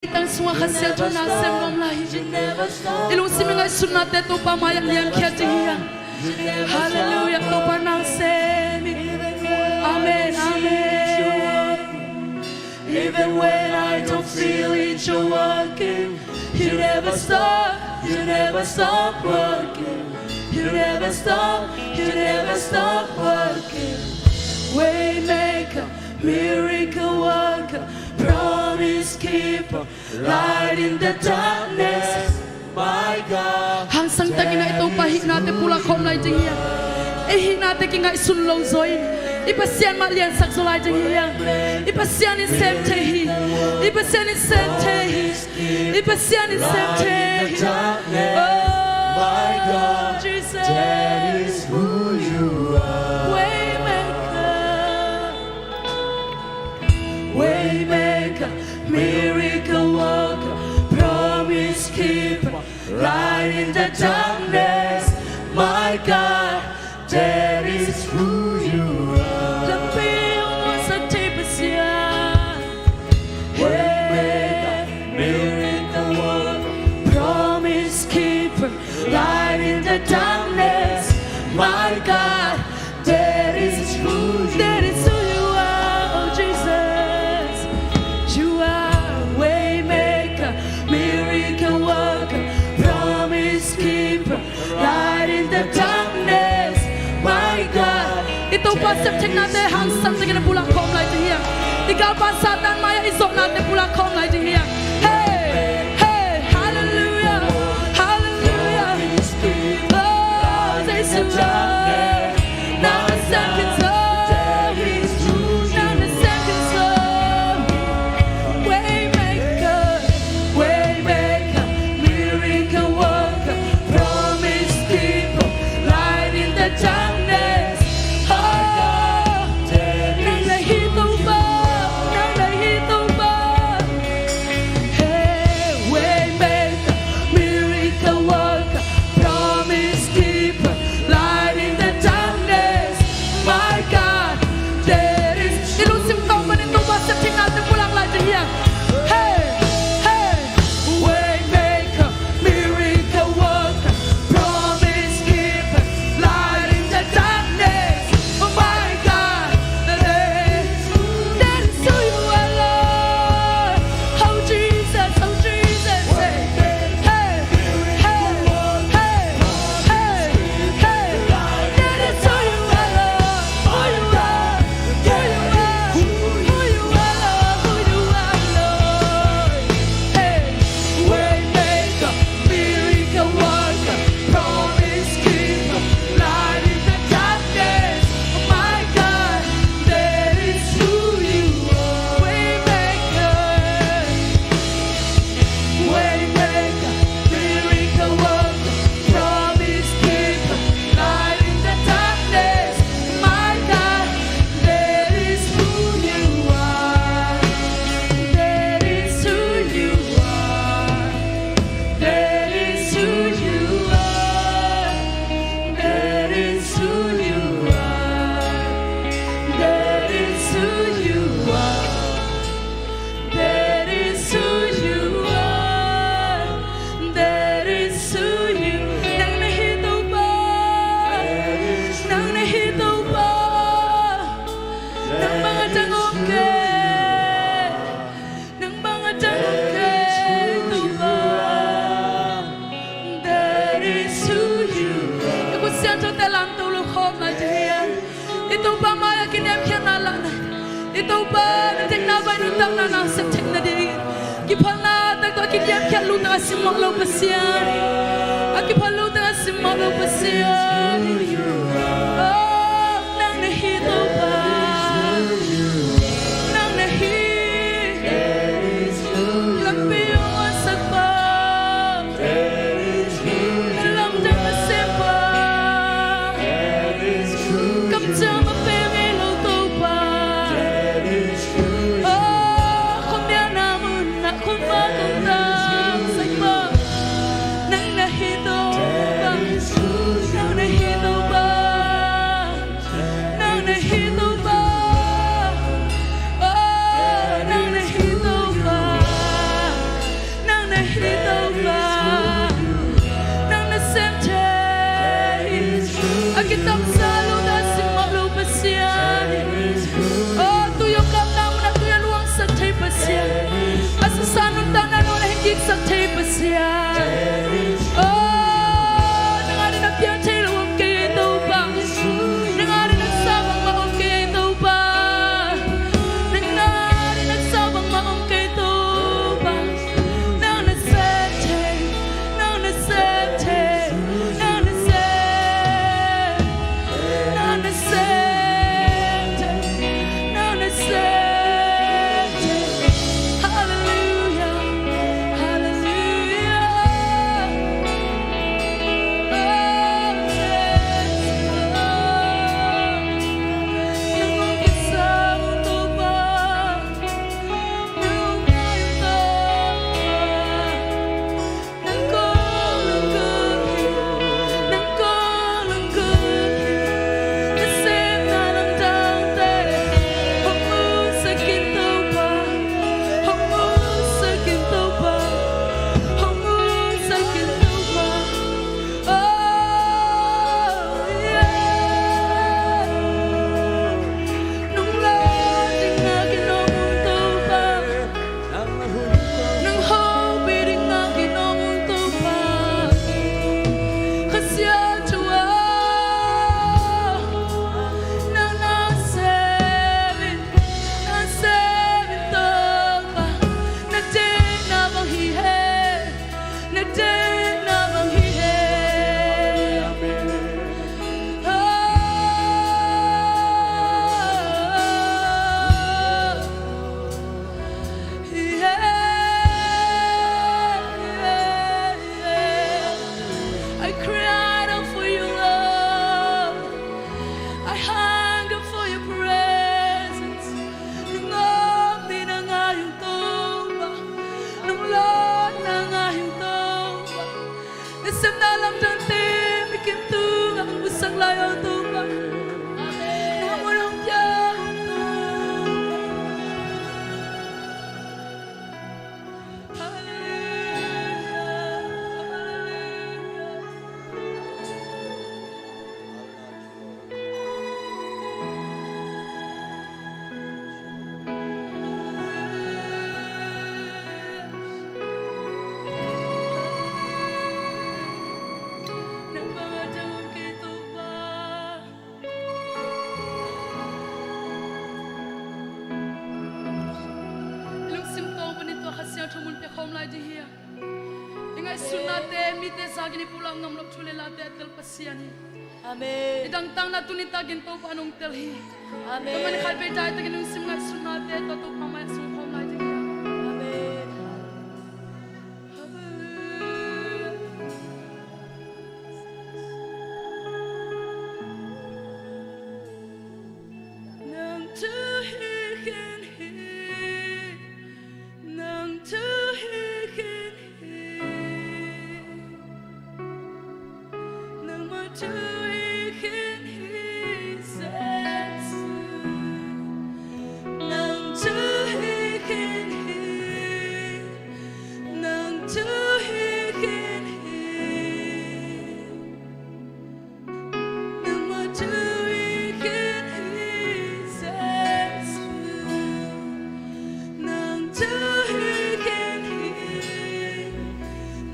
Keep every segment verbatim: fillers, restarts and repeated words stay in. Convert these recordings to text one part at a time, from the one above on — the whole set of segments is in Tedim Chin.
Tang sungah Kha Siangtho na sem nuam lai hi. I lungsim i ngaihsutnate Topa mai-ah liankhia ding hi hang. Halleluiah, Topa na sem hi. Amen, amen. Even when I don't feel it, you're working. You never stop, you never stop working. You never stop, you never stop working. Waymaker, miracle worker, promise keeper, light in the darkness, my God. Hangsan takin i Topa hihnate pulak khawm lai ding hi hang. Ei hihnate kingaihsun lo zaw in, i Pasian mah liansak zaw lai ding hi hang. I Pasian in sem thei hi. I Pasian in sem thei hi. I Pasian in sem thei hi. Oh, my God, Jesus. That is who you are. Waymaker. Waymaker, miracle worker, promise keeper, light in the darkness, my God, that is who you are. Lampi hong muansak thei Pasian. Waymaker, miracle worker, promise keeper, light in the darkness, my God, that is who you, that is who you are, oh Jesus. You are waymaker, miracle worker, promise keeper, light in the darkness, my God. I Topa septheihna te hangsan takin pulak khawm lai ding hi hang. I galpa Satan mai-ah i zawhnate pulak khawm lai ding hi hang. Hey, hey, hallelujah, hallelujah. Oh, Jesu, nang na sem khin zaw hi. Nang na sem khin zaw hi. Waymaker, waymaker, miracle worker, promise keeper, light in the darkness. Oh, nang na hi Topa, nang na hi Topa. Hey, waymaker, miracle worker, promise keeper, light in the darkness, my God, that is. I lungsim tawh panin Topa septheihnate pulak lai ding hi hang. Hey, hey, waymaker, miracle worker, promise keeper, light in the darkness, oh my God, that is, that is who you are, Lord. Oh Jesus, oh Jesus, hey, hey, hey, hey, hey, hey, that is who you are, Lord. Who you are, who you are, who you are, Lord, who you are, Lord. Hey, waymaker, miracle worker, promise keeper, light in the darkness, my God, that is who you are. Waymaker, waymaker, miracle worker, promise keeper, light in the darkness, my God, that is who you are. That is who you are. That is who you are. That is who you are. That is who you are. That is who you are. That is who you. Nang na hi Topa. Nang na hi Topa. Nang bang a dang om kei. Nang bang a dang om kei Topa. That is who you are. I khut siangthote lamto lo khawm lai ding hi hang. I Topa mai-ah kiniamkhiatna lahna, i Topa na deihna vai nuntakna na sep theihna dingin kiphalna taktak a kiniamkhiat lutang a simmawh lo Pasian, a kiphal lutang a simmawh lo Pasian. Oh, nang na hi Topa. Nang na hi. Lampi hong muansak pa. Lamdang a sempa. Kamciam a pe ngei lo Topa. Oh, khuamialna munah khuavak hong tangsak pa. Nang na hi Topa. Nang na Topa, nang nasem thei. A kitamsa lo, a simah lo Pasian. Oh, tui a kamna mun ah tui a luangsak thei Pasian. A sasa nuntakna nung ah na hing kiksak thei Pasian. Oh, nang adingin a piang thei lo om kei Topa. Nang adingin a sa bangmah om kei Topa. Nang adingin a sa bangmah om kei Topa. Nang nasem thei, nang nasem thei, nang nasem, nang nasem thei, nang nasem thei. Hallelujah, hallelujah. Oh, yes, Lord. Nang ong kisam Topa. Nang hopih ding a ginawm ung Topa. Kha Siangtho aw, nang na sem in, na sem in Topa. Na deihna bang hi hen, na deihna bang hi hen. Oh. I cried out for you, Lord. I hunger for your presence. Nang om ding na ngai ung Topa. Nang lawhna ngai ung Topa. Na sepna lamdangte mi kim tungah hong busak lai aw Topa. Amen. Na mun hong pia aw Topa. Hallelujah, hallelujah. I lungsim tawng panin tua Kha Siangtho mun pia khawm lai ding hi a. I ngaihsutnate mite zakin i pulak ngam loh thu le late a tel Pasian hi. Amen. I dangtakna tuni takin Topa nong tel hi. Amen. Tua man khat vei dai takin lungsim ngaihsutnate tua Topa mai-ah sung khawm lai ding hi. Amen. Nang thu hi khin hi. Nang thu hi khin hi. Nangmah thu hi khin hi Jesu. Nang thu hi khin hi. Nang thu hi khin hi. Nangmah thu hi khin hi Jesu. Nang thu hi khin hi.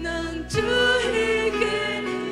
Nang thu hi khin hi.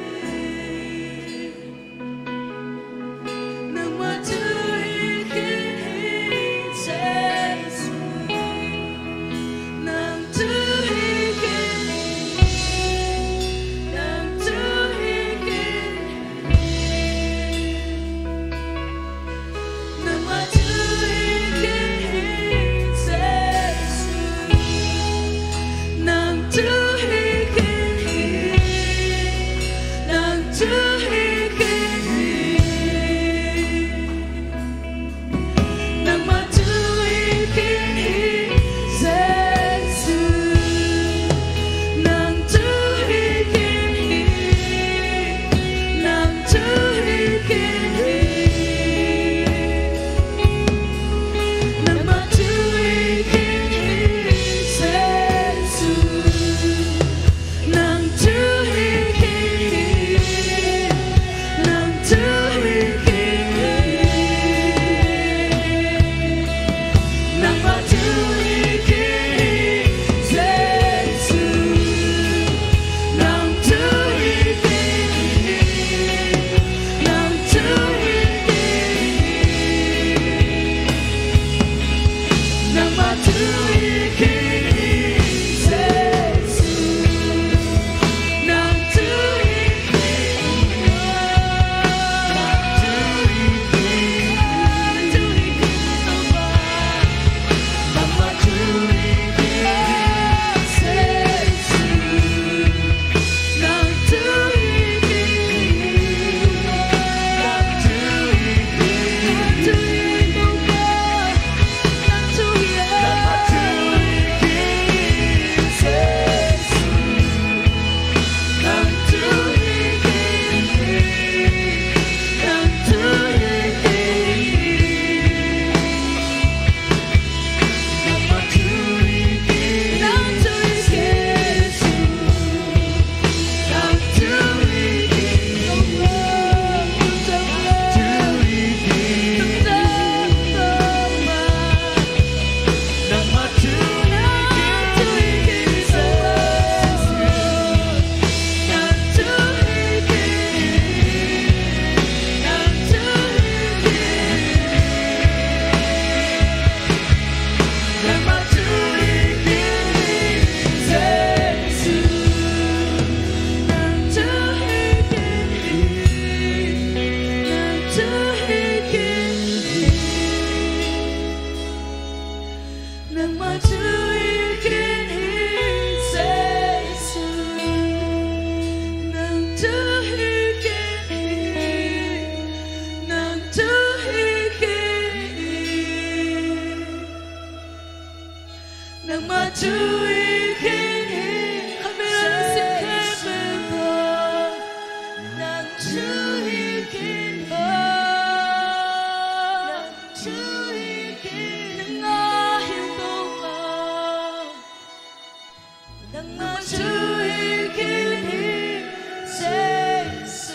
Nangmah thu hi khin hi, Jesu.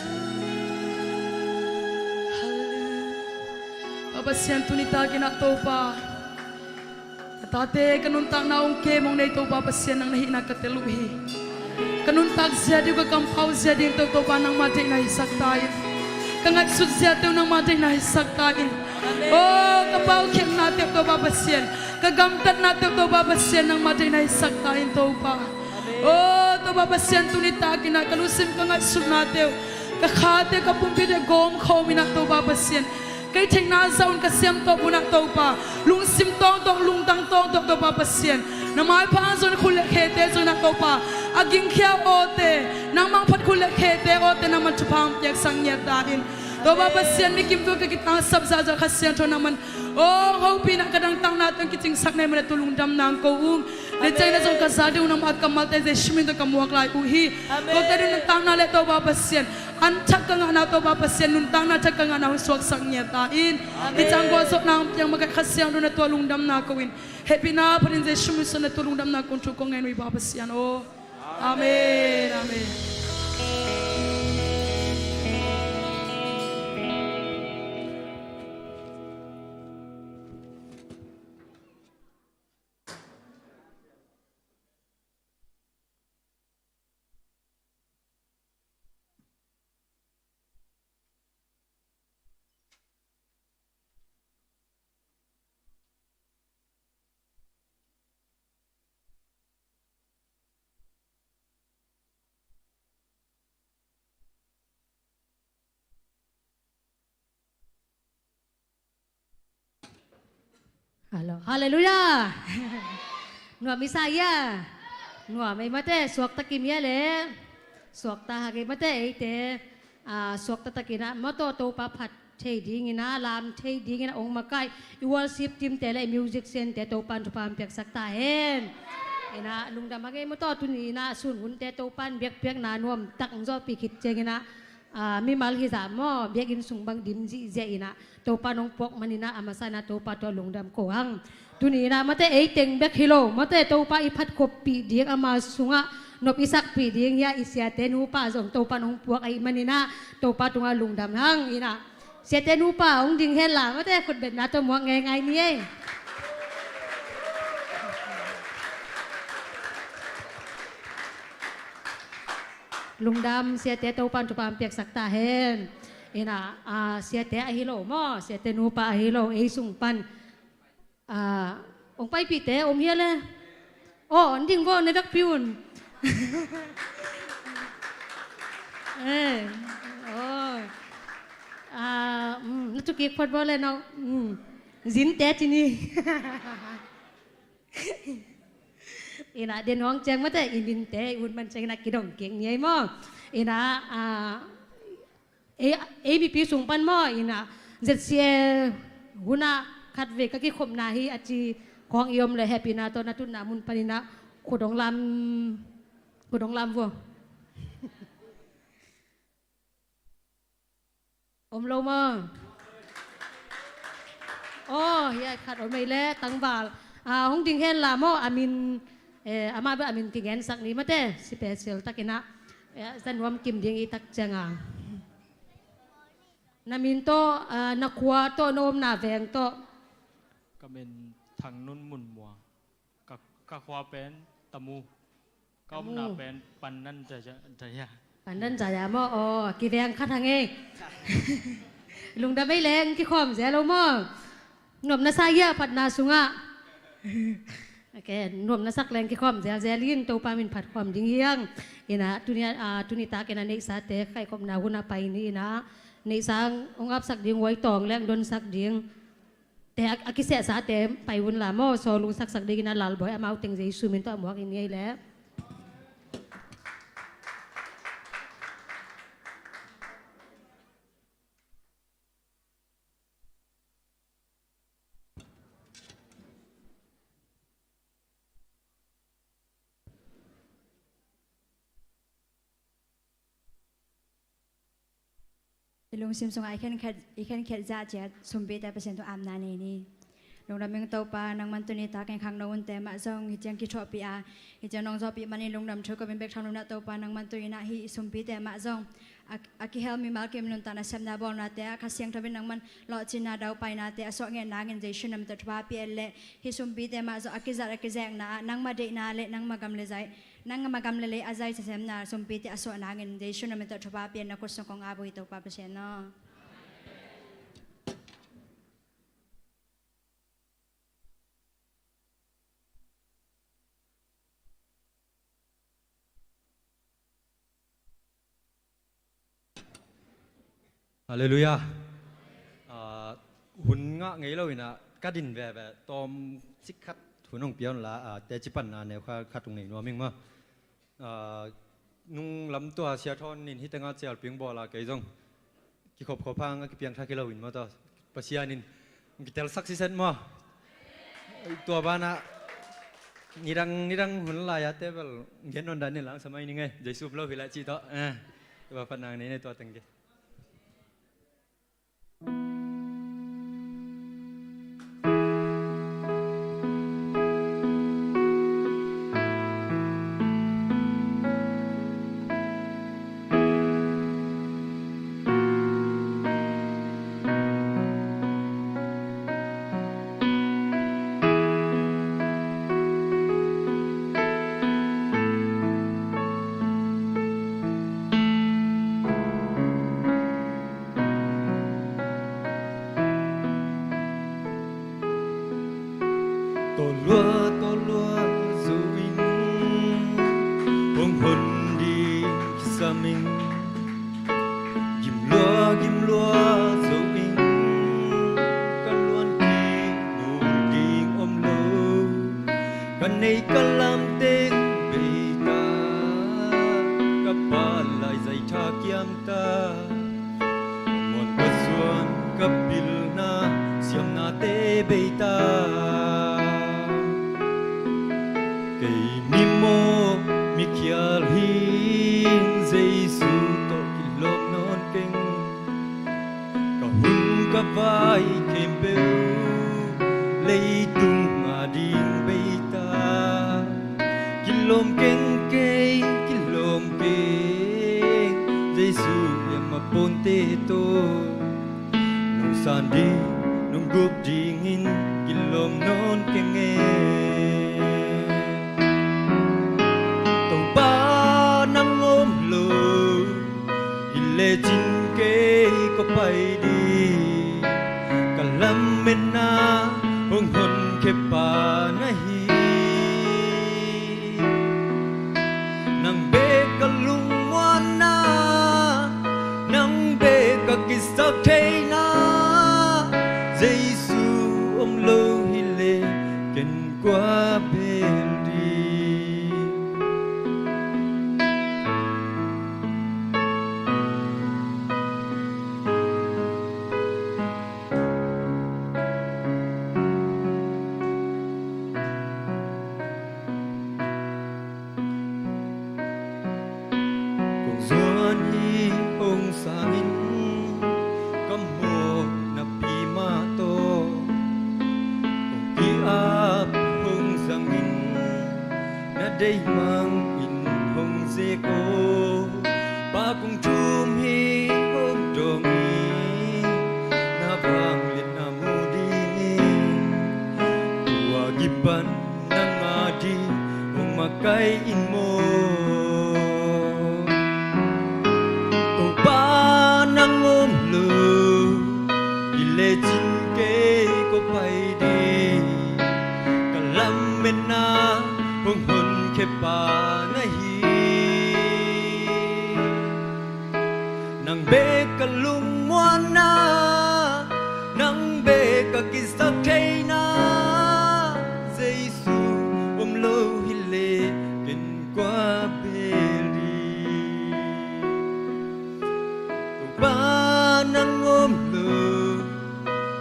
Halleluiah. Topa Pasian, tuni takin ah Topa, ka tate ka nuntakna hong kem hong nei Topa Pasian, nang na hihna ka tel uh hi. Ka nuntak zia ding uh, ka kampau zia ding uh Topa, nangmah deihna hisak ta in. Ka ngaihsut ziate uh nangmah deihna hisak ta in. Amen. Oh, ka paukhiatnate uh Topa Pasian, ka gamtatnate uh Topa Pasian, nangmah deihna hisak ta in Topa. Amen. Oh, Topa Pasian, tuni takin ah ka lungsim, ka ngaihsutnate uh, ka khate, ka pumpite gawm khawm in ah Topa Pasian, ka hih theihna zah un, ka siam tawp un ah Topa, lungsim tawng tawh, lungtang tawng tawh Topa Pasian, na maipha hang zong khut le khete zong in ah Topa, a gingkhia awte, nangmah hong phat khut le khete awte nangmah thupha hong piaksak ngiat ta in. Topa Pasian, mi kim tung ka kitangsap zahzah Kha Siangtho nangmah in, oh, hong hopih in ah ka nuntaknate hong kicingsak na hih manin ah tua lungdamna hong ko ung. Amen. Deihciangin ah zong ka za ding uh nangmah kammalte Jesu min tawh ka muak lai uh hi. Amen. Tuate ding nuntakna le Topa Pasian, an thak ka ngahna Topa Pasian, nuntakna thak ka ngahna hong suaksak ngiat ta in. Amen. Hih ciang gualzawhna hong piak makaih Kha Siangtho in ah tua lungdamna ko in, hehpihna phatin Jesu min suang in ah tua lungdamna kong thum kong ngen uh hi Topa Pasian aw. Amen. Amen. Hallo, halleluiah. Nuam i sa hia? Nuam ei mate, suakta kim hia le? Suakta hak ei mate eite. Ah, suakta takin ah maw, Topa phat thei dingin ah, lam thei dingin ah hong makaih i worship teamte le i musiciante Topa'n thupha hong piaksak ta hen. In ah lungdam hak ei maw, tuni in ah sun hunte Topa'n biakpiakna nuamtak hong zawhpih khit ciangin ah, ah, mimal hi zah maw, biakinn sung bang dim zihziah in ah Topa'n hong puak manin ah a masa in ah Topa tawh lungdam ko hang. Tuni in ah mate ei teng bek hi lo mate, Topa i phat khoppih ding, ama sungah nop i sakpih ding hia i siate nupa zong Topa'n hong puak ahih manin ah Topa tungah lungdam hang. In ah siate nupa hong ding hen la mate, khutbetna tawh muak ngeingai ni ei. Lungdam siate, Topa'n thupha hong piaksak ta hen. In ah, ah, siate ahi lo maw, siate nupa ahi lo, ei sung pan, ah, hong paipihte om hia le? Aw, hong ding vo, na vekpi un. Eh, aw. Ah, mm, na thukik phot vo le na, mm, zinte ci ni. In ah den hong ciang mate i minte i ut man ciangin ah kidong kik ni ei maw. In ah, ah, ei, ei mipi sung pan maw, in ah Z C A hun ah khatvei ka kikhopna hi a ci khawng i om leh hehpihna tawh na tutna mun panin ah khut hong lam, khut hong lam vo. Om lo maw? Aw, hiah khat om ei le, tangval. Ah, hong ding hen la maw, a min, eh, amah bek a min kingensak ni mate, special takin ah. Eh, za nuam kim ding i tak ciang a. Na min tawh, ah, na khua tawh, na omna veng tawh. Ka min Thang Nun Mun Mua. Ka, ka khua pen Tamu. Ka omna pen Pandan Jaya, Jaya. Pandan Jaya maw, aw, kiveng khat hang ei. Lungdam ei leng, kikhawm zel lo maw. Nuam na sa hia phatna sungah? Ok, nuam na sak leng kikhawm zelzel in, Topa min phat khawm ding hi hang. In ah, tuni, ah, tuni takin ah neihsate kaikhopna hun ah pai ni in ah, neihsa hong apsak ding, huai tawng leng donsak ding te a, a kisehsate pai un la maw, sawl hong saksak dingin ah Lalbawi amau teng Jesu min tawh a muak in ngei leh. I lungsim sungah i khenkhat, i khenkhat zah ciat sumpite Pasian tungah apna nei ni. Lungdam ing Topa, nangman tuni takin khangno hunte mah zong hih ciang kithuahpih a, hih ciang nong zawhpih manin lungdam thu ka vin bek tham lo na Topa, nangman tuni na hih sumpite mah zong a, a kihel mimal kim nuntakna sepna bawlnate ah Kha Siangtho in nangman lawhcinna daupainate a suah ngen nangin Jesu na min tawh thupha pia en leh, hih sumpite mah zong a kizat a kizekna ah nangma deihna le nangma gam le zai, nangma gam le lei a zai semna sumpite a suah nangin Jesu na min tawh thupha pia en, na khut sung kong ap uh hi Topa Pasian aw. Halleluiah. Ah, hun ngah ngei lo in ah ka din veve, tawm cik khat hun hong pia un la, ah, teci panna neu kha khat hong nei nuam ing maw. Ah, nung lamtua Sia Thawn in hih tengah cialping bawl a, kei zong kikhop khop hang a kipiang thak hi lo in maw, tua Pasian in hong kitelsak siset maw. Tua banah nidang, nidang hun lai-a table gen nawn dan in langsam mai ning ei, Jesu om lo hi leh cih tawh. Eh, tua phatna nei nei tua teng ge. Tawlua, tawlua zo ing, hong hon ding kisam ing. Gimlua, gimlua zo ing, ka luan kik nul ding om lo. Ka neih ka lam teng bei ta, ka Pa lai zai tha kiam ta. Muan ka suan ka pilna siamnate bei ta. Kei mi mawk mi khial hi ing, Jesu tawh kilawm nawn keng. Ka hun ka vai khempeuh leitung ading bei ta. Kilawm keng kei, kilawm keng, Jesu i a mapuante tawh. Nong san ding, nong gup dingin kilawm nawn keng e. Topa nang om lo hi lecin kei kua pai ding, ka lametna hong honkhiapa na hi. Nang bek ka lungmuanna, nang bek ka kisaktheihna, Jesu om lo hi leh ken kua bel ding. Kong zuan hi hong sangin, ka mawhna pi mah tawh. Kong ki-ap hong zangin, na deihmang in hong zek aw. Pa kong thum hi hong dawng in, na vangliatna mu dingin, tua kipan nang ading hong makaih in maw. Topa nang om lo hi lecin kei kua pai ding, ka lametna hong honkhiapa na hi. Nang bek ka lungmuanna, nang bek ka kisaktheihna, Jesu om lo hi leh ken kua bel ding. Topa nang om lo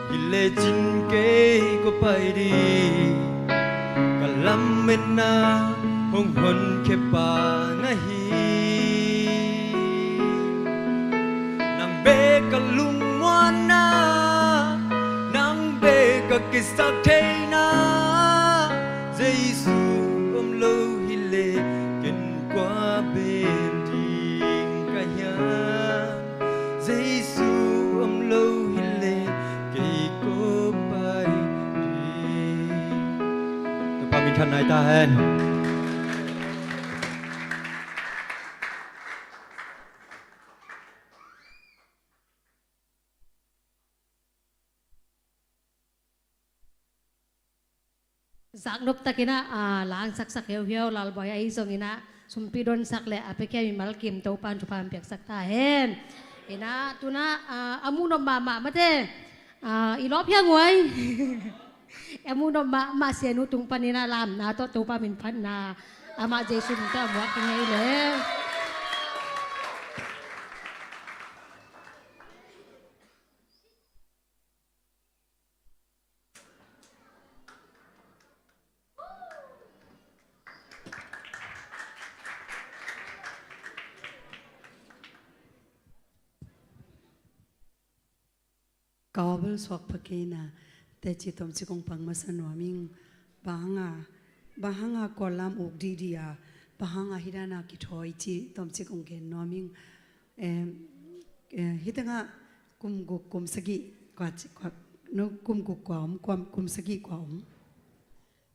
hi lecin kei kua pai ding, ka lametna hong honkhiapa na hi. Nang bek ka lungmuanna, nang bek ka Sak theihna Jesu om lo hileh ken kua bel ding ka hiam? Jesu om lo hileh kei ko pai ding. Topa min than nai ta hen. Zaknop takin ah, a, langsaksak heuheu Lalbawi ahi zongin ah, sumpi donsak le a piakhia mimal kim Topa'n thupha hong piaksak ta hen. Inah tunah, a, a muhnop mahmah mate, a, i lawp hiang uai. A muhnop mahmah sianu tung panin ah lamna tawh Topa min phatna amah Jesu min tawh a muak hi ngei le. Ka aw bel suak pha kei na, teci tomcik hong pang masa nuam ing. Bang hanga, bang hanga Kawllam uk didi a, bang hanga hih dana kithawi ci tomcik hong gen nuam ing. Em, eh, hih tengah kum guk kum sagih kua ci, kua, no, kum guk kua om, kua, kum sagih kua om.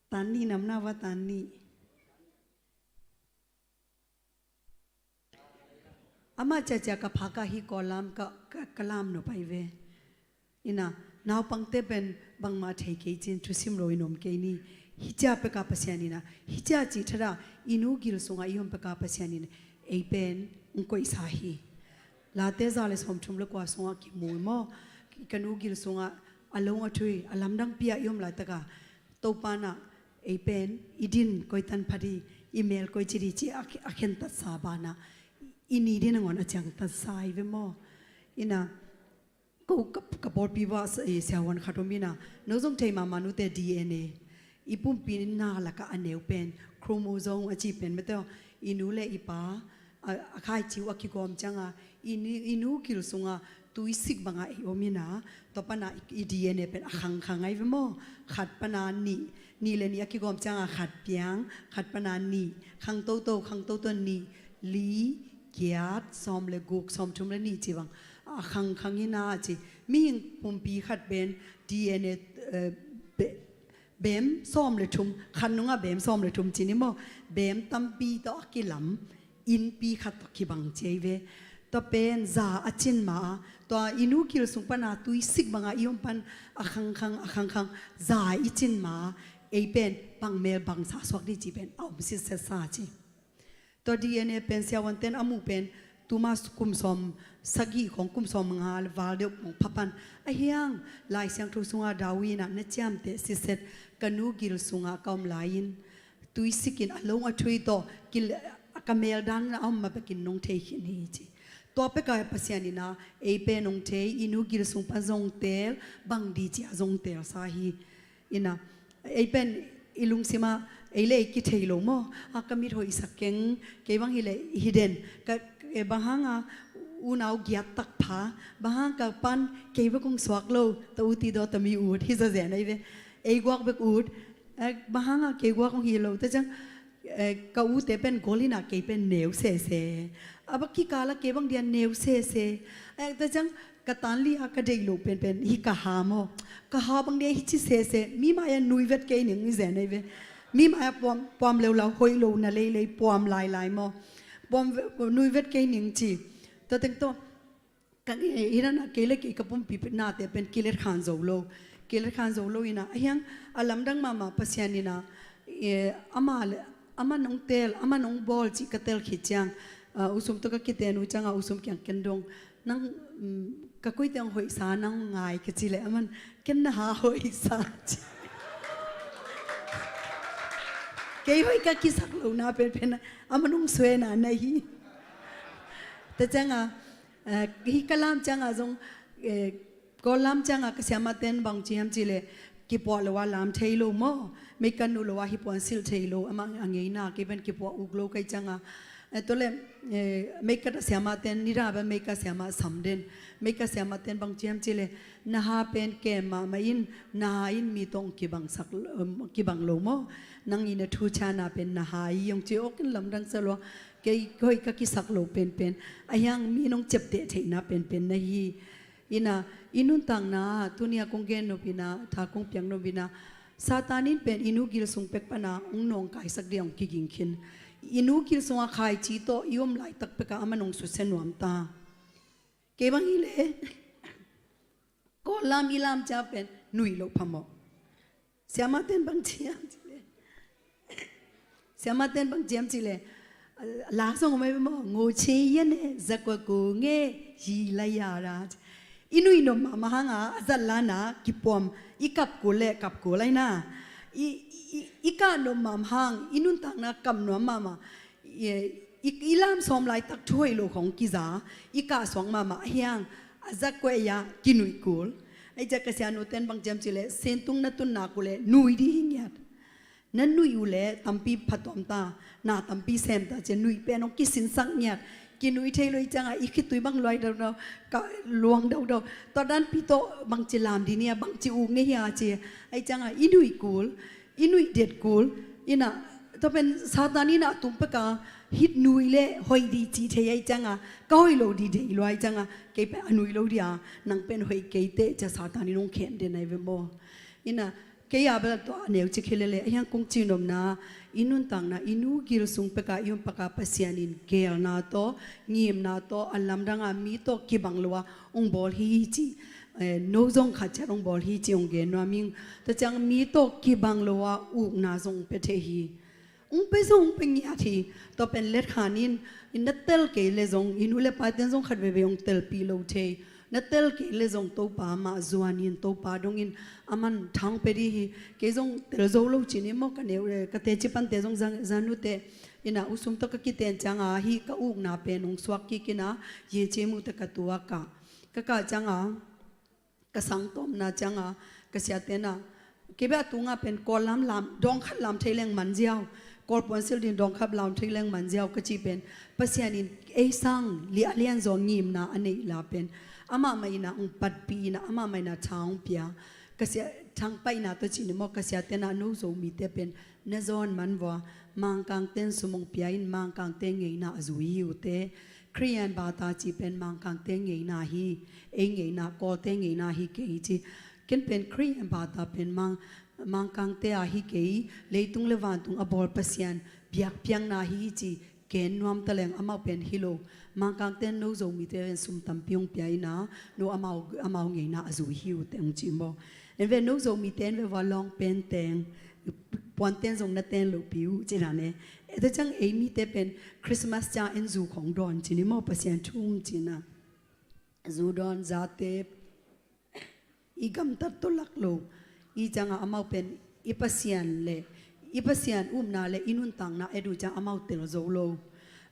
Tan nih nam na va tan nih. Amah ciacia ka phak ah hih Kawllam ka, ka, ka lam nop ahi ve. Inah, naupangte pen bangmah thei kei cin, thusim lo in om kei ni. Hih cia peka Pasian inah, hih cia cih thadah, i nu gil sungah i om peka Pasian inah, ei pen hong koihsa hi. Late za le sawmthum le kua sungah kimu maw, ka nu gil sungah a long a thui, a lamdangpi ah i om laitaka, Topa nah, ei pen i din koi tan pha di, i mel koi ci di ci a, a khentatsa banah, i ni din a ngawn a ciangtatsa hi ve maw. Inah, ko ka, ka pawlpi vah sa, eh, siavuan khat om inah, no zong thei mahmah nute D N A. I pumpi na lakah a neu pen, chromosome a ci pen mete aw, i nu le i pa, a, a khaici uh a kigawm cianga, i ni, i nu gil sunga tuisik banga ei om ina, tua pana i, i D N A pen a khangkhang ahi ve maw? Khat pana nih, nih le nih a kigawm cianga khat piang, khat pana nih, khang toto, khang toto nih, li, giat, sawm le guk, sawmthum le nih ci bang a khangkhang ina ci. Mihing pumpi khat pen D N A, eh, be-, beem sawm le thum, khat nungah beem sawm le thum ci ni maw? Beem tampi tawh a kilam, innpi khat tawh kibang ci ahi ve. Tua pen za a cin ma a, tua i nu gil sung pana tuisik banga i om pan a khangkhang, a khangkhang, za i cin ma a, ei pen bang mel bangsa suak di ci pen a om sitsetsa ci. Tua D N A pen siavuanten a muh pen tuma kum sawm sagih khong, kum sawm nga val deuh khong pha pan. Ahi hang Lai Siangtho sunga David inah na ciamteh sitset, ka nu gil sunga ka om lai-in tuisikin a long a thui tawh kil, ka meldan a om ma bekin nong thei khin hi ci. Tua peka Pasian inah ei pen nong thei, i nu gil sung pan zong teel, bang di ci a zong teelsa hi. Inah, ei pen i lungsimah, ei le ei kithei lo maw? A ka mit hoihsak keng, kei bang hi le hi den. Ka, eh, bang hanga unau giat tak pha, bang hang ka pan kei bek kong suak lo, ta u ti daw ta mi ut, hi zazen ahi ve. Ei guak bek ut, eh, bang hanga kei guak kong hi lo, ta ciang, eh, ka ute pen gol ina kei pen neu sese. A bak kikala kei bang dia neu sese. Eh, ta ciang, ka tan li a ka deih loh penpen hi ka ha maw? Ka ha bang dia hi ci sese, mi mai-a nui vet kei ning i zen ahi ve. Mi mai-a puam, puam leulau, hoih lo na leilei, puam lailai maw? Puam ve-, nui vet kei ning ci. Tua teng tawh, ka, eh, hi nana kei le kei ka pumpi nate pen kilet khan zo lo. Kilet khan zo lo ina, ahi hang a lamdang mahmah Pasian ina, eh, ama le, ama nong tel, ama nong bawl cih ka tel khit ciang, ah, usum tawh ka kiten uh cianga usum kiang ken dong. Nang, mm, ka kuite hong hoihsa nang ngai ka ci leh aman, ken na ha hoihsa ci. Kei hoih ka kisak lohna penpen aman hong suena na hi. Ta cianga, eh, hi ka lam cianga zong, eh, Kawl lam cianga ka siamaten bang ci hiam ci leh, kipuah lo a lam thei lo maw? Meikan uh lo a hi puan silh thei lo, amah a ngeina kei pen kipuah uk lo kei cianga, Eh, tua le, eh, meikat a siama ten, nira ba meikat siama sam den. Meikat siama ten bang ci hiam ci le, na ha pen kem mahmah in, na ha in mi tawh kibangsak, um, kibang lo maw. Nang i na thu cihna pen na ha hi hong ci, awk in lamdang sa lua. Kei hoih ka kisak lo penpen. A hiang mi nong ciapteh theihna penpen na hi. Ina, i nuntakna, tuni a kong gen nop ina, tha kong piak nop ina, Satan in pen i nu gil sung pek pana hong nawngkaisak ding hong kiging khin. I nu gil sunga khaici tawh i om laitak peka aman hong susia nuam ta. Kei bang hi le, Kawl lam i lam cia pen nuih loh phamawh. Siama ten bang ci hiam ci le, siama ten bang ci hiam ci le, la song mai maw, ngo ci yan e, zakwa ko nge, yi la ya ra. I nuih nop mahmah hanga a zat lana kipuam, i kap kul le kap kul lai na. I, i, i kah nop mahmah hang, i nuntakna kam nuam mahmah. I, i, i lam sawm laitak thu hoih lo khong kiza, i kah suak mahmah a hiang, a zat kuai a kinuih kul. Ai cia ka sianu ten bang ci hiam ci le, sentung na tun nak ule nuih ding hi ngiat. Na nuih ule tampi phatawm ta, na tampi sem ta, cia nuih pen hong kisinsak ngiat. Kinuih thei lo i cianga i khitui bang luai daudau, ka luang daudau. Tua danpi tawh bang ci lam ding hia, bang ci uk ngei hia ci. Ai cianga i nuih kul, i nuih det kul. Ina, tua pen Satan ina a tung peka, hih nuih le hoih ding ci thei ai cianga, ka hoih lo ding dei luai cianga, kei pen a nuih lo dia, nang pen hoih kei te, cia Satan in hong khen den ai ve maw. Ina, kei a bel tua a neu ci khilele, a hiang kong ci nopna, i nuntakna, i nu gil sung peka, i om peka Pasian in geelna tawh, ngimna tawh, a lamdanga mi tawh kibang lo a, hong bawl hi ci, eh, no zong khat ciat hong bawl hi ci hong gen nuam ing. Tua ciang mi tawh kibang lo a ukna zong pia thei hi. Hong pia zong hong pia ngiat hi. Tua pen let khan in, in na tel kei le zong, i nu le pa ten zong khat veve hong telpih lo thei. Na tel kei le zong Topa mah zuan in, Topa dongin aman thang pia ding hi. Kei zong tel zo lo ci ni maw ka neu, eh, ka teci pante zong za, za nute. Ina u sum tawh ka kiten cianga hi ka ukna pen hong suak kik ina, yin ci mu te ka tuak a. Ka kah cianga, ka sang tawmna cianga, ka siate na, kei beh a tunga pen Kawl lam lam, dawng khat lam thei leng man ziau. Kawl puan sil ding dawng khat lam thei leng man ziau ka ci pen. Pasian in ei sang li a lian zaw ngimna a neih la pen. Amah mah ina hong patpih ina, amah mah ina tha hong pia. Ka sia, thang paina tawh ci ni maw, ka siate na no Zomite pen. Na zawn man vua, Mangkangten sum hong pia in Mangkangte ngeina a zui hi uh te. Khristian bata ci pen Mangkangte ngeina hi, ei ngeina, Kawlte ngeina hi kei ci. Ken pen Khristian bata pen Mang, Mangkangte a hi kei, leitung le vantung a bawl Pasian biakpiakna hi ci, ken nuam ta leng amau pen hi lo. Mangkangten no Zomite pen sum tampi hong pia ina, no amau, amau ngeina a zui hi uh te hong ci maw. En ve no Zomite en ve vua lawng pen teng, puanten zong na ten lohpi uh, ci dan e. E tua ciang ei mite pen Christmas ciang en zu khong dawn ci ni maw, Pasian thu um ci na. Zu dawn, zate, i gamtat tawh lak lo. I cianga amau pen i Pasian le, i Pasian upna le i nuntakna et uh ciang amau tel zo lo.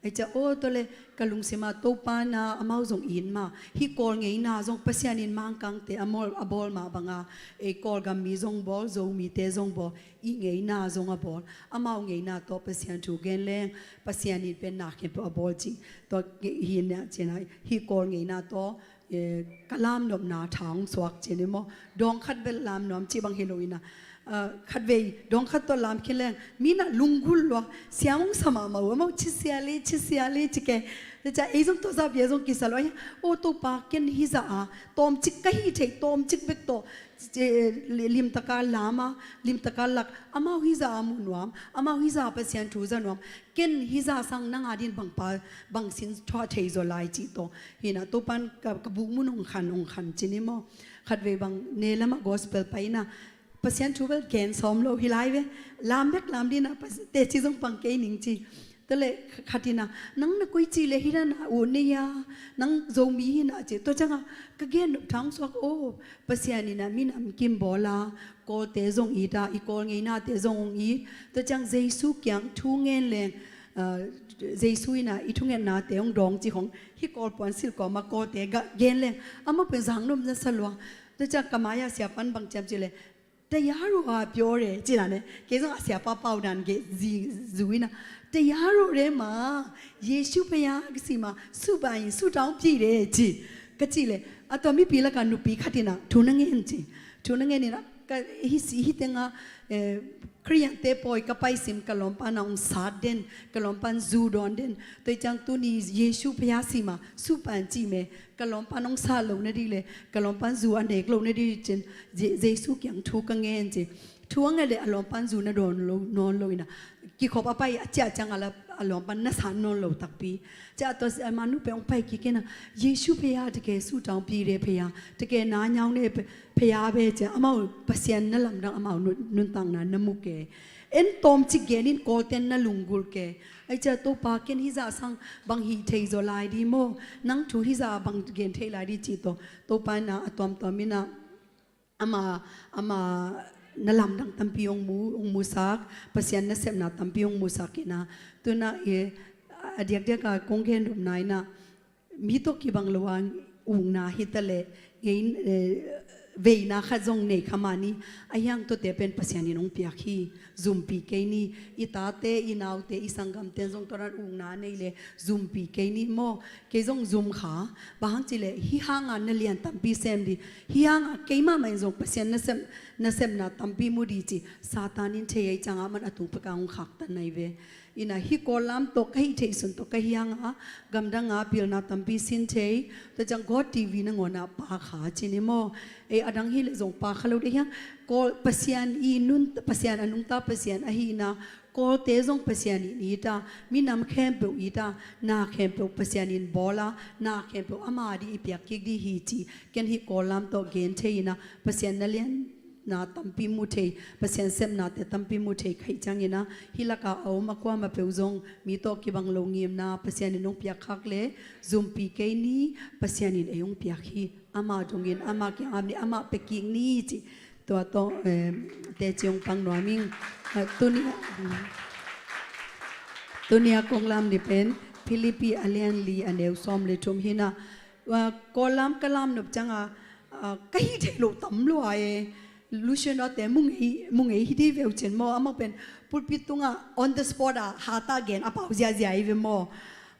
Ai cia aw tua le ka lungsima Topa na amau zong it ma. Hih Kawl ngeina zong Pasian in Mangkangte a mawl, a bawl mah banga, ei Kawlgam mi zong bawl, Zomite zong bawl, i ngeina zong a bawl. Amau ngeina tawh Pasian thu gen leng, Pasian in pen na khempeuh a bawl ci. Tua hi nia cina, hih Kawl ngeina tawh, eh, ka lam nopna tha hong suak ci ni maw. Dawng khat bel lam nuam ci bang hi lo ina. Ah, khat vei, dawng khat tawh lam khin leng, mi na lunggul lua, siam hong sa mahmah uh, amau ci sia le, ci sia le, ci ke. Tua cia ei zong tua zah bia zong kisa lua, aw Topa ken hi zah a, tawmcik ka hi thei, tawmcik bek tawh, eh, li-, limtaka lam a, limtaka lak, amau hi zah a mu nuam, amau hi zah a Pasian thu za nuam, ken hi zah sang nang a din bang pa, bang sin thuah thei zaw lai ci tawh. Hi na, Topan ka, ka buk mun hong khan, hong khan ci ni maw. Khat vei bang, ne lamah gospel pai na, Pasian thu bel gen sawm lo hi lai ve. Lam bek lam dina, Pas-, teci zong pang kei ning ci. Tua le khat ina, nang na koi ci le hi na na u nei a, nang Zomi hi na ci. Tua cianga, ka gen nop tha hong suak aw, Pasian ina minam kim bawl a, Kawlte zong it a, i Kawl ngeinate zong hong it. Tua ciang Jesu kiang thu ngen leng, ah, Jesu ina i thungetnate hong dawng ci khong, hih Kawl puan sil kawma Kawlte ga gen leng, amau pen zang nop na sa lua. Tua ciang ka mai-a siapan bang ciam ci le, တရားတော်ကပြောတယ် ci dan e. Kei zong a siapa pau dan ge zi, zu ina. တရားတော်ထဲမှာယေရှုဘုရားကစီမှာဆုပန်ရင်ဆုတောင်းပြည့်တယ်ကြည်ကကြည့်လေအတော်မိပြီလကနုပီခတ်တင်တာထုံနငယ်ကြည်ထုံနငယ်နေတာကဟိစီဟိတငါအဲခရိယန်တဲပေါ်ကပိုက်စင်ကလွန်ပန်းအောင်စားတဲ့ကလွန်ပန်းဇူတော်တဲ့တေချန်တူနီယေရှုဘုရားစီမှာဆုပန်ကြည့်မယ်ကလွန်ပန်းအောင်စားလုံးနေဒီလေကလွန်ပန်းဇူအနေကလုံးနေဒီချင်းယေရှုကံထုကငယ်ကြည် Thu a nget le a lawmpan zu na dawn lo nawn lo ina kikhop a pai a ciah ciang a la a lawmpan na san nawn lo takpi. Ciah tua si a manu pe ong pai kik ina Jesu phei a teke su taung pi re phei a teke na nyau ne phei a ve ciah amau Pasian na lamdang amau nuntakna na mu ke. En tawm ci genin Kawlten na lunggulh ke. Ai ciah Topa ken hizah sang bang hih thei zaw lai di maw? Nang thu hizah bang gen thei lai di ci tawh Topa ina a tuamtuam ina ama ama na lamdang tampi hong mu hong musak Pasian nasepna tampi hong musak ina tuna i a diakdiak a kong gen dopna ina mi tawh kibang lo a ukna hi ta leh ngei veina khat zong nei kha mah ni a hiang tawhte pen Pasian in hong piak hi. Zumpi kei ni i tate i naute i sanggamten zong tawh nan ukna nei le zumpi kei ni maw? Kei zong zum kha bang hang ci le hi hanga na lian tampi sem di hi hanga keimah mah in zong Pasian nasem nasepna tampi mu di ci Satan in thei ei canga man a tung peka hong khaktan nai ve. Ina hi Kawl lam tawh ka hih theih sun tawh ka hi hanga gamdanga pilna tampi sin thei. Tua ciang God T V na ngawna pa kha ci ni maw? Ei a dang hi le zong pa kha lo de hiang Kawl Pasian i nun Pasian a nungta Pasian ahina Kawlte zong Pasian in ita minam khempeuh ita na khempeuh Pasian in bawla na khempeuh ama di i piak kik di hi ci ken hi Kawl lam tawh gen thei ina Pasian na lian na tampi mu thei Pasian sepnate tampi mu thei khaih ciangina hi laka a om a kuama peuh zong mi tawh kibang lo ngimna Pasian in hong piak khak le zumpi kei ni Pasian in ei hong piak hi. Ama dongin ama kiangam ni ama pekik ni ci tua tawh teci hong pang nuaming. Tunia tunia kong lam ni pen Philippi a lian li a neu sawm le thum hina Kawl lam ka lam nop cianga ka hih theih loh tam lua e. Lucian awte mu ngei hi di veu cin maw amau pen pulpit tunga on the spot a hata gen a pau ziazia i ve maw?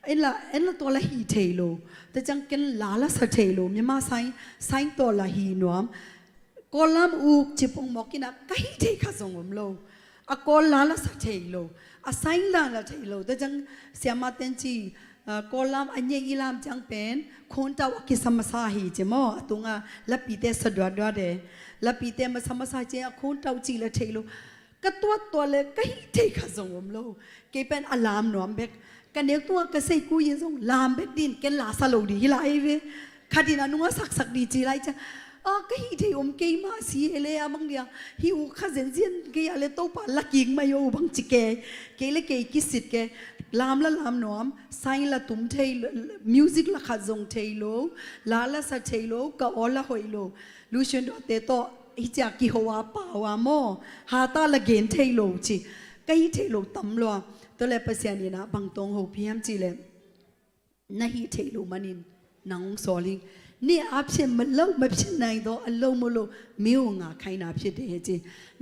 Enla enla tua la hih thei lo. Te ciang ken la la sa thei lo mima sain sain tawh la hi nuam. Kawl lam uk cipong mawkina ka hih thei kha zong om lo. A Kawl la la sa thei lo a sain la la thei lo te ciang siama ten ci Kawl lam a nyei i lam ciang pen khun tau a kisa masa hi ci maw a tunga lapite sa duatduat e. Lapite masa masa ci a khun tau ci la thei lo. Ka tuat tua le ka hih thei kha zong om lo. Kei pen a lam nuam bek ka neu tunga ka sei kui in zong lam bek din ken la sa lo di hi lai ve. Khatin a nunga saksak di ci lai cia a ka hih thei om kei mah si e le a bang dia hi uh kha zenzian kei a le Topa la kik mai o bang ci ke. Kei le kei kisit ke. Lam la lam nuam sain la tum thei music la khat zong thei lo la la sa thei lo ka aw la hoih lo. Lucian dawte tawh hi cia kiho a pau a maw hata la gen thei lo ci ka hih thei lo tam lua. Tua le Pasian ina bang tawng ho phiam ci le na hih theih loh manin nang hong sawl hing. นี่อาชีพมันเล่ามาเพียงไหนต่ออารมณ์มาโลมิวงาใครนาเพียงเดเจ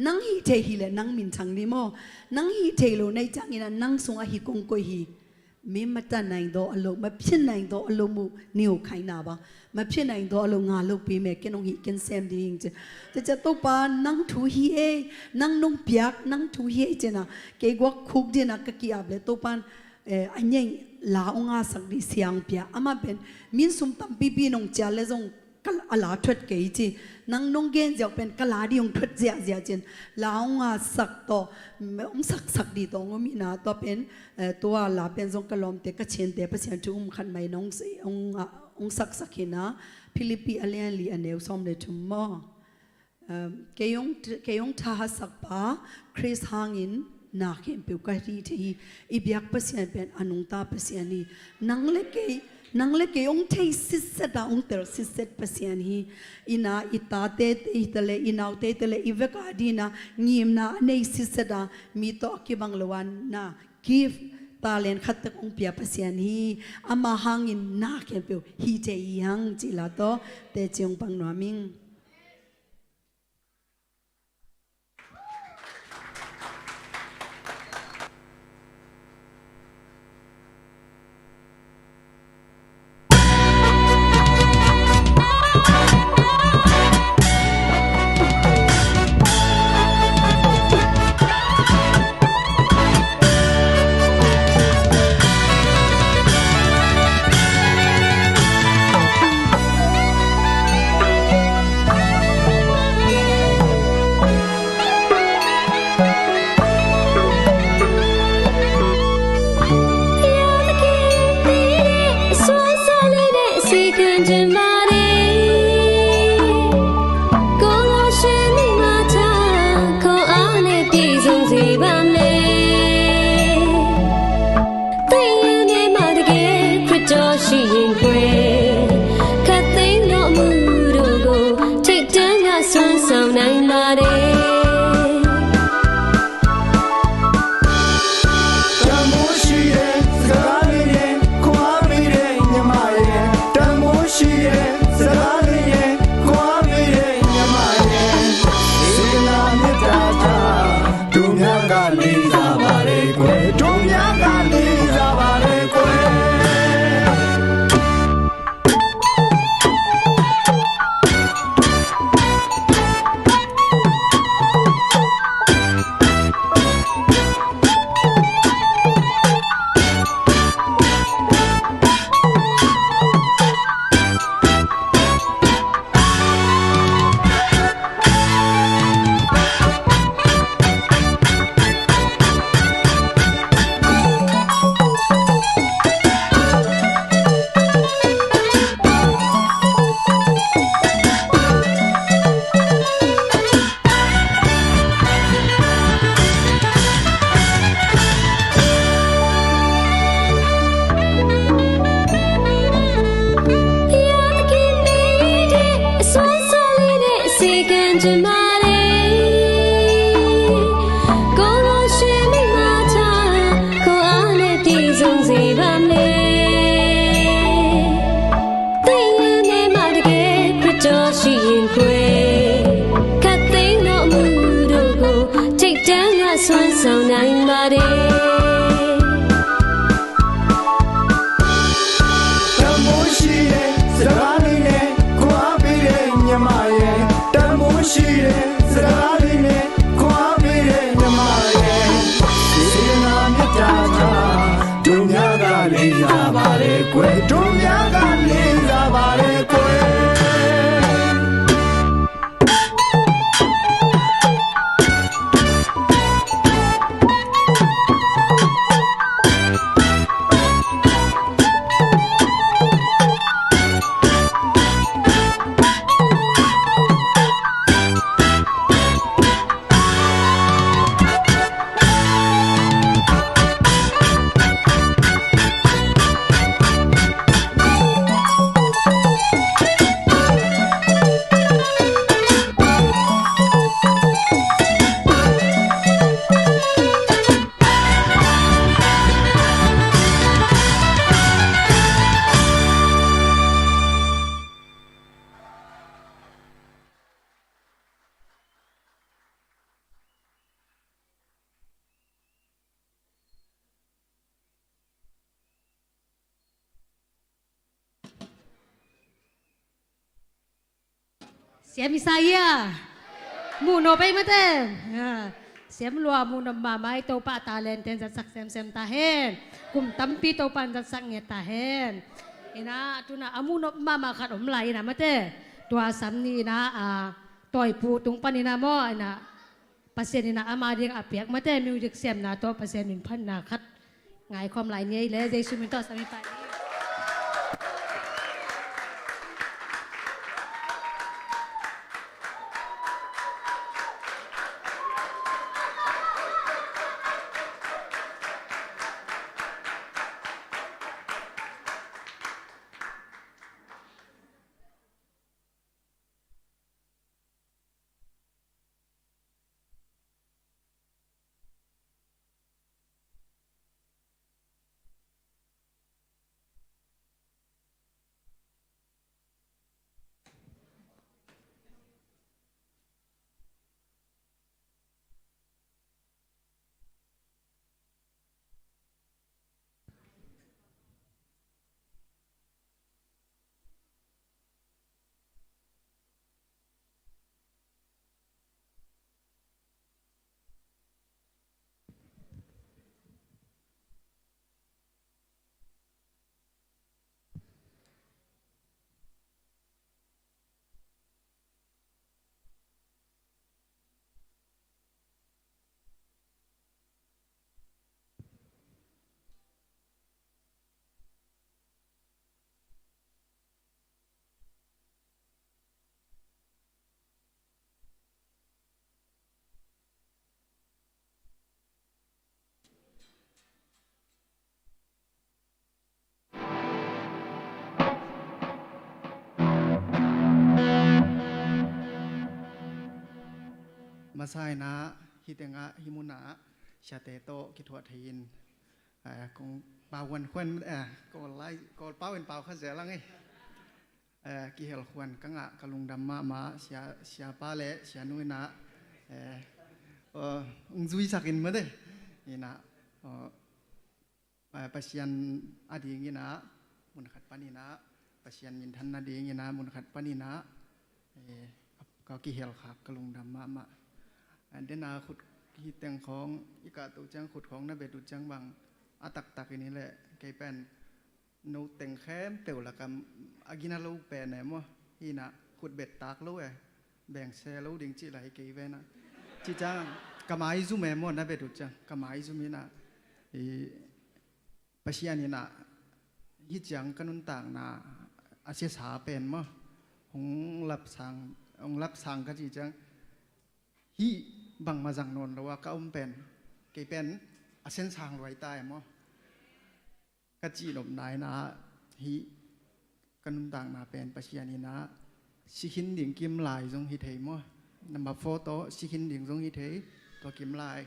nang hih theih hi le nang min thang ni maw? Nang hih theih loh nei ciangin a nang sung a hi kong koih hi. Mi mata nai daw a lo ma phin nai daw a lo mu niu khai na ba ma phin nai daw a lo nga lo pi me ken hong hih ken sem ding ci. Te ca Topa nang thu hi ei nang nong piak nang thu hi ei ci na kei guak khuk dina ka ki ap le Topan eh, a nyeih la hong a sak dih siang pia amah pen min sum tampipi nong cial le zong ka a la thuat kei ci. Nang nong gen ziau pen ka la dih hong thuat ziahziah cin la hong a sak tawh hong saksak dih tawh hong om hina tua pen eh, tua la pen zong ka lawmte ka chinte Pasian thu um khat mai nong hong saksak hina. Philippi a lian li a neu sawm le thum maw? Kei hong thahatsak pa Khrist hangin na khempeuh ka hih thei hi. I biak Pasian pen a nungta Pasian hi. Nang le kei nang le kei hong thei sitset a hong tel sitset Pasian hi. Ina i tate te hi ta le i naute te le i veka dina ngimna a nei sitset a mi tawh a kibang lo a na gift talent khat tek hong pia Pasian hi. Ama hangin na khempeuh hih thei hi hang cih la tawh teci hong pang nuam ing. တင်ပါတယ်။ ကိုယ်တော်ရှင်မိမထံ ခွန်အားနဲ့ပြည့်စုံစေပါမယ်။ သင်ရဲ့မျက်မှောက်တကယ် ခရစ်တော်ရှိရင်ခွဲ ခပ်သိမ်းသောအမှုတို့ကို ထိပ်တန်းကစွမ်းဆောင်နိုင်ပါတယ်။ တန်ဖိုးရှိတဲ့စကားလေးနဲ့ ခွန်အားပေးတဲ့ညီမရဲ့ တန်ဖိုးရှိတဲ့စကားလေးနဲ့ ခွန်အားပေးတဲ့ညီမရဲ့ စေတနာမေတ္တာကြောင့် တို့များကလေးစားပါတယ်ကွယ်၊ တို့များကလေးစားပါတယ်ကွယ်။ ဘုရားသခင်ပေးတဲ့အစွမ်းဆောင်လေးနဲ့ အစေခံချင်ပါတယ်။ ကိုယ်တော်ရှင်မိမထံ ခွန်အားနဲ့ပြည့်စုံစေပါမယ်။ သင်ရဲ့မျက်မှောက်တကယ် ခရစ်တော်ရှိရင်ခွဲ ခပ်သိမ်းသောအမှုတို့ကို ထိပ်တန်းကစွမ်းဆောင်နိုင်ပါတယ်။ တန်ဖိုးရှိတဲ့စကားလေးနဲ့ ခွန်အားပေးတဲ့ညီမရဲ့၊ တန်ဖိုးရှိတဲ့စကားလေးနဲ့ ခွန်အားပေးတဲ့ညီမရဲ့ စေတနာမေတ္တာကြောင့် တို့များကလေးစားပါတယ်ကွယ်၊ တို့များကလေးစားပါတယ်ကွယ်။ Siam i sa ia. Mu no pai mate. Siam lua, mu no mama i, Topa talent ten zatsak semsem ta hen. Kum tampi Topa zatsak ngiat ta hen. Ina tuna a mu no mama khat om lai ina mate. Tua sam ni ina a Toipu tung pan ina maw ina Pasian in a ama ding a piak mate music siamna tawh Pasian min phatna khat ngaikhawm lai ni ei le, Jesu min tawh sami pai. Masa in ah hih tengah hih munah siate tawh kithuah thei in, eh, kong pau huan khuan, eh, Kawl lai, Kawl pau in pau kha zel ang ei. Eh, kihel khuan ka ngah, ka lungdam mahmah. Sia, siapa le sianu in ah, eh, aw, hong zuisak in mate. In ah, aw, eh, Pasian ading in ah mun khat pan in ah, Pasian minthan nading in ah mun khat pan in ah, eh, ka kihel khak, ka lungdam mahmah. Eh, den a khut, hih teng khawng i kahto ciang, khut khawng na bet uh ciang bang a taktak in hi leh, kei pen no teng khempeuh lakah a gina lo pen e maw. Hih in ah khut bet tak lo e, bengse lo ding cih lai kei ven ah. Cih ciang ka maizum e maw, na bet uh ciang ka maizum in ah, i Pasian in ah hih ciang ka nuntakna a siasa pen maw, hong lapsang, hong lapsang ka cih ciang, hih bangmah zang nawn lo a ka om pen, kei pen a sensang luai ta e maw. Ka cihnopna in ah hih ka nuntakna pen Pasian in ah si khin ding kimlai zong hi thei maw. Number four tawh si khin ding zong hi thei, tua kimlai.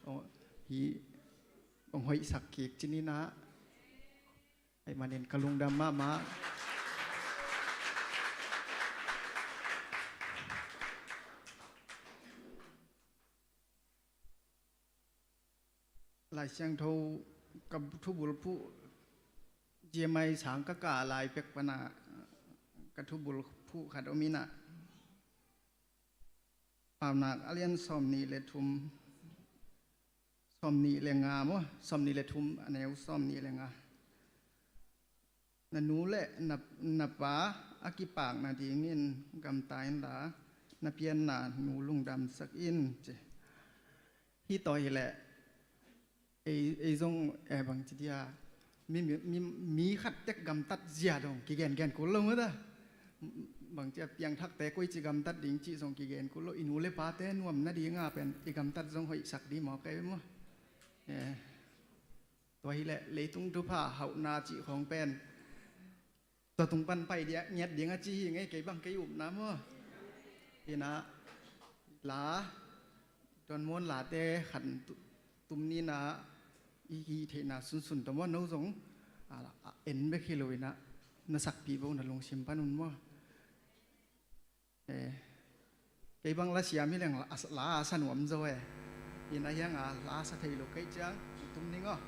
Aw, hih hong hoihsak kik cin in ah, ahih manin ka lungdam mahmah. Lai Siangtho ka thubul phuh, G M I sang ka kah lai pek pan ah ka thubul phuh khat om in ah, Paunak a lian sawmnih le thum, sawmnih le nga maw, sawmnih le thum, a neu sawmnih le nga. Na nu le na, na pa a kipak nadingin gamta inla, na pianna nu lungdamsak in, ci. Hih tawh hi leh ei, ei zong, eh, bangci dia, mi, mi, mi, mi khat tek gamtat zia dong kigengen kul lo maw ta. Bangci a piangthakte koici gamtat ding cih zong kigen kul lo. I nu le pate nuam nadinga pen i gamtat zong hoihsak ding maw, kei maw. Eh, tua hi leh leitung thupha hauhna cih khawng pen tua tung pan pai dia ngiat ding a ci hi ngei, kei bang kei upna maw. Hi in ah, la, tuan muan late khan tu-, tum ni in ah, i hih theihna sunsun tawh maw, no zong, a, a, en bek hi lo in ah, na sakpih bo na lungsim pan un maw. Eh, kei bang la siam hi leng la, la a sa nuam zaw e. Hi in ah, hiang a la a sa thei lo kei ciang tum ning aw.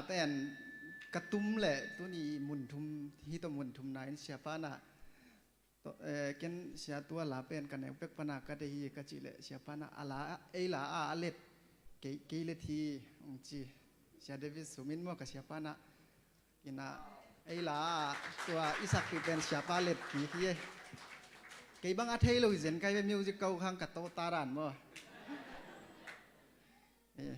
pen ka tum leh tuni mun thum, hih tawh mun thum na in siapa na, eh, ken sia tua la pen ka neu pek pana ka deih hi ka cih leh siapa na a la, ei la a a let, kei, kei let hi hong ci. Sia David Sum in maw ka siapa na, ina, ei la a tua i sakpih pen siapa let kik hi ei. Kei bang a thei lo hi zen kai ve, music kau khang ka tawh ta dan maw. Eh.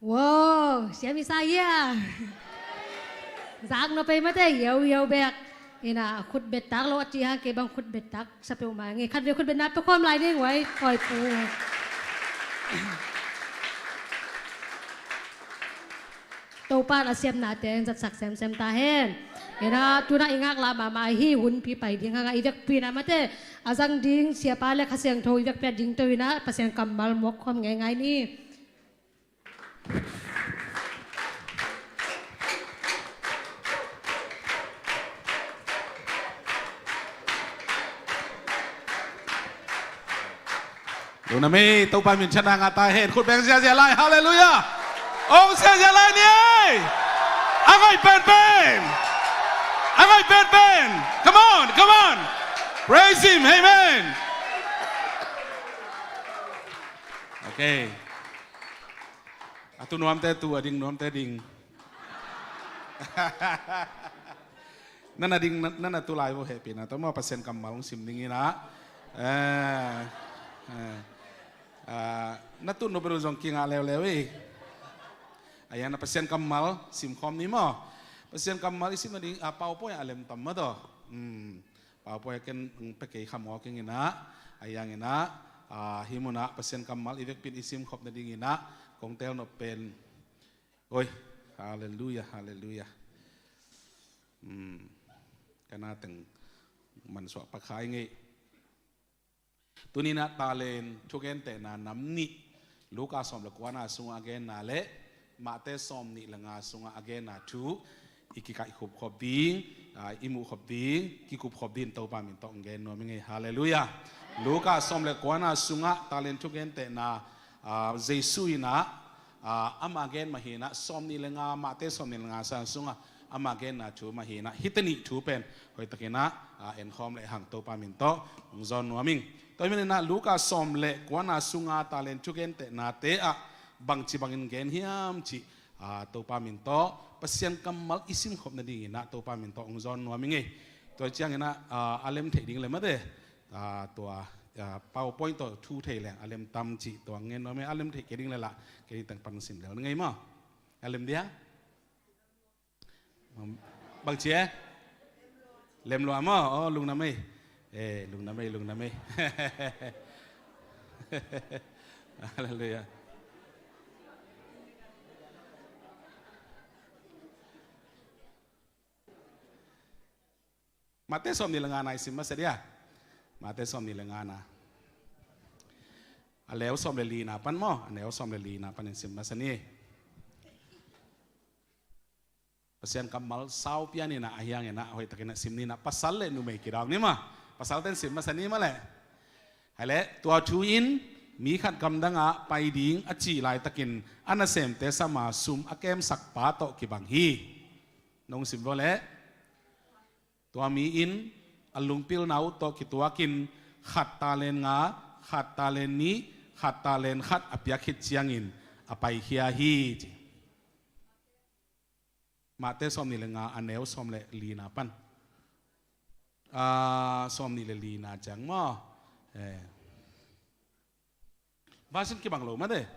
Wow, siam i sa hia? Zak no pei mate, yau yau bek. Ina khut bet tak lo a ti ha, kei bang khut bet tak sa peuhmah ing ei. Khat vei khut betna pia khawm lai ning, wai koi pu. Topa na siamnate zatsak semsem ta hen. Ina tuna i ngaklah mahmah hi, hun pi pai ding hanga i vekpi na mate, a zang ding siapa le Kha Siangtho i vekpi a ding to ina Pasian kammal muak khawm ngeingai ni. Lungdam ei, Topa minthanna ngah ta hen. Khut beng ziazia lai, halleluiah. Ong ziazia lai ni ei. A ngaih penpen, a ngaih penpen. Come on, come on. Praise him, amen. Okay. A tu nuamte tu, a ding nuamte ding. Nana ding, nana tu lai vo hehpihna tawh maw, Pasian kammal hong sim ding ina. Eh, eh. Ah, na tun no beru zong kingah leuleu ei. Aya na Pasian kammal sim khawm ni maw. Pasian kammal i sim nading, ah, PowerPoint a lem tam mah tawh. Hmm. PowerPoint ken, mm, pia kei kha maw keng ina, a yang ina, ah, hi muna Pasian kammal i vekpi in i sim khop nading ina kong tel nop pen. Oi, halleluiah, halleluiah. Hmm, ka na teng mansuah pakha ing ei. Tuni ina talent thugentehna nam nih, Luka sawm le kuana sungah a genna le Mate sawm nih le nga sungah a genna thu i kikaihkhup khop ding, ah, i muh khop ding, kikup khop ding Topa min tawh hong gen nuam ing ei. Halleluiah. Luka sawm le kuana sungah talent thugentehna, ah, Jesu ina, ah, ama gen mah hi ina, sawm nih le nga, Mate sawm nih le nga sang sungah ama genna thu mah hi ina, hite nih thu pen hoihtak ina, ah, en khawm le hang Topa min tawh hong zawn nuam ing. Tua hi man ina Luka sawm le kuana sunga talent thugentehnate ah bangci bangin gen hiam cih, ah, Topa min tawh Pasian kammal i sim khop nading ina Topa min tawh hong zawn nuam ing ei. Tua ciang ina, ah, a lem theih ding le mate, ah, tua, ah, PowerPoint tawh thu thei leng a lem tam cih tua ngen nuam ei. A lem theih kei ding le lah kei teng pan sim lel ning ei maw. A lem dia? Bang ci e? Lem lua maw? Oh, lungdam ei. Eh, lungdam ei, lungdam ei. Halleluiah. Mate sawm nih le nga na i sim masa dia. Mate sawm nih le nga na. A neu sawm le li na pan maw? A neu sawm le li na pan in sim masa ni. Pasian kammal sau pian ina, a hiang ina, hoihtak ina sim ni ina, pasal le numei kidau ni maw. Pasal ten sim masa ni maw le. Hai le, tua thu in mi khat gamdang ah pai ding a cih laitakin a nasemte sama sum a kemsak pa tawh kibang hi. Nong sim vo le. Tua mi in a lungpilna uh tawh kituakin khat talent nga, khat talent nih, khat talent khat a piak khit ciangin a paikhia hi ci. Mate sawm nih le nga, a neu sawm le li na pan. Ah, sawm nih le li na ciang maw? Eh. Version kibang lo mate.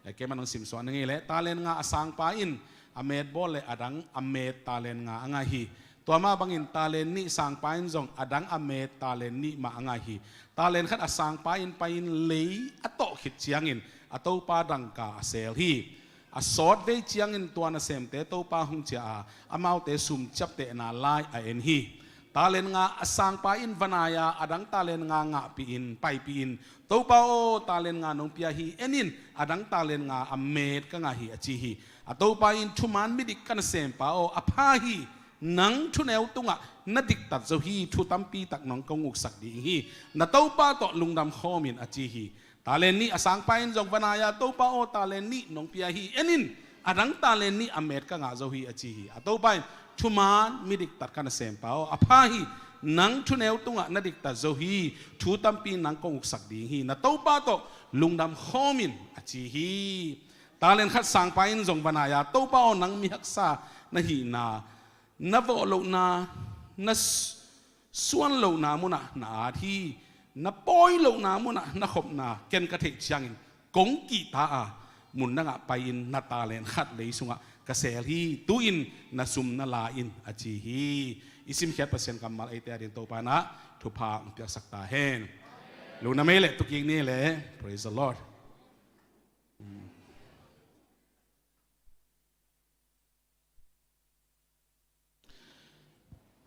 Eh, keimah nong simsuah na ngei leh, talent nga a sangpa in a met bawl le adang a met talent nga a ngah hi. Tua mah bangin talent nih sangpa in zong adang a met talent nih mah a ngah hi. Talent khat a sangpa in pai-in lei a tawh khit ciangin a topa dangka a seel hi. A sawt vei ciangin tua nasemte topa hong ciah a, amaute sum ciaptehna lai a en hi. Talent nga a sangpa in va nai-a adang talent nga ngahpih in, paipih in, "Topa aw, talent nga nong pia hi, en in, adang talent nga a met ka ngah hi," a ci hi. A topa in, "Thuman midik ka nasempa aw, a pha hi. Nang thuneu tungah na diktat zo hi, thu tampi tak nong kong uksak ding hi. Na topa tawh lungdam khawm in," a ci hi. Talent nih a sangpa in zong va nai-a, "Topa aw, talent nih nong pia hi, en in, adang talent nih a met ka ngah zo hi," a ci hi. A topa in, "Thuman midiktat ka nasempa aw, a pha hi. Nang thuneu tungah na diktat zo hi, thu tampi nang kong uksak ding hi. Na topa tawh lungdam khawm in," a ci hi. Talent khat sangpa in zong va nai-a, "Topa aw, nang mi haksa na hihna, na vawh lohna, na s-, suan lohna munah na at hi. Na pawi lohna munah na khopna ken ka theih ciangin kong kihta a, mun dangah pai-in na talent khat lei sungah ka sel hi, tu-in na sum na la in, a ci hi. I simkhiat Pasian kammal eite adingin Topa in ah thupha hong piaksak ta hen. Lungdam ei leh, tu kik ni leh. Praise the Lord.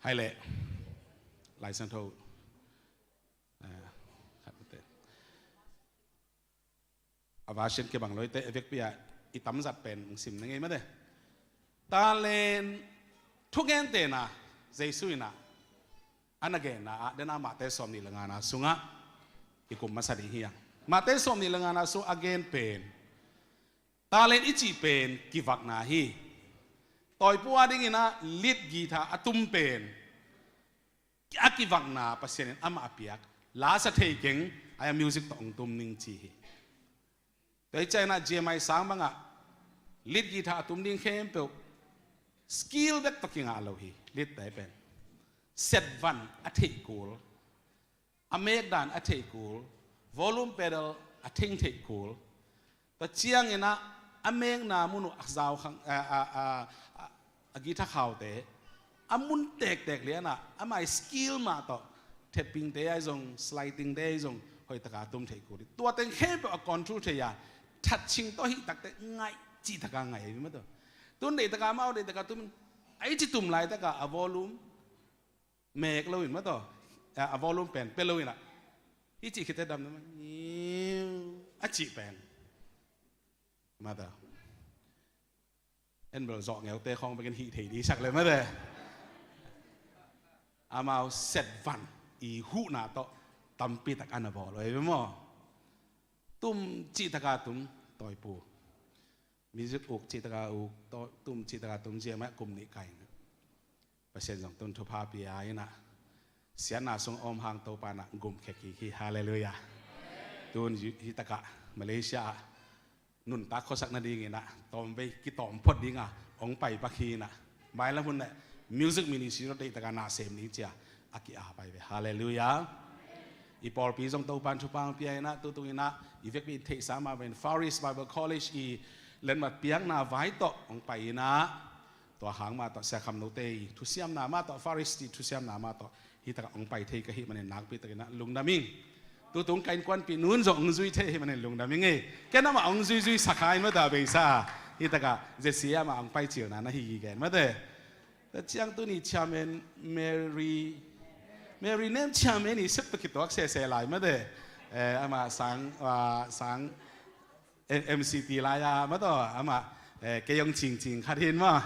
Hai leh, Lai Siangtho, eh, khat mate. A version kibang lo hi teh, a vekpi-a i tamzat pen hong sim na ngei mate. Talent thugentehna Jesu in ah a na genna ah, den a Mate sawmnih le ngana sungah i kum masa ding hi hang. Mate sawmnih le ngana sung a gen pen, talent i cih pen kivakna hi. Tawipu adingin ah lead guitar a tum pen a kivakna Pasian in amah a piak, la sa thei keng, a music tawh hong tum ning ci hi. Tua hi ciangin ah G M I sang bangah lead guitar a tum ding khempeuh skill bek tawh kingah lo hi. Lead te pen setvan a theih kul, a mekdan a theih kul, volume pedal a theng theih kul. Tua ciangin ah a mekna mun uh a zau khang, a, a, a, a, a guitar khaute a mun tektek lianah amah i skill mah tawh, tapping te ahi zong, sliding te ahi zong, hoih taka tum theih kul hi. Tua teng khempeuh a control thei a, thatching tawh hih takte ngaih cih taka ngaih ahi mah tawh. Tun deih taka amau deih taka tum, a i ci tum lai taka a volume mek loin mah tawh, a, a volume pen pia loin ah, hih cih khit teh dam na mah, a cih pen mah tawh. En bel zawh ngeute khawng bekin hih thei dih sak le mate. Amau setvan i huhna tawh tampi tak a na bawl uh ei ve maw. Tum cih taka tum, Tawipu. Music uk cih taka uk, taw-, tum cih taka tum, ziamah kum nih kai na. Pasian zong tun thupha pia in ah, siatna sung a om hang Topa in ah gum khia kik hi. Halleluiah. Tun hih takah Malaysia ah nuntak khuasak nadingin ah tawmvei kitawm phot dinga hong pai pak hi in ah, mailam hun leh music ministry tawh deih taka na sem ding ci-a a ki-ap pai ve. Halleluiah. I pawlpi zong Topa in thupha hong pia in ah, tutung in ah i vekpi in theihsa mah bangin Far East Bible College i letmat piakna vai tawh hong pai in ah, tua hang mah tawh Sia Kham Note i thusiamna mah tawh, Far East i thusiamna mah tawh hih takah hong pai thei ka hih manin nakpi takin ah lungdam ing. Tutung ka innkuanpih nu'n zong hong zui thei ahih manin lungdam ing ei. Ken amah hong zuizui sakha in mah tawh a beisa, hih takah J C amah hong pai cilna na hi gen mate. Tua ciang tuni chairman Mary, Mary Nem chairman i sep tawh kituak sese lai mate. Eh, amah sang, ah, sang M-, M C T lai-a mah tawh, amah, eh, kei hong cingcing khat hi in maw.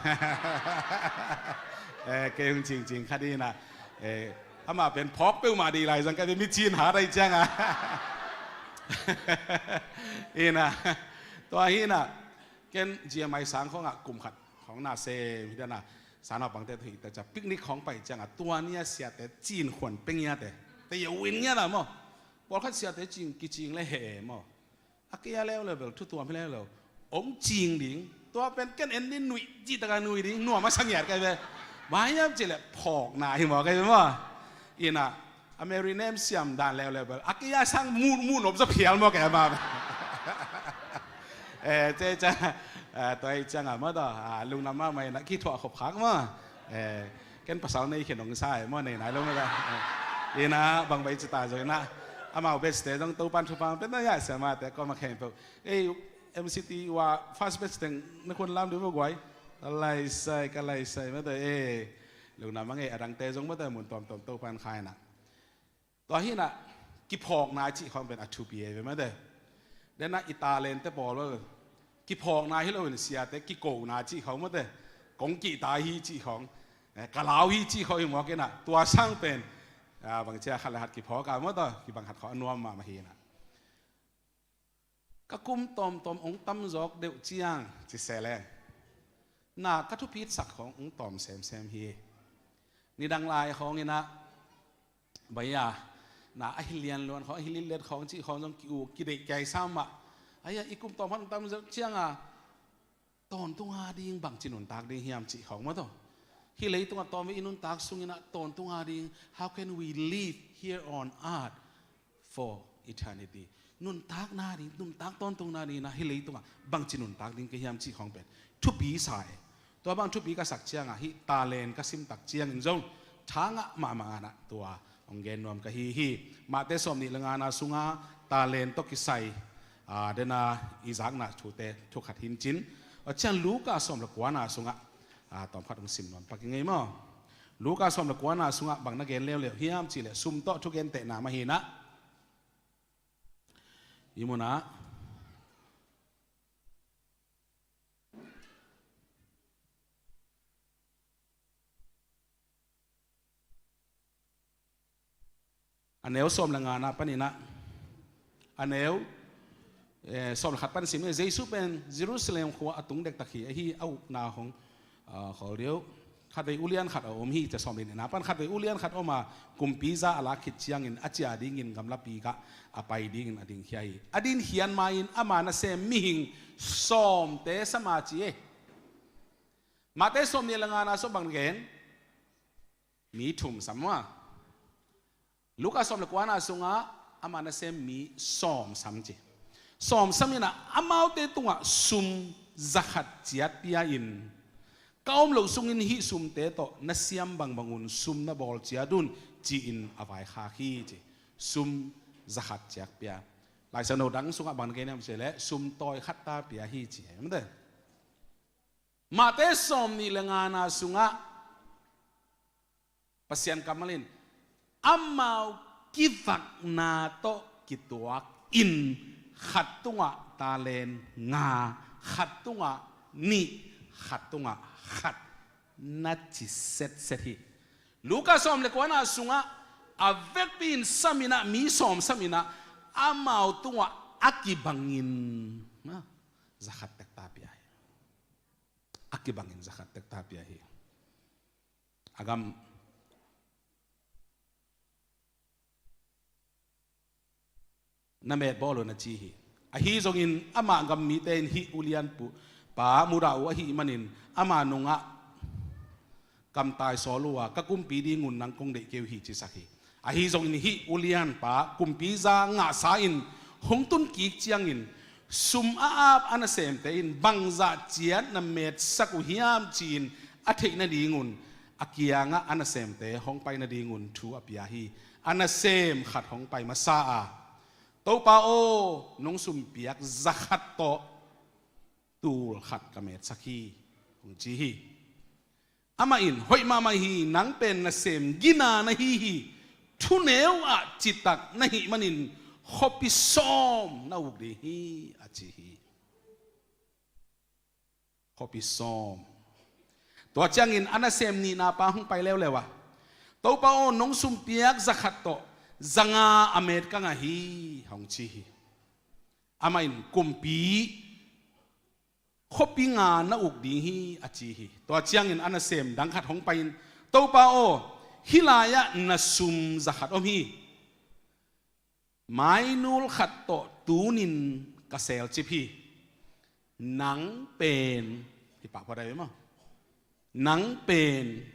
Eh, kei hong cingcing khat hi in ah, eh, amah pen phawk peuhmah dih lai zang ka ve, mi cin hat ahi ciangah. Hi in ah, tua hi in ah, ken G M I sang khawngah kum khat khawng na sem hi dan ah, sanaupangte tawh hih ta ciang picnic khawng pai ciangah, tua ni-a siate cin khuan peng ngiate, te yo win ngiat ah maw. Pawlkhat siate cing, kicing le heh maw. A kei a leuleu bel, thu tuam hi leuleu. Hong cing ding. Tua pen ken en ding, nuih cih taka nuih ding, nuam a sa ngiat ka hi ve. Bang hiam cih leh phawkna hi maw ka hi ve maw. Hi in ah, a Mary Nem siam dan leuleu bel, a kei a sang mu, mu nop zaw phial maw ka hi maw. Eh, ci ciang, eh, tua hi ciangah maw tawh, ah, lungdam mahmah in ah kithuah khop khak maw. Eh, ken pasal nei khin hong sa e maw, nei nai lo mah ta. Eh, hi in ah, bang bai ci ta zong hi in ah, amau batch te zong Topa'n thupha hong pia in ah, ya sia mate, kua mah khempeuh. Ei, M C T wa first batch teng na khun lam dih maw guai. Ka lai sai, ka lai sai mate, eh. Lungdam mah ing ei, a dangte zong mate, mun tuamtuam Topa'n kha in ah. Tua hi in ah, kiphawkna cih khawng pen a thupi ei ve mate. Den ah i talent te pawl bel kiphawkna hi loin siate kikona cih khawng mate. Kong kihta hi cih khawng, eh, ka lau hi cih khawng hi mawk in ah, tua sang pen, ah, bangci-a khat le khat kiphawk a maw tawh, kibang khat khawng a nuam mahmah hi in ah. Ka kum tawmtawm hong tamzawk deuh ciang ci se leng, na ka thupitsak khawng hong tawm semsem hi. Nidang lai khawng in ah, bang hiam, na ahi lianluan khawng, ahi litlet khawng cih khawng zong ki-uk kideih kiaisam mah. Ahi a, i kum tawm khat hong tamzawk ciangah tawntung ading bangci nuntak ding hiam cih khawng maw tawh. Hih leitungah tawmvei i nuntak sung in ah tawntung ading, how can we live here on earth for eternity? nuntakna ding, nuntak tawntungna ding inah hih leitungah bangci nuntak ding ka hiam cih khawng pen thupi sa e. Tua bang thupi ka sak ciangah hih talent ka simtak ciangin zong thangah mahmah nganah tua hong gen nuam ka hi hi. Matthai sawm nih le ngana sungah talent tawh kisai, aa, dena i zakna thute thukhat hincin. Tua ciang Luka sawm le kuana sungah, aa, tawmkhat hong sim nuam pak i ngei maw? Luka sawm le kuana sungah bang na gen leuleu hiam cihleh sum tawh thugentehna mah hinah. I munah a neu sawm le ngana paninah a neu, eh, sawm le khat pan sim. Jesu pen Jerusalem khua a tung dektak hi ahi a ukna hong, ah, khawl deuh. Khatvei ulian khat a om hi, ca sawm le nihna pan khatvei ulian khat om a kumpi za a lak khit ciangin a cia dingin gamlapi kah a pai dingin a dingkhia hi. A dinkhian ma-in ama nasem mihing sawmte sam a ci e. Matthai sawm nih le ngana sawm bang gen? Mi thum sam maw? Luka sawm le kuana sungah ama nasem mi sawm sam ci. Sawm sam inah amaute tungah sum zakhat ciat pia-in ka om loh sungin hih sumte tawh na siam bangbang un sum na bawl ciat un ci-in a vaikhak hi ci. Sum zakhat ciat pia. Laisiangtho dang sungah bang na gen hiam cihleh sum tawi khat ta pia hi ci. Matthai sawm nih le ngana sungah Pasian kammal in amau kivakna tawh kituak in khat tungah talent nga, khat tungah nih, khat tungah khat na ci setset hi. Luka sawm le kuana sungah a vekpi in sam inah mi sawm sam inah amau tungah a kibangin zakhat tek ta pia hi. A kibangin zakhat tek ta pia hi. A gam na met bawl un a ci hi. Ahi zongin amah gam mite in hih ulian pu pa mudah uh ahih manin ama nungah kamtai sawl uh a ka kumpi dingun nang kong deih kei uh hi cisak hi. Ahi zongin hih ulianpa kumpi za ngahsa in hong tun kik ciangin sum a ap a nasemte in bangzah ciat na metsak uh hiam ci-in a theih nadingun a kiangah a nasemte hong pai nadingun thu a pia hi. A nasem khat hong pai masa a, Topa aw, nong sumpiak zakhat tawh tul khat ka metsak hi, hong ci hi. Amah in, hoih mahmah hi, nang pen nasem gina na hi hi. Thuneu ah citak na hih manin khuapi sawm na uk ding hi, a ci hi. Khuapi sawm. Tua ciangin a nasem nihna pa hong pai leuleu a, Topa aw, nong sumpiak zakhat tawh zanga a met ka ngah hi, hong ci hi. Amah in, kumpi khuapi nga na uk ding hi, a ci hi. Tua ciangin a nasem dang khat hong pai-in, Topa aw, hih lai-ah na sum zakhat om hi. Mainul khat tawh tunin ka selcip hi. Nang pen, hi pahpah dai maw? Nang pen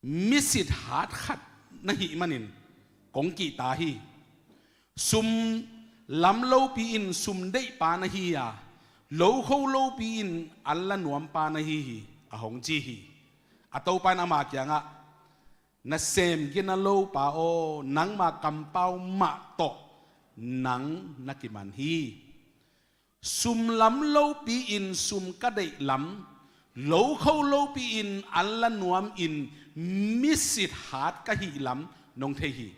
misit hat khat na hih manin kong kihta hi. Sum lam lopi in sum deihpa na hi a, lokho lopi in an la nuampa na hi hi, a hong ci hi. A topa in ama kiangah, nasem gina lopa aw, nangma kampau mah tawh nang na kiman hi. Sum lam lopi in sum ka deih lam, lokho lopi in an la nuam in misit hat ka hih lam nong thei hi.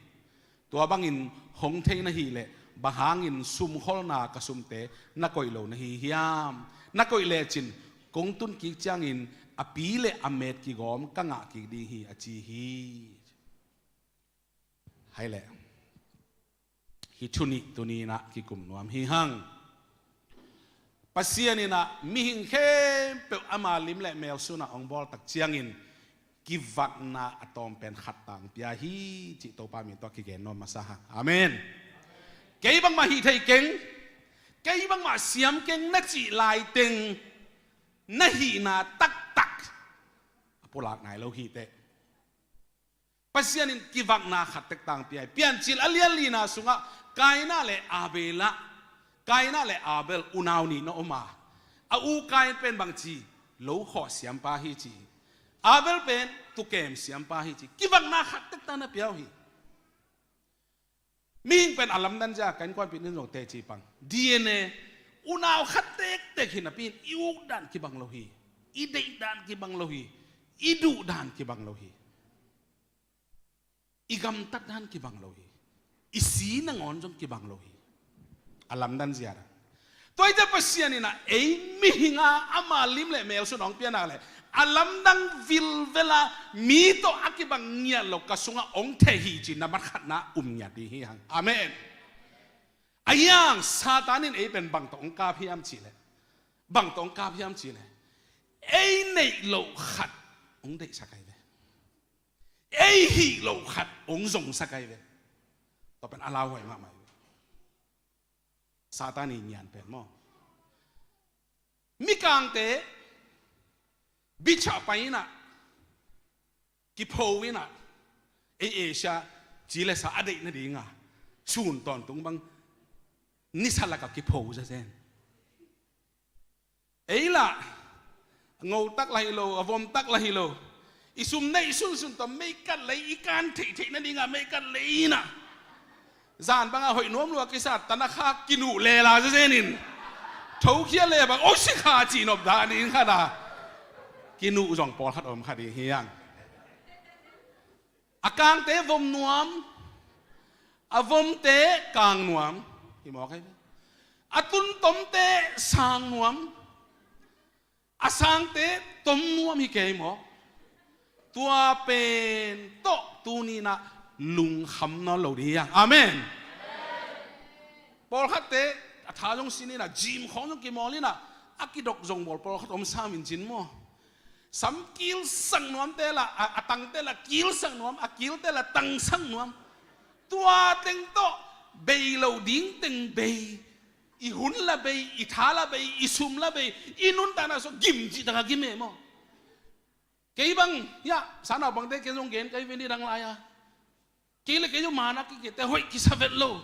Tua bangin hong thei na hih leh bang hangin sumkholna ka sumte na koih lo na hi hiam? Na koih lecin kong tun kik ciangin a pi le a met kigawm ka ngah kik ding hi, a ci hi. Hai leh, hih thu nih tuni inah kikum nuam hi hang. Pasian inah mihing khempeuh ama lim le mel sunah hong bawltak ciangin kivakna a tawm pen khat tang pia hi cih Topa min tawh kigen nuam masa hang. Amen. Kei bangmah hih thei keng, kei bangmah siam keng na cih laiteng na hihna taktak a pulak nai lo hi teh. Pasian in kivakna khat tek tang pia hi. Piancil a lian lina sungah Kaina le Abela, Kaina le Abel unau nih na om a, a u Kain pen bangci, lo khawh siampa hi ci. Abel pen tukem siampa hi ci. Kivakna khat tek tang na pia uh hi. Mihing pen a lamdan zia, ka innkuanpih nih zong teci pang. D N A, unau khat tektek hi napi in i uk dan kibang lo hi. I deih dan kibang lo hi. I duh dan kibang lo hi. I gamtat dan kibang lo hi. I si nangawn zong kibang lo hi. A lamdan zia dan. Tua hi ciang Pasian in ah ei mihing a ama lim le mel sung hong piakna le a lamdang vilvel a mi tawh a kibang ngiat lo ka sungah hong theih hi ci na mat khatna um ngiat ding hi hang. Amen. Ahi hang Satan in ei pen bang tawh hong kap hiam cih leh, bang tawh hong kap hiam cih leh, ei neih loh khat hong deihsak ahi ve. Ei hih loh khat hong zongsak ahi ve. Tua pen a lauhuai mahmah hi ve. Satan i ngian pen maw. Mikangte beach ah pai in ah, kipho in ah, ei Asia ci le sa a deih nading a, sun tawntung bang nisa lakah kipho zazen. Ei lah, a ngo tak lah hi lo, a vom tak lah hi lo. I sum neih sunsun tawh meikat lei, i kan theihtheih nading a meikat lei in ah, zan bangah hoih nuam lua kisa, tanakha kinuh lela zazen in, thokhia le bang, o, sikha cih nop dah ding khat a, kinuh zong pawlkhat om kha ding hi hang. A kangte vom nuam, a vomte kang nuam hi mawk ahi ve. A tuntomte sang nuam, a sangte tom nuam hi kei mawk. Tua pen tawh tuni in ah lungkham nawn lo ding hi hang. Amen. Pawlkhatte a tha zong sin in ah, gym khawng zong kimawl in ah, a kidok zong bawl pawlkhat om sam in cin maw. Sam kilsak nuamte lah, a, a tangte lah kilsak nuam, a kilte lah tangsak nuam. Tua teng tawh bei lo ding teng bei. I hun lah bei, i tha lah bei, i sum lah bei, i nuntakna sung gim cih tak a gim e maw. Kei bang, ya, sanaupangte kei zong gen kai ve ni dang lai a. Kei le kei zong mana kikete hoih kisa vet lo.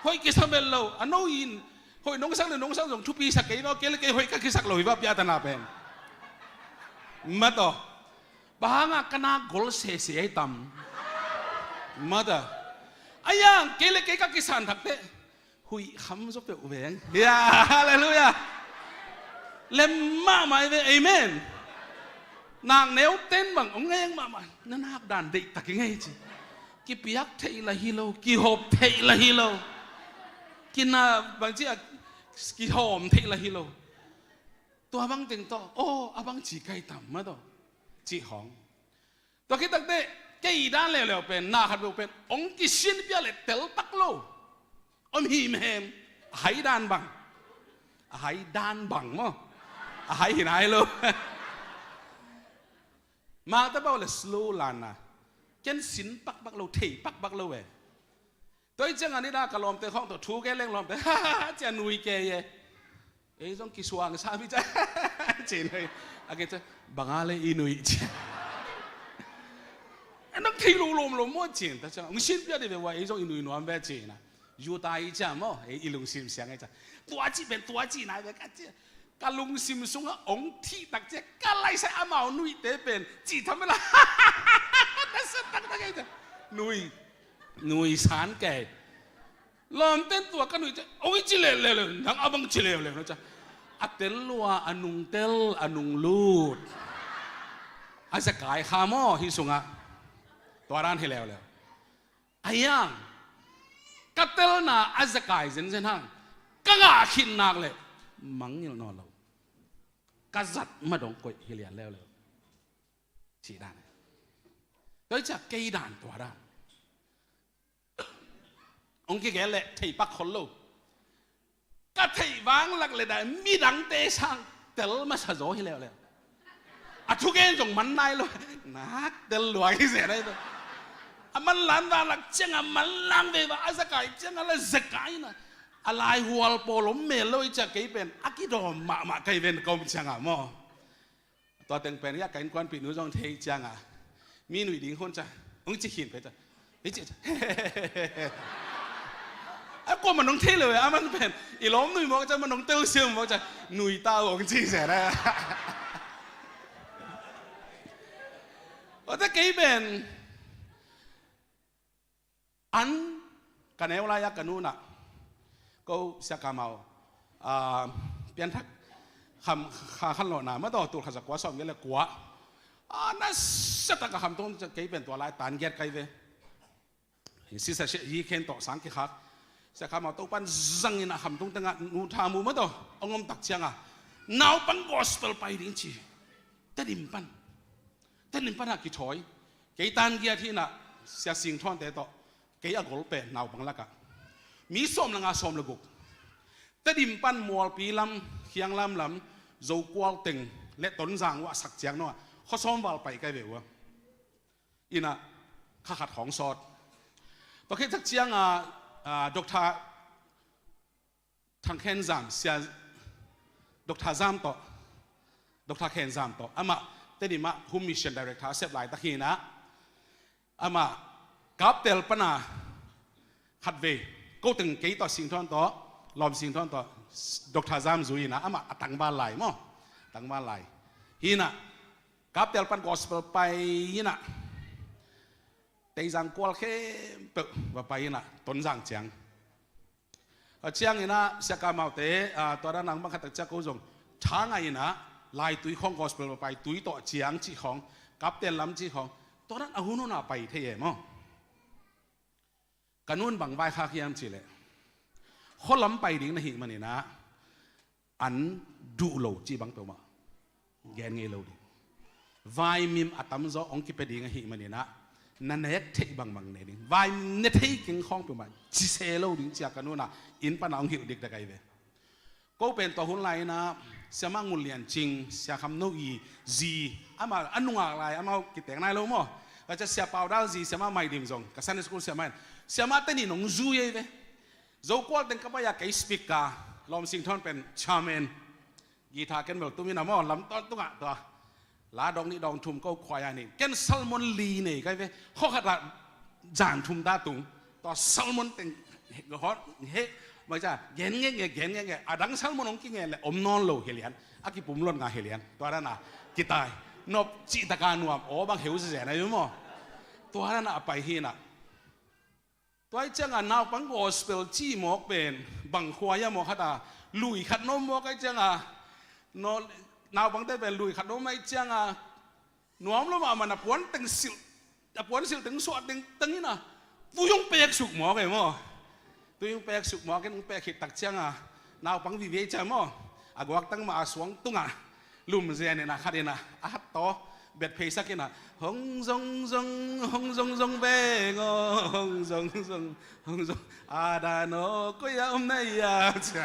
Hoih kisa vet lo. A no in hoih nong sak le nong sak zong thupi sak kei no, kei le kei hoih ka kisak lo hi va, piatana pen. Mataw. Bang hanga ka nak gol sese ai tam. Mataw. Ahi hang kei le kei ka kisan thakte huih kham zaw peuh veng. Ya, halleluiah. Lem mahmah hi ve, amen. Nak neu ten bang hong ngeng mahmah. Na nak dan deihtak i ngei ci. Kipiak theih lah hi lo, kihop theih lah hi lo. Kina bang ci a, kihawm theih lah hi lo. Tua bang teng tawh, aw, a bang ci kai tam mataw. Cih hong. Tua khit takteh, kei dan leuleu pen, na khat peuh pen hong kisinpia le teltak lo. Om himhem. A hai dan bang. A hai dan bang maw. A hai hi nai lo. Mangtapa uh le slow lanna. Ken sin pakpak lo, thei pakpak lo e. Tua hi ciangin a nidang ka lawmte khawng tawh thu kei leng lawmte, ha ha ha, cia nui kei e. Ei zong kisuang sa mi cia, cin hei. A kei cia, bang a le i nui cia. Nang thei lo lawm lo maw cin, ta cia, hong sinpia dih ve ua, ei zong i nui nuam ve cin a. Yu ta i cia maw, ei i lungsim siang ei cia. Tua ci pen, tua ci nai ve ka cia. Ka lungsim sungah hong thih tak ciah ka laisai amau nuihte pen cih tham mela. Nasa taktak ei ciah nui, nui san kei. Lawmten tua ka nuih ciah hong i ci leuleu, nang a bang ci leuleu na ciah. A tel lua, a nung tel, a nung lut. A zekai kha maw hih sungah. Tua dan hi leuleu. Ahi hang ka telna a zekai zenzen hang ka ngah khit nak leh mangngilh nawn lo. Ka zat ma dong koih hi lian leuleu. Cih dan. Tua hi ciah kei dan tua dan. Hong kigen leh thei pak khol lo. Ka theih vang lak le dai midangte sang tel masa zaw hi leuleu. A thugen zong man nai lo. Nak tel luai hi zen ahi. A manlan vang lak ciangah manlang vei va a zekai ciangah la zekai na. A laihual pawl om mel lo hi ciah kei pen a kidawm mahmah kai ven ka om ciangah maw. Tua teng pen hiah ka innkuanpih nu zong thei ciangah Mi nui ding hon ca, hong ci khin pe ca. Hei ci ca. A kuamah nong thei lo e, a man pen i lawm nui mawk ca, man nong telsiam mawk ca, nui ta uh hong ci sia na. Tua te kei pen an ka neu lai-a ka nu in ah, ko Sia Ka Mau, ah, pianthak kham kha khan lawhna mah tawh, tul khat za kua sawm giat le kua, ah, na sia tak a khamtung, kei pen tua lai tan giat kai ve. Sister Hih Khen tawh sang kikhak. Sia Ka Mau Topa'n zangin a khamtung tengah nu tha mu mah tawh hong om tak ciangah, naupang gospel pai ding ci. Tedim pan, Tedim pan ah kithawi. Kei tan giat hi in ah, Sia Sing Thawn te tawh, kei a gol pen naupang lakah mi sawm le nga, sawm le guk. Tedim pan Mualpi lam, Khiang Lam lam, Zokual teng le Tonzang uh a sak ciang nuam ah, khua sawm val pai kai ve ua. In ah kha khat khawng sawt. Tua khit tak ciangah, ah, Doctor Thang Khen Zam, Sia Doctor Zam tawh, Doctor Khen Zam tawh, amah Tedim ah Home Mission Director a sep laitak hi in ah, amah Kaptel pan a khat vei, ko teng kei tawh, Sing Thawn tawh, Lawm Sing Thawn tawh, Doctor Zam zui in ah, amah a tangval lai maw, tangval lai hi in ah, Kaptel pan gospel pai in ah, Teizang kual khempeuh va pai in ah, Tonzang ciang. A ciangin ah Sia Ka Mau te, ah, tua dan a bang khat tak ciang ko zong tha ngaih in ah, Laitui khawng gospel va pai, Tui tawh ciang cih khawng, Kaptel lam cih khawng, tua dan a hun hun a pai thei e maw. Ka nu'n bang vaikhak hiam cih leh, khua lam pai ding na hih manin ah, an duh lo cih bang peuhmah gen ngei lo ding. Vaimim a tamzaw hong kipia ding ahih manin ah, na nek theih bangbang ne ding. Vaimim ne thei keng khawng peuhmah ci se lo ding ci-a ka nu'n ah, inn pan ah hong hilh dikdak ahi ve. Ko pen tua hun lai-in ah, Siamah Ngun Lian Cing, Sia Kham No Ii zi, amah a nungak lai, amah kiteng nai lo maw. Ka cia Sia Pau Dal zi, Siamah Mai Dim zong, ka Sunday school siamah in, siamah teni nong zui ahi ve. Zokual teng ka pai-a kei speaker, Lawm Sing Thawn pen chairman, guitar ken bel tum in ah maw, lamtawn tungah tua, la dawng nih dawng thum ko khua-a nih, ken sermon li nei kai ve, khua khat ah zan thum ta tung, tua sermon teng hot he, mai ca, gen ngekngek, gen ngekngek, a dang sermon hong kingen leh om nawn lo hi lian, a kipum luat nga hi lian, tua dan a kitai, nop cihtak a nuam, aw bang heu zezen ahi maw, tua dan a pai hi in ah. Tua ahih ciangah naupang gospel cih mawk pen bang khua hiam, mawk khat a, lui khat na om mawk ahih ciangah, naupangte pen lui khat na om ahih ciangah, nuam lo mahmah in a puan teng silh, a puan silh teng suah tengteng in ah, tui hong pek suk mawk e maw. Tui hong pek suk mawk in, hong pek khit tak ciangah, naupang vive ahih ciang maw, a guaktang mah a suang tungah lum zen in ah, khat in ah a hat taw bet pheisak in ah, hong zong zong, hong zong zong veng aw, hong zong zong, hong zong, a dan aw, koi ah om na hia, cia.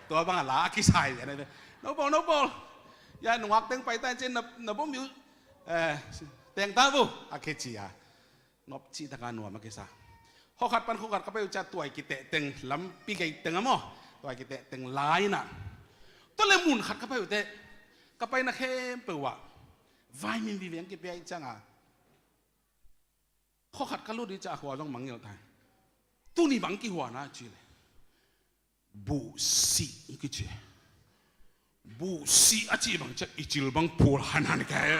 Tua bang a la a kisai zen ahi ve. No pawl, no pawl, ya nungak teng pai ta in, na, na bom biu, eh, teng ta vo, a kici a. Nop cihtak a nuam a kisa. Khua khat pan khua khat ka pai uh ciang, tuai kiteh teng, lampi gei teng a maw, tuai kiteh teng lai in ah, tua leh mun khat ka pai uh teh, ka paina khempeuh ah vaimim vive hong kipia ahih ciangah, khua khat ka lut uh ciang a khua zong mangngilh ta hi. Tuni bang kihua na cih leh, buhsih kici. Buhsih a cih bang ciang i cil bang phul hanhan kei.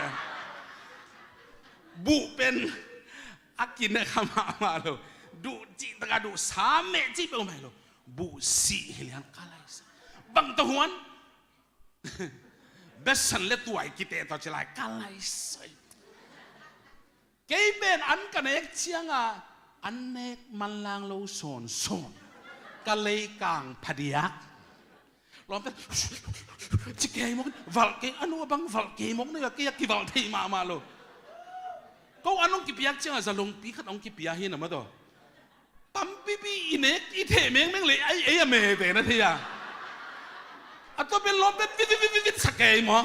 Buh pen a kinek kha mahmah lo. Duh cihtak a duh, sa meh cih peuhmah hi lo. Buhsih hi lian, ka laisai. Bang tawh huan? Besan le tuai kiteh tawh ci lai, ka laisai. Kei pen an ka nek ciangah, an nek manlang lo sawnsawn, ka leikang phadiak. Lawmte ci kei mawk, valh kei, a nu a bang valh kei mawk na, kei a kivalh thei mahmah lo. Ko an hong kipiak ciangah zalongpi khat hong kipia hi na maw tawh. Tampipi i nek i theh mengmeng leh ei, ei a mete na thei a. A tua pen lawmte vit, vit, vit, vit, vit sa kei maw.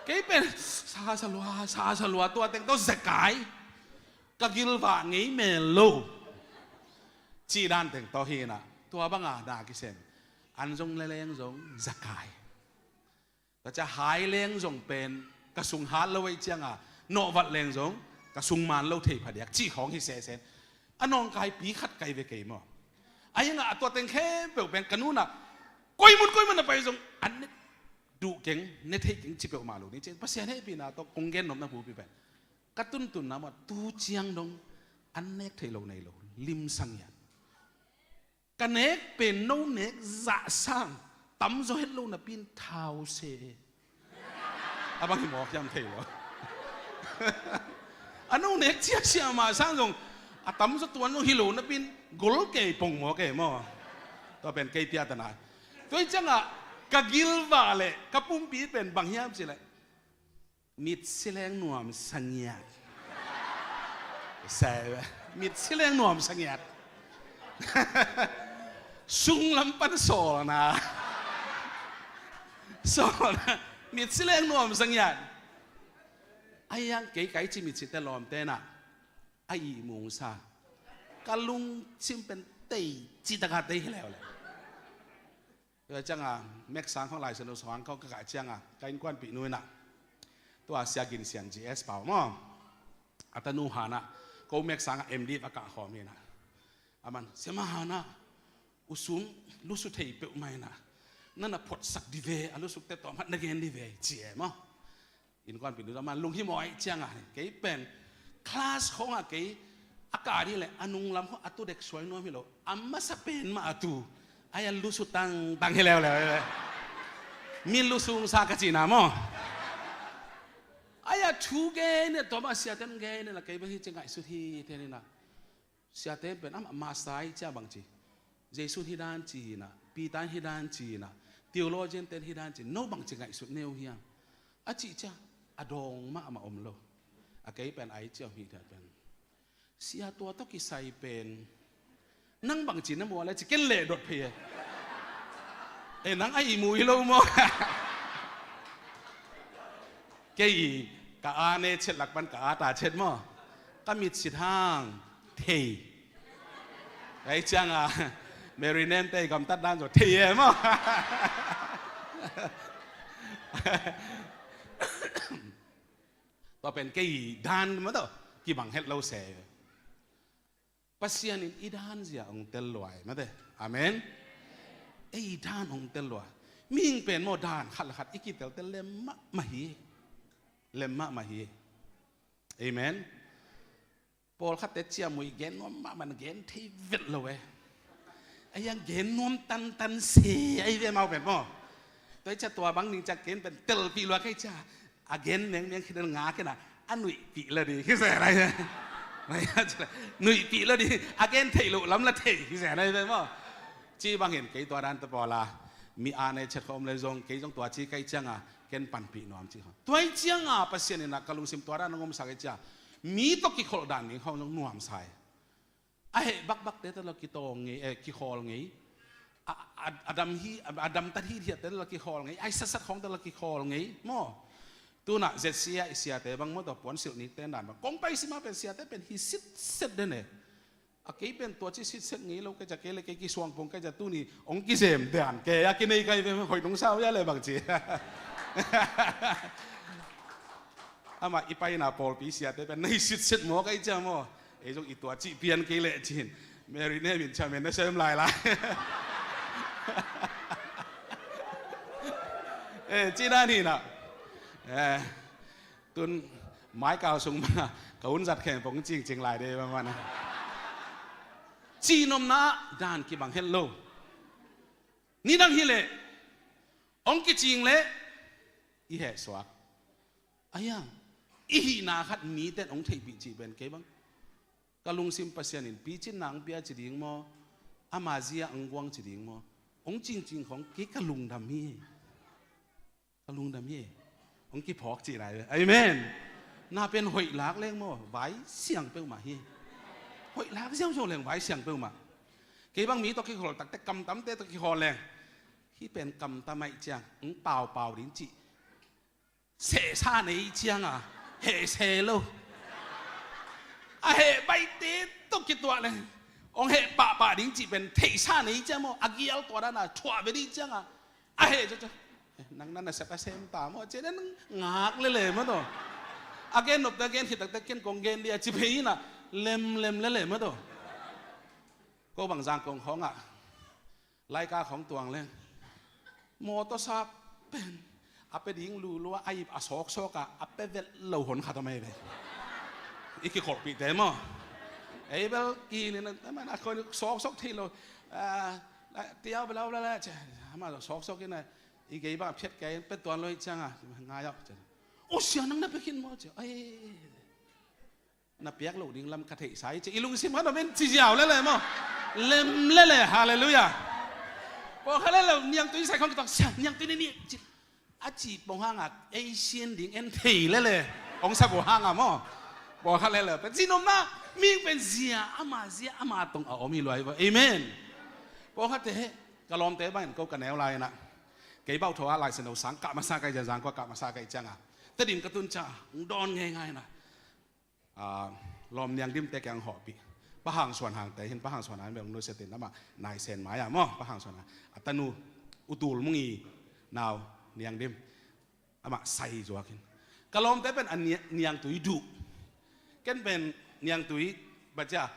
Kei pen sa sa lua, sa sa lua, tua teng tawh zekai. Ka gilvah ngei mel lo. Cih dan teng tawh hi in ah, tua bang a na kisem. An zong le leng zong zekai. Tua ciang hai leng zong pen ka sung hat lo ahih ciangah, nawhvat leng zong ka sung man lo thei phadiak cih khawng hi sesen. A nawngkaipi khat kai ve kei maw. A hiangah a tua teng khempeuh pen ka nunah koi mun koi mun a pai zong an ne duh keng, ne thei keng ci peuhmah lo ni ci. Pasian hehpihna tawh kong gen nopna bupi pen ka tuntunna mah tu ciang dong an nek thei lo nei lo, limsang hian. Ka nek pen no nek zah sang tamzaw het lo napi in thau se. A bang hi mawk hiam thei lo. A no nek ciaksiah mah sang zong a tamzaw tuan zong hi lo napi in gol kei pong mawk e maw. Tua pen kei piatana. Tua hi ciangah ka gilvah leh ka pumpi pen bang hiam cileh, mit sileng nuam sangiat. Sai, mit sileng nuam sangiat. Sunglam pan sawlna. Sawlna. Mit sileng nuam sangiat. A hiang kei kai ci mit site lawmte na a ihmungsa. Ka lungsim pen tei ci taka tei hi leuleu. Tua cianga mek sang khawng Lai Siangtho suang khawng ka kah cianga ka innkuanpih nu inah tua Sia Gin Sian G S pau maw, a tanu hanah ko mek sangah M D a kah khawm inah, aman, "Siama hanah usum lusu thei peuhmah inah, nana photsak di ve, a lusukte tawmhat na gen di ve," ci e maw. Innkuanpih nu aman lunghimawh ahih cianga kei pen class khawngah kei a kah dih leh a nunglam khawng a tu dek suai nuam hi lo, a masa pen mah a tu. Ai a lusu tangtang hi leuleu. Mi lusungsa ka cihna maw. Ai a thu gen e, tua mah siaten gen e la kei bang hi ci ngaihsut hi te ni na. Siate pen amah masa hi cia bang ci, Jesu hi dan ci hinah, Peter hi dan ci hinah, theologian ten hi dan ci, no bang ci ngaihsut neu hiam a cih cia a dawng mahmah om lo. A kei pen ai cia om hi dan pen, sia tua tawh kisai pen nang bang ci na mual a ci ken leh dot phei e. E nang a ihmu hi lo maw? Kei i ka a ne chet lak pan ka a ta chet maw? Ka mit sit hang thei. Ei cianga Mary Nem te i gamtat dan zo thei e maw? Tua pen kei i dan maw tawh kibang het lo se. Pasian in i dan zia hong tel lua e mate. Amen. Ei dan hong tel lua. Mihing pen maw dan khat le khat i kiteltel lem mahmah hi. Lem mahmah hi. Amen. Pawlkhatte ciamui gen nuam mahmah na gen thei vet lo e. A hiang gen nuam tantan se a hi ve mau pen maw. Tua i cia tua bang ning cia gen pen telpih lua kei cia. A gen mengmeng khit na ngak kei na a nuihpih lo ding hi zen ai. Nuihpih lo ding a gen theih loh lam la thei hi zen ai ve maw. Ci bangin kei tua dan ta pawla mi a nei chet khawm le zong kei zong tua ci kai cianga ken panpih nuam ci khawm. Tua i cianga Pasian inah ka lungsim tua dan a ngomsa kai cia mi tawh kikholh dan ning khawm zong nuamsa e. A heh bakbakte tawh la kitawng ngei, eh, kikhawl ngei. A, a, a dam hi, a, a damtat hithiatte tawh la kikhawl ngei. A i satsat khawngte tawh la kikhawl ngei maw? Tunah Z C A i siate bang maw tawh puansilh nikte dan bang kong pai sima pen siate pen hi sitset den e. A kei pen tua ci sitset ngei lo kei cia kei le kei kisuangpung kei cia tuni hong kizem dan kei a kinei kai ve hoih nung sau ia le bang ci. Amah i paina pawlpi siate pen na hi sitset maw kai cia maw? Ei zong i tua cih pian kei leh cin Mary Nem in chairman na sem lai lai. Eh, ci dan hi na. Eh, tun maikau sung mana ka hun zat khempong cingcing lai de mana. Cihnopna dan kibang het lo. Nidang hileh hong kicing leh i heh suak. A hiang i hihna khat miten hong theihpih cih pen kei bang ka lungsim Pasian in picin nang pia ci ding maw? Ama zia ang guang ci ding maw? Hong cingcing khawng kei ka lungdam hi. Ka lungdam hi. Hong kiphawk cihna hi. Amen. Na pen hoih lak leng maw vai siang peuhmah hi. Hoih lak ziauziau leng vai siang peuhmah. Kei bang mi tawh kikhawl takte kamtamte tawh kikhawl leng hih pen kamtam aih ciang hong paupau ding cih. Sehsa nei cianga heh se lo. A heh baihte tawh kituah le hong heh pahpah ding cih pen theihsa nei ciang maw a gial tua dana thuah ve ding cianga a heh ciacia. Eh, nang na nasep a sem ta maw cia nang ngak lele maw taw. A gen nopte a gen khit takte ken kong gen dih a ci phei in ah, lemlem lele mah tawh. Ko bang Zangkong khawngah laika khawng tuang leng, mawtawsa pen a pia ding lulua a ip a sawksawk a, a pia vet lo hon khat a mai ve. I kikholhpihte maw? Ei bel kilin a man a khawng sawksawk thei lo. Tiau bel au bel a, ama sawksawk in a, i gei bang a phiat kei pia tuan lo ih ciang a, ngai au. Aw sia, nang na pia khin maw cia? Ai, na piak loh ding lam ka theihsa hi ci, i lungsim khan om in ci ziau lele maw? Lem lele, halleluiah. Pawlkhat lele niangtui sai khawng kituak sia, niangtui ni ni ci. A ci pong hanga ei sin ding en thei lele, hong sak uh hanga maw? Pawlkhat lele pen ci nopna, mihing pen zia ama zia ama tong a om hi luai va. Amen. Pawlkhatte, ka lawmte bangin ko ka neu lai inah, kei bauh tho a Lai Siangtho sang kah masa kai, Zangkua kah masa kai cianga, Tedim ka tun cianga hong dawn ngeingai inah, lawm Niang Dimte kiang hawhpih. Pa Hang Suan Hangte hin, Pa Hang Suan Hang bel hong nusiatin amah naisen mai ah maw, Pa Hang Suan Hang a tanu U Tul Mung i nau Niang Dim, amah sai zuakin. Ka lawmte pen a niangtui duh. Ken pen niangtui bacia,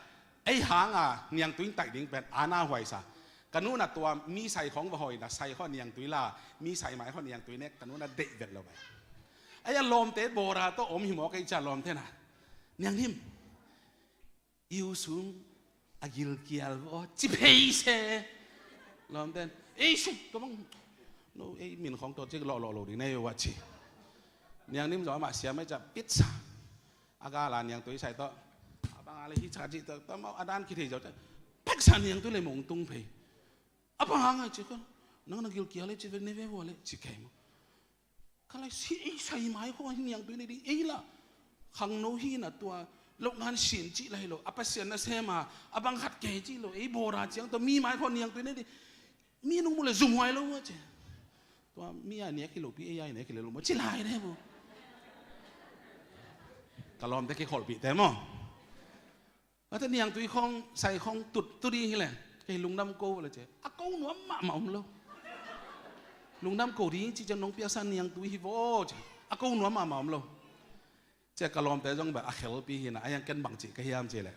ei hanga niangtui taih ding pen ana huaisa. Ka nuna tua mi sai khawng va hawina, sai khaw niangtui la, mi sai mai khaw niangtui nek ka nuna deih vet lo bai. Ei a lawmte bawra tawh om hi mawk ei cia lawmte na, Niang Dim, i u sung a gilkial vaw ci phei se. Lawmten ei suk ka bang, no ei min khawng tawh cik lawhlawh lo ding nei uh a ci. Niang Dim zaw amah siam ei cia pitsa a gala niangtui sai tawh a banga le hi ca cih tawh tawh a dan kithei zaw cia, peksa niangtui le mong tung phei. A banga ngai ci ka, nang na gilkial le ci ve ne ve vua le ci kei maw? Ka lai si ei sai mai khaw niangtui nei ding ei lah. Khangno hi na tua, loh ngan sin cih lai lo, a Pasian na sem a, a bang khat kei cih lo, ei bawra ciang tua mi mai khaw niangtui nei ding. Mi nung mu le zum huai lo a ci. Tua mi a nek hi lo pi, ei a nek hi lo maw ci lai ne bu. Ka lawmte kikholhpihte maw? Ate niangtui khawng sai khawng tut tu ding hi le, kei lungdam ko le ci. A ko nuam mahmah om lo. Lungdam ko ding ci ciang nong piaksa niangtui hi vaw ci. A ko nuam mahmah om lo. Cia ka lawmte zong bel a khelpi hi na, a yang ken bang cih ka hiam ci le,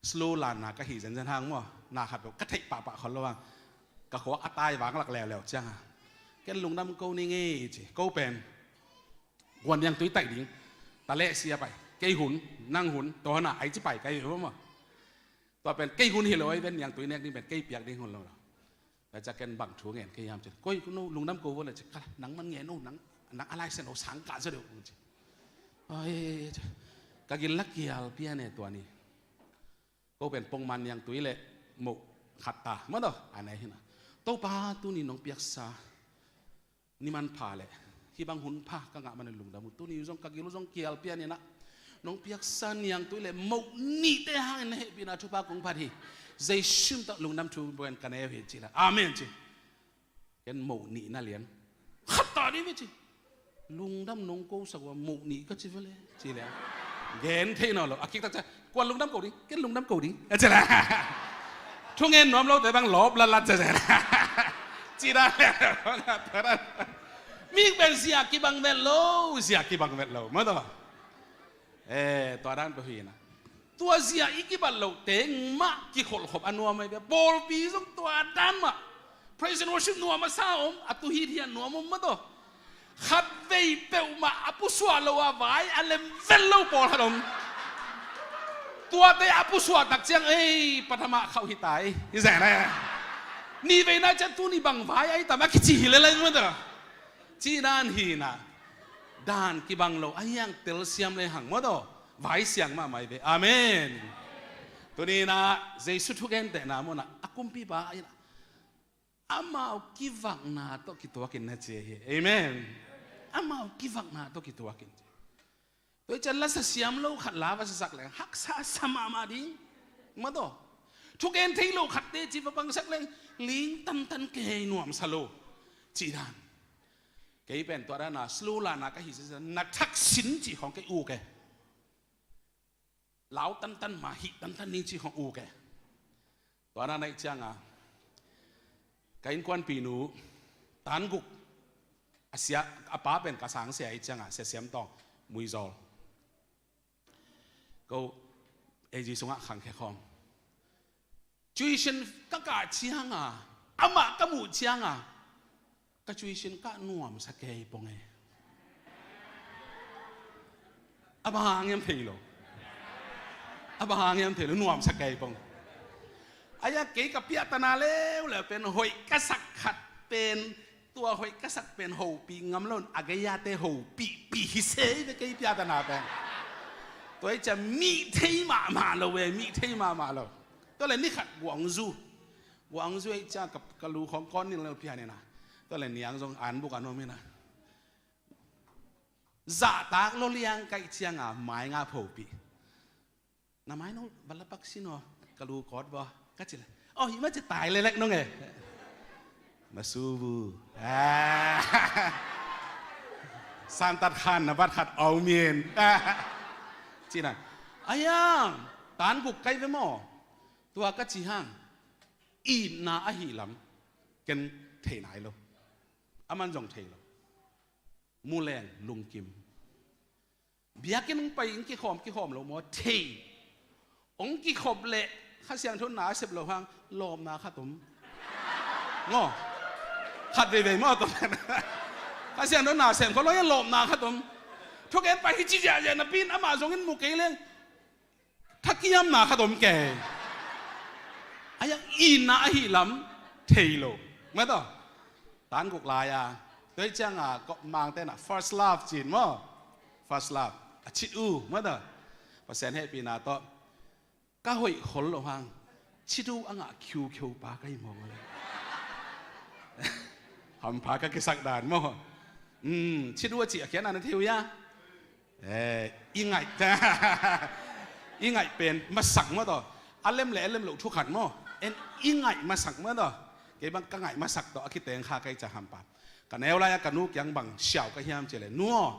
slow lanna ka hi zenzen hang maw, na khat bel ka theih pahpah khol lo hang. Ka khuak a tai vang lak leuleu ciang a, ken lungdam ko ning ei ci. Ko pen guan niangtui taih ding ta leh sia pai, kei hun, nang hun, tua hona ai ci pai kai ve maw? Tua pen kei hun hi lo, ai ven niangtui nek ding pen kei piak ding hun lo lo. Tua cia ken bang thu ngen kei hiam ci. Koi no lungdam ko vaw le ci. Ka nang man ngen o, nang, nang a laisen o sang kah zaw deuh ci. Ai, ka gil lak kial pian e tua ni. Ko pen pongman niangtui le moh khat ta mah daw a nei hi na. Topa tuni nong piaksa ni manpha le hih bang hun pha ka ngah man in lungdam uh. Tuni uh zong ka gil uh zong kial pian inah nong piaksa niangtui le moh nihte hangin na hehpihna thupha kong phat hi. Jesu min tawh lungdam thu buan ka nei uh hi ci la. Amen ci. Ken moh nih na lian khat ta dih ve ci. Lungdam nong ko sak uh a moh nih ka ci ve le ci le. Gen thei nawn lo a kik tak cia. Kuan lungdam ko ding, ken lungdam ko ding a ci le. Thu ngen nuam lote bang lawp latlat cia cia. Ci dan le. Mi pen zia kibang vet lo, zia kibang vet lo mah tawh. Eh, tua dan peuh hi na. Tua zia i kibat loh teng mah kikholhkhop a nuam ahi bia. Pawlpi zong tua dan mah. Praise and worship nuam a sa om, a tu hit hi a nuam om mah tawh. Khatvei peuhmah a pusuah lo a vai a lem vel lo pawlkhat om. Tuate a pusuah tak ciang ei, pathamah khauh hi tai hi zen e. Nihveina ciang tuni bang vai ahi tam a kici hi lelai mah tawh. Cih dan hi na. Dan kibang lo a hiang telsiam le hang mawt aw. Vai siang mahmah hi ve. Amen. Tuni na Jesu thugentehna mawh na a kumpipa ahi na. Amau kivakna tawh kituakin na ci hi. Amen. Amau kivakna tawh kituakin. Tua hi cian lasa siam lo khat la va sasak leng haksa sa mahmah ding. Mawt aw. Thugen thei lo khatte ci va pangsak leng ling tantan kei nuamsa lo. Cih dan. Kei pen tua dana slow lana ka hi sisa na thaksin cih khawng kei uk e. Lau tantan ma hih tantan ning cih khawng uk e. Tua na naih cianga ka innkuanpihnu tan guk a sia a pa pen ka sangsia ahi cianga sia Siam Tawng Muizawl. Ko A G sungah khangkhia khawm. Tuition ka kah cianga, amah ka muh cianga, ka tuition kah nuamsa kei pong e. A bang hang hiam thei lo. A bang hang hiam thei lo, nuamsa kei pong. Aia kei ka piahtana leuleu pen hoih ka sak khat pen, tua hoih ka sak pen hopih ngam lo in a gei-ate hopihpih hi se ve kei piahtana pen. Tua hi cia mih thei mahmah lo ve, mih thei mahmah lo. Tua le ni khat guang zu. Guang zu hi cia ka, ka lu khawng kawn nilh lo pian ina. Tua le niang zong an buk an om ina. Zahtak lo liang kaih cianga mai nga phopih. Na mai no bala pak sin aw, ka lu kawt baw ka ci le. Aw hi ma ci tai le lek nong e. Ma su bu. Santat khan na bat khat aw min. Cina. Ayang tan guk kai ve maw. Tua ka ci hang. Itna ahi lam ken thei nai lo. Aman zong thei lo. Muleng lungkim. Biakinn hong pai in kikhawm kikhawm lo maw thei. Hong kikhop leh Kha Siangtho na a sep lo hang lawpna khat om. Maw khat veivei maw tom. Kha Siangtho na sem kho lo hang lawpna khat om. Thugen pai hi ci ziahziah napi in amah zong in mu kei leng thakiamna khat om kei. A yang itna ahi lam thei lo. Mataw. Tan guk lai-a tua hi cianga kop mangte na first love cin maw. First love a cit u mataw. Pasian hehpihna tawh ka hoih khol lo hang cit u a ngah khiukheu pa ka hi mawng le. Hampha ka kisak dan maw. Cit u a cih a khian a na thei uh ia. I ngaih i ngaih pen masak maw taw. A lem le a lem loh thu khat maw. En i ngaih masak maw taw. Kei bang ka ngaih masak tawh a kiteng kha ka hi ca hampa. Ka neu lai-a ka nu kiang bang siau ka hiam ci le nu aw.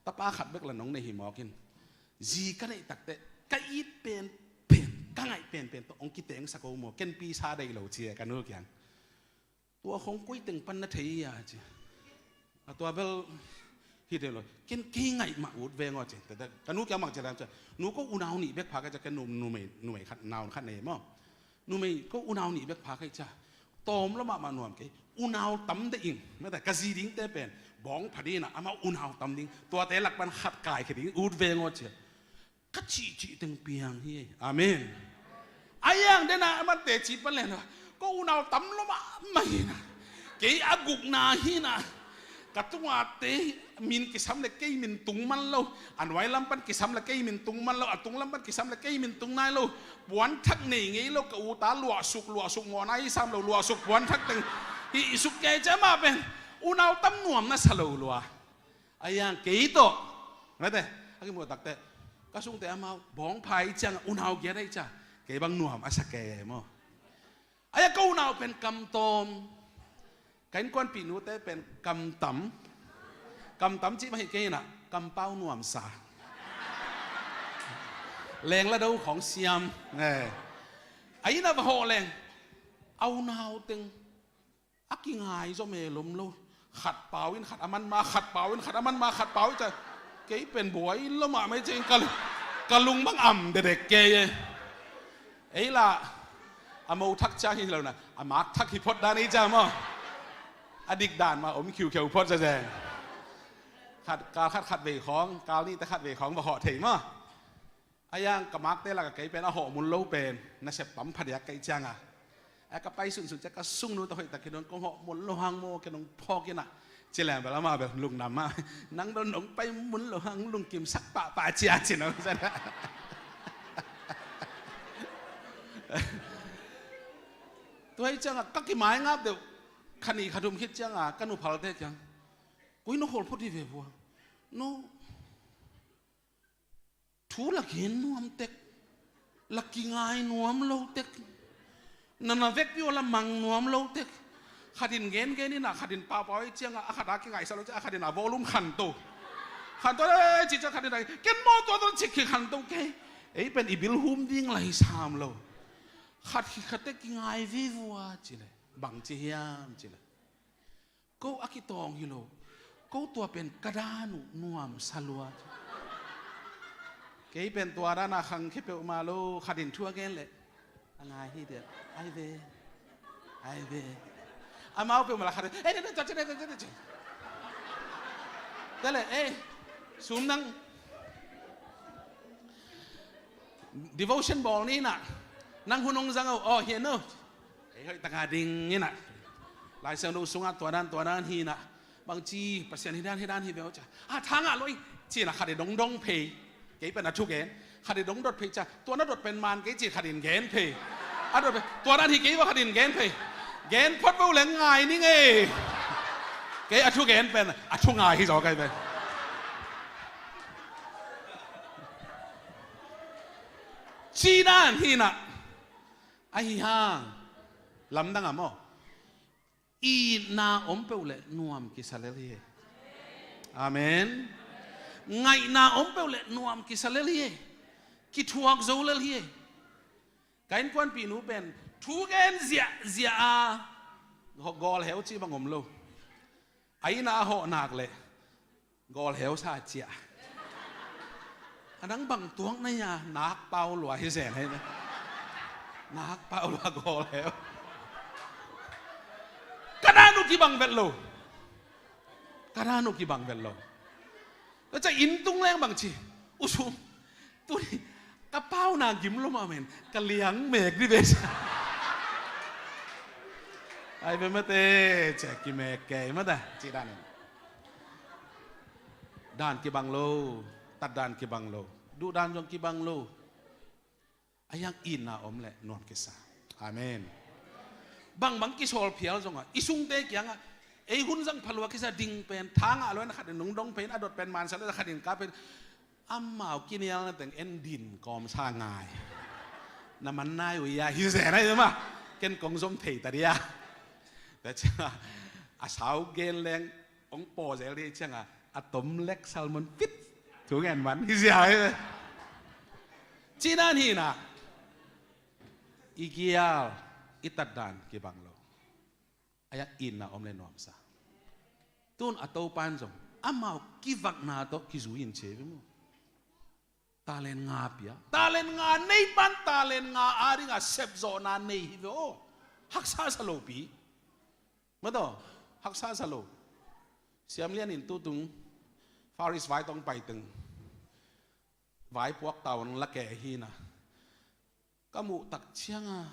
Tapa khat bek la nong nei hi mawk in. Zi ka neih takteh ka it pen pen ka ngaih penpen tawh hong kiteng sak o maw. Ken pi sa deih lo ci e ka nu kiang. Tua khong koi teng pan na thei ia ci. A tua bel hi thei lo. Ken kei ngaih mah ut veng aw ci. Ka nu kiang mah ci lam ci. Nu ko unau nih bek pha ka ci a ken numei numei khat nau khat nei maw. Numei ko unau nih bek pha ka hi ci a. Tawm lo mahmah nuam kei. Unau tam de ing. Mete ka zi dingte pen bawng pha dina amau unau tam ding. Tuate lak pan khat kai khe ding ut veng aw ci. Ka cihcih teng piang hi. Amen. A yang dena a man teci pan lena ko unau tam lo mahmah hina. Kei a gukna hina. Ka tunga te min kisam le kei min tung man lo. A nuai lam pan kisam le kei min tung man lo. A tung lam pan kisam le kei min tung nai lo. Puan thak nei ngei lo ka uta luahsuk luahsuk ngawna hi sam lo luahsuk puan thak teng. Hi i suk kei cema pen unau tam nuam na sa lo lua. A yang kei tawh mete a kimuh takte ka sungte amau bawngpha i ciang unau giat a i ciang kei bang nuam a sa kei e maw. A ya ka unau pen kamtawm. Ka innkuanpih nute pen kamtam. Kamtam cih mah hi kei inah kampau nuamsa. Leng la do khawng siam. A inah va hawh leng a unau teng a kingai zaw melom lo. Khat pau in khat a man ma khat pau in khat a man ma khat pau in ca. Kei pen buai lo mah mai ceng ka lung bang am dedek kei e. Ei lah a mo thak ciang hi lo na a mak thak hi phot dan ei ca maw. A dik dan ma om khiukheu phot ca zeng. Khat kal khat khat vei khawng kal nih te khat vei khawng va hawh thei maw. A yang ka makte lak a kei pen a hawh mun lo pen nasep tam phadiak ka i cianga a ka pai sunsun cia ka sungnu ta hoih tak hi don kong hawh mun lo hang maw ke nong phawk ina. Ci leng bel ama bel lungdam ma nang bel nong pai mun lo hang lungkim sak pahpah cia ci nong sa. Tua hi cianga ka kimai ngap deuh kha nih kha thum khit cianga ka nu phalte kiang koi no hawl phot hi ve vua no. Thu la gen nuam tek la kingai nuam lo tek. Na na vekpi aw la mang nuam lo tek. Khatin gen gen ina khatin pahpah i cianga a khata kingaihsa lo cia a khatin a volume khanto. Khanto le cicia khatin a ken maw tua tua cik hi khanto kei. Ei pen i bil hum ding la hi sam lo. Khat hi khatte kingai vivua cile bang ci hiam cile. Ko a kitawng hi lo. Ko tua pen ka dan uh nuamsa lua. Kei pen tua dana khangkhia peuhmah lo, khat in thu a gen leh a ngai hi diam. Ai ve. Ai ve. Amau peuhmah la khat in, "Eh, eh, eh, eh, eh, eh, eh." Tua leh, "Eh, sum nang. Devotion bawl ni na. Nang hun hong zang o. Aw, hi no." Ei hoih taka ding hi na. Lai Siangtho sungah tua dan, tua dan hi na. Bangci, Pasian hi dan, hi dan hi ve o cia. "Ah, tha ngah lo ei," ci na khat in dong dong phei. Kei pen a thu gen. Khat in dong dot phei cia. "Tua na dot pen man kei," ci khat in gen phei. A dot phei. "Tua dan hi kei va," khat in gen phei. Gen phot vo leng ngai ning ei. Kei a thu gen pen a thu ngai hi zaw kei pen. Ci dan hi na. Ahi hang. Lamdang a maw. Itna om peuh leh nuam kisa lel hi. Amen. Ngaihna om peuh leh nuam kisa lel hi. Kithuak zo lel hi. Ka innkuanpih nu pen thu gen ziahziah a, gawl heu cih bang om lo. A inn ah a hawh nak leh gawl heu sa ciah. A nang bang tuak na hia, nak pau lua hi zen hi. Nak pau lua gawl heu. Ka dan uh kibang vet lo. Ka dan uh kibang vet lo. Ka ca inn tung leng bang ci. U sum. Tuni ka pau na gim lo mah men. Ka liang mek di ve. Ai ve mate, cia kimek kei mata. Ci dan in. Dan kibang lo, tat dan kibang lo, duh dan zong kibang lo. A hiang itna om leh nuam kisa. Amen. Bangbang kisawl phial zongah i sungte kiangah ei hun zang phalua kisa ding pen, tha ngah lo in khat in nung dong pen, a dot pen mansa lo khat in ka pen, amau kinial na teng en din kawmsa ngai. Na man nai uh ia hi zen ai mah. Ken kong zom thei ta dia. Tua ciang a sau gen leng hong paw zel dih ciangin a tom lek salmon pit thu ngen man hi zia hi. Ci dan hi na, i gial i tat dan kibang lo. A yak itna om le nuamsa. Tun a Topan zong amau kivakna tawh kizui in ci ve maw. Talent nga pia. Talent nga nei pan talent nga a dingin sepzawhna nei hi ve aw. Haksa sa lopi. Mataw, haksa sa lo. Siam Lian in tutung Far East vai tawh pai teng vaipuak tawh la keh hi na. Ka muh tak ciangin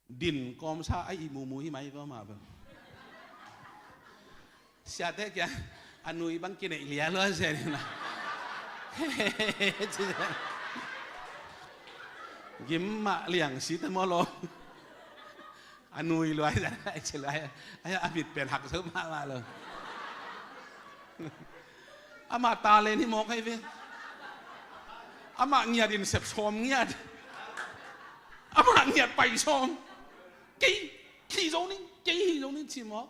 din kawmsa a ihmu mu hi mai ve mah bel. Siate kiang a nui bang kineih lia lua zen hi na. Gim mah liang si te maw lo. A nui lua hi zen, a ci lua hi. A mit pen hak zo mahmah lo. Amah talent hi mawk ahi ve. Amah ngiat in sep sawm ngiat. Amah ngiat pai sawm. Kei hi zo ning, kei hi zo ning ci mawk.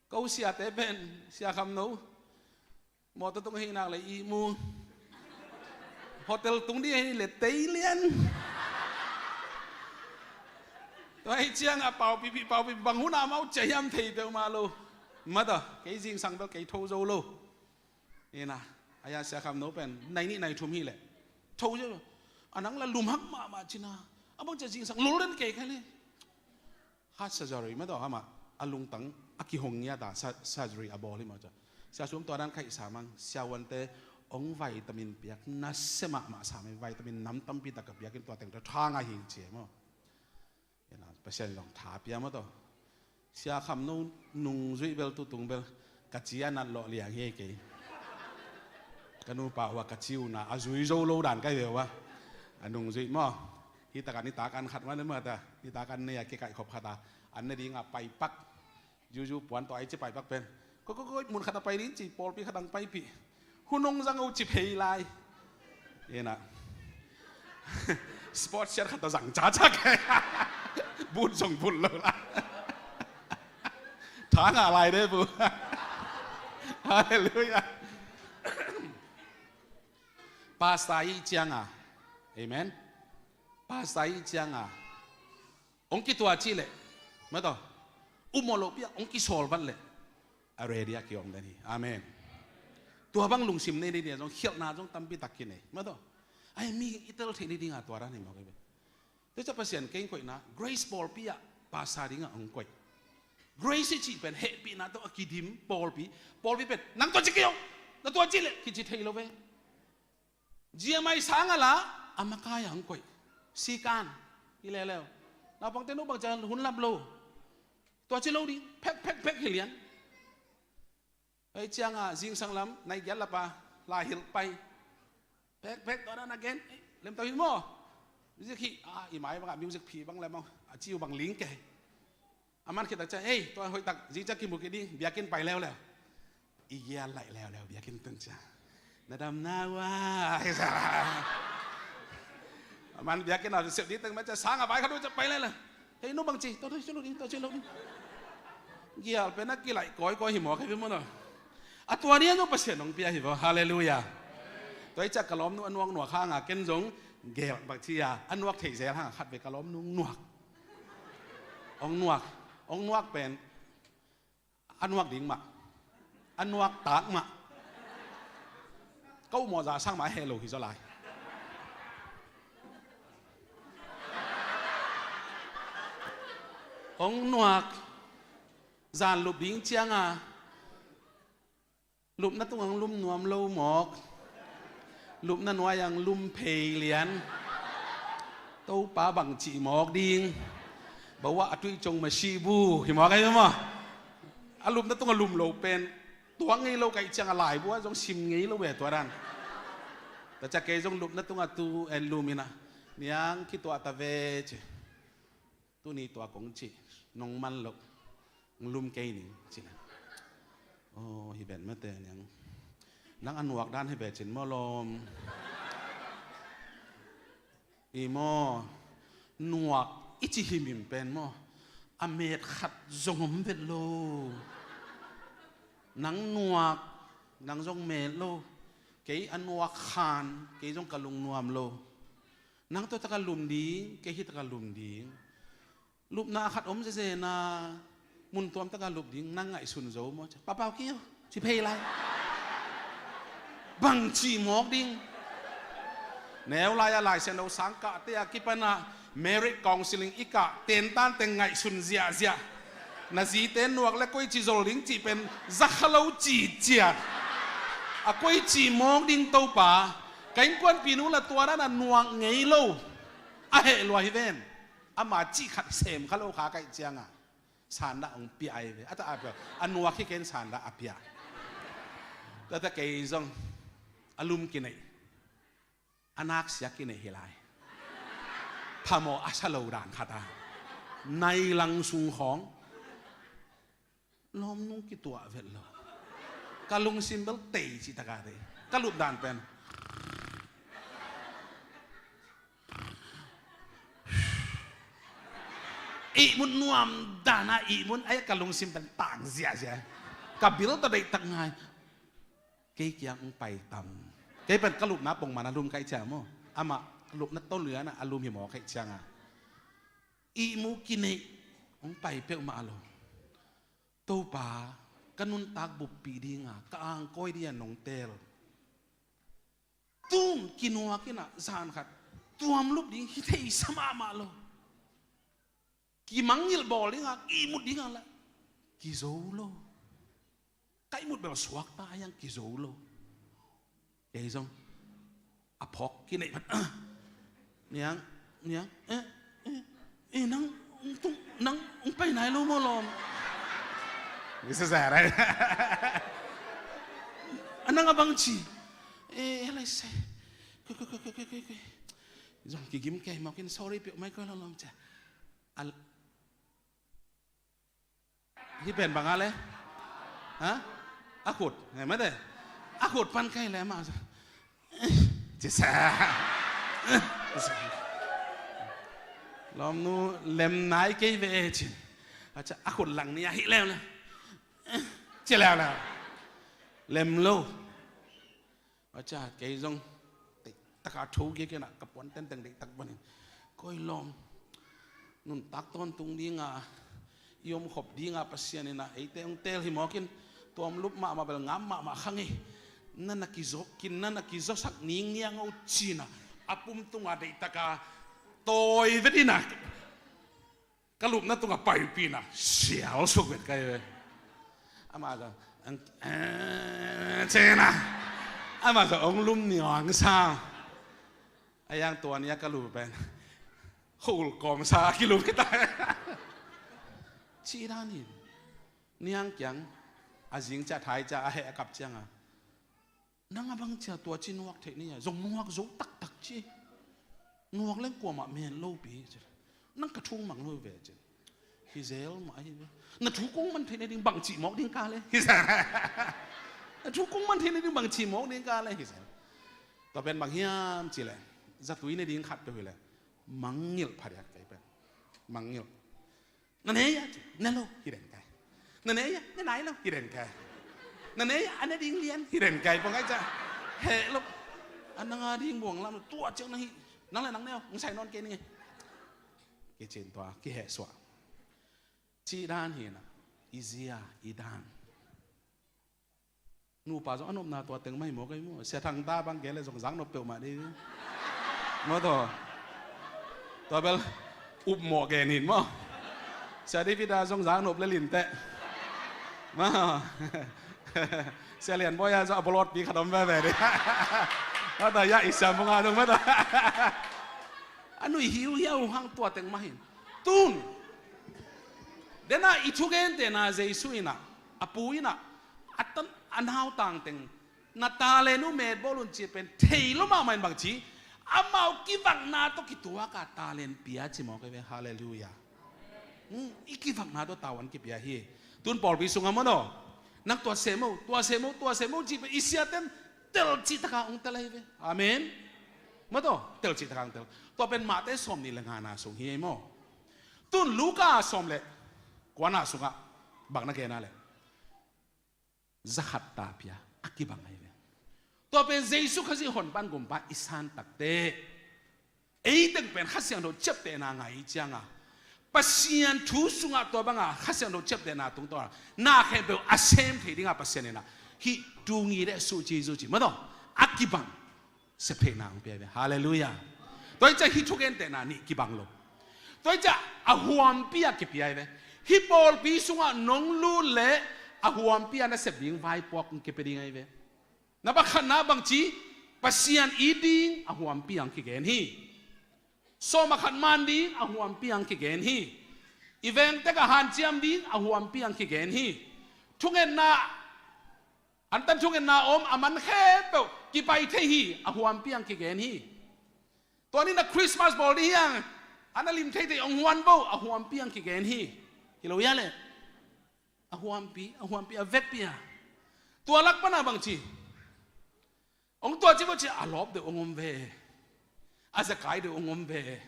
Ko siate pen, Sia Kham No. Mawtaw tung hi nak le ihmu. Hotel tung dih hi le tei lian. Tua hi ciang a pau pipi, pau pipi bang hun a mau cia hiam thei peuhmah lo. Mataw, kei zingsang bel kei tho zo lo. Ina, a ya Sia Kham No pen nai nih nai thum hi leh tho zo. A nang la lum hak mahmah cina. A bang cia zingsang lol den kei khai le. Heart surgery mataw, amah a lungtang a kihong ngiat a surgery a bawl hi mah cia. Sia Suam tua dan khaihsa mang, siavuante hong vitamin piak nasia mahmah sa mai, vitamin nam tampi tak ka piak in tua teng tua thang a hi ci maw. Ina, Pasian zong tha pia mataw. Sia Kham No nungzuih bel tutung bel ka ci a nat lawh liang hi kei. Ka nupa hua ka ci uh na a zui zo lo dan kai ve hua. A nungzuih maw. Hi taka nitak an khat mah ne mah ta. Nitak an ne a kikaih khop khat a. An ne ding a paipak. Juju puan tawh ai ci paipak pen. Ko ko ko mun khat a pai ding ci pawlpi khat ang paipih. Hun hong zang uh ci phei lai. Ina. Sports shirt khat a zang cacak. But zong but lo la. Tha ngah lai de bu. Halleluiah. Pastor i cianga. Amen. Pastor i cianga. Hong kitua cih leh. Mataw. Umawh lopi a hong kisawl vat leh. A ready a kiom den hi. Amen. Tua bang lungsim nei ding a zong khialhna zong tampi tak kinei. Mah tawh. Ai, mi i tel theih ni ding a tua dan hi mawk hi ve. Tua ciang Pasian kei hong koihna, Grace pawlpi ah pastor ding a hong koih. Grace i cih pen hehpihna tawh a kidim pawlpi. Pawlpi pen, nang tua ci kei aw, na tua ci leh, kici thei lo ve. G M I sang a la, a makai a hong koih. Sikan, hi leuleu. Naupangte, no bang ciang hun lap lo. Tua ci lo ding, phek, phek, phek hi lian. Ei ciang a, zingsang lam, nai giat lap a, lai hilh pai. Phek, phek, tua dan a gen, ei, lem tau hi maw. Music hi, a, i mai bang a music phi bang lem a, a ci uh bang ling kei. A man khit tak ciang, ei, tua hoih tak, zing ciang kimu kei ding, biakinn pai leuleu. I gial laih leuleu, biakinn tun ciang. Na dam na uh a. A man biakinn a sep ding teng mah ciang sang a vai khat uh ciang pai leuleu. Hei, no bang ci, tua, tua ci lo ding, tua ci lo ding. Gial pen a kilaih kawikawi hi mawk hi ve maw no. A tua ding a no Pasian hong pia hi vaw. Halleluiah. Tua hi ciang ka lawmnu a nuak nuak hang a ken zong gel bang ci a, a nuak thei zel hang a khat ve ka lawmnu nuak. Hong nuak, hong nuak pen a nuak ding mah, a nuak tak mah. Ka uh mawza sang mah a heh lo hi zaw lai. Hong nuak, zan lup ding ciang a, lupna tungah hong lum nuam lo mawk. Lupna nuai-ah hong lum phei lian. Topa bang cih mawk ding. Bawah a tuih cong masih bu hi mawk ahi maw. A lupna tungah lum lo pen tuak ngei lo ka hih ciang a laibu ah zong sim ngei lo ve tua dan. Tua ciang kei zong lupna tungah tu en lum in a, niang kituah ta ve ci. Tuni tua kong cih nong man loh, hong lum kei ning ci leh. Aw, hi ven mate niang. Nang a nuak dan hi ve cin maw lawm. I maw, nuak i ci himhim pen maw, a met khat zong om vet lo. Nang nuak, nang zong met lo. Kei a nuak khan, kei zong ka lungnuam lo. Nang tua taka lum ding, kei hi taka lum ding. Lupna a khat om zezen a, mun tuam taka lup ding, nang ngaihsun zo maw? Papau kio, ci phei lai. Bang ci mawk ding. Neu lai a Lai Siangtho sang kahte a kipan a marriage counseling i kah tentan teng ngaihsun ziahziah. Na zite nuak le koi ci zol ding cih pen zakha lo ci ciat. A koi ci mawk ding Topa. Ka innkuanpih nu la tua dan a nuak ngei lo. A heh lua hi ven. Ama cih khat sem kha lo kha ka hih ciang a, sandah hong pia ahi ve. A ta a pia, a nuak hi ken sandah a pia. Tua ta kei zong a lum kineih, a nak siak kineih hi lai. Phamawh a sa lo dan khat a, nai lang sung khawng. Lawmnu kituah vet lo. Ka lungsim bel tei ci taka tei. Ka lup dan pen, ihmut nuam dan a ihmut, ai ka lungsim pen tang ziahziah. Ka bil tawh deihtak ngai. Kei kiang hong pai tam. Kei pen ka lupna pongman a lum ka hih ciang maw. Amah lupna tawh lian a a lum hi maw ka hih ciang a, ihmu kineih hong pai peuhmah lo. Topa, ka nuntak buppih dinga, ka angkawi dinga nong teel. Tun kinuak in a zan khat tuam lup ding hi thei sa mahmah lo. Kimangngilh bawl dinga, ihmut dinga la kizo lo. Ka ihmut bel suakta a hiang kizo lo. Kei zong a phawk kineih phat. Niang, niang, eh, eh, eh, nang, nang, nang pai nai lo maw lawm. Bisa sa rai. A nang a bang ci. Eh, lai se. Koi, koi, koi. Zong kigim kei mawk in sorry peuh mai koi lo lawm cia. Al Hih pen bang a le? Ha? A khut. He mate. A khut pan kai le ma. Ci sa. Lawmnu lem nai kei ve e ci. A ca a khut lang ni a hih leu le. Ci leu leu. Lem lo. A ca kei zong deihtak a tho gik in a ka puan tenteng deihtak panin. Koi lawm. Nuntak tawntung dinga i omkhop dinga Pasian in a eite hong teel hi mawk in tuam lup mahmah bel ngam mahmah kha ngei. na na kizo, kin na na kizosak ningniang o cina, a pum tunga deihtaka tawi vet ina, ka lupna tunga paipina sial suk vet kai ve. Ama za ang cina, ama za ong lum niang sa. A yang tua nia ka lup pen hul kawm sa a kilup kita. Ci dan in niang kiang a zing cia thai cia a heh a kap cianga nang a bang cia tua ci nuak theih ni a zong nuak zo taktak ci. Nuak leng kuamah men lopi ci. Nang ka thung mang lo ve ci. Hi zel mah ahi ve. Na thu kong man theih na ding bang cih mawk ding ka le hi zel. Na thu kong man theih na ding bang cih mawk ding ka le hi zel. Tua pen bang hiam ci le zatui na ding khat pe hui le mangngilh phadiak kai pen mangngilh. Na ne ya ci ne lo hi den kai. Na ne ya ne nai lo hi den kai. Na ne ya a ne ding lian hi den kai pong ai ca. Heh lo a nanga ding buang lam tua ciang na hi. Nang le nang ne o nang sai non ke ni. Kicin tua kiheh suah. Cih dan hi na i zia i dan. Nupa zong a nopna tua teng mah hi maw kei maw. Sia Thang ta bang kei le zong zak nop peuhmah dei. Maw taw. Tua bel up mawh gen hin maw. Sia David a zong zak nop le linteh. Maw. Sia Lian Bawi a zong a bolot pi khat om veve dei. Maw taw ya i siam bung a zong maw taw. A nuih hiuhiau hang tua teng mah hin. Tun. Dena i thugentehna Jesu inah a pu inah a tan a nautang teng na talent uh metbawl un ci pen thei lo mahmah in bang ci amau kivakna tawh kituaka talent pia ci mawk hi ve. Halleluiah. Hmm, i kivakna tawh tavuan kipia hi. Tun pawlpi sungah maw no nang tua sem o tua sem o tua sem o ci pen i siaten telcih taka ong tel ahi ve. Amen. Maw taw telcih taka ong tel. Tua pen Mahte sawm nih le ngana sung hi ei maw. Tun Luka sawm le kuana sungah bang na gena le zakhat ta pia a kibang ahi ve. Tua pen Jesu Khazih honpan gumpa i san takte eiteng pen Kha Siangtho ciaptehna ngai cianga Pasian thu sungah tua banga Kha Siangtho ciaptehna tungtawnah na khempeuh a sem thei dinga Pasian inah hih tungi deh suh Jesu cih maw taw a kibang. Septheihna ang pia ve. Halleluiah. Tua hi ciah hih thugentehna nih kibang lo. Tua hi ciah a huampi a kipia hi ve. Hih pawlpi sungah nong lut leh a huampi a na sep ding vaipuak ang kipia ding ahi ve. Na pakhatna bangci Pasian it ding a huampi ang kigen hi. Sawm a khat man ding a huampi ang kigen hi. I vengtek a hanciam ding a huampi ang kigen hi. Thungetna Antan thungetna om a man khempeuh kipai thei hi. A huampi ang kigen hi. Tua ni na Christmas bawl dih hiang ana lim thei thei ong huan bo a huampi ang kigen hi. Hi lo ia le a huampi a huampi a vekpi a tua lak pana bangci ong tua ci bo ci a lawp deuh ong om ve. A zakai deuh ong om ve.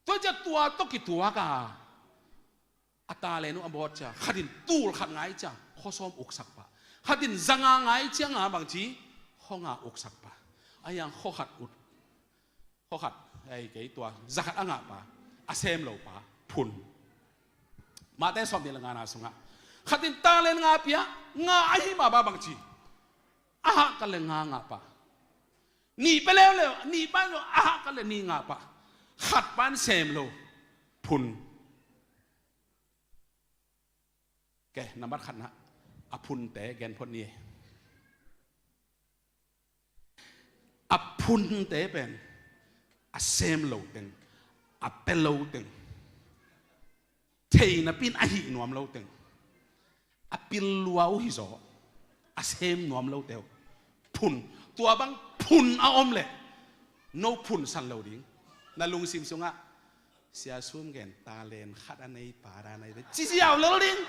Tua ci a tua tawh kituak a a talent uh a bawt cia khatin tul khat ngai cia khuasawm uksak pah. Khatin zanga ngai cianga bangci khuanga uksak pah. A yang khuakhat ut khuakhat ei kei tua zakhat a ngah pa a sem lo pa phun. Mahte sawm nih le ngana sungah khatin talent nga pia nga ahi mah ba bangci a hah ka le nga ngah pah. Nih pe leuleu nih pa lo a hah ka le nih ngah pah. Khat pan sem lo phun. Ke nambat khatna a phunte genphot ni. A phunte pen a sem lo teng a pe lo teng thei napin a hih nuam lo teng a pil lua uh hizaw a sem nuam lo teu phun tua bang phun a om leh no phun san lo ding. Na lungsim sungah Sia Sum gen talent khat a nei pa da nei ci ziau lel ding.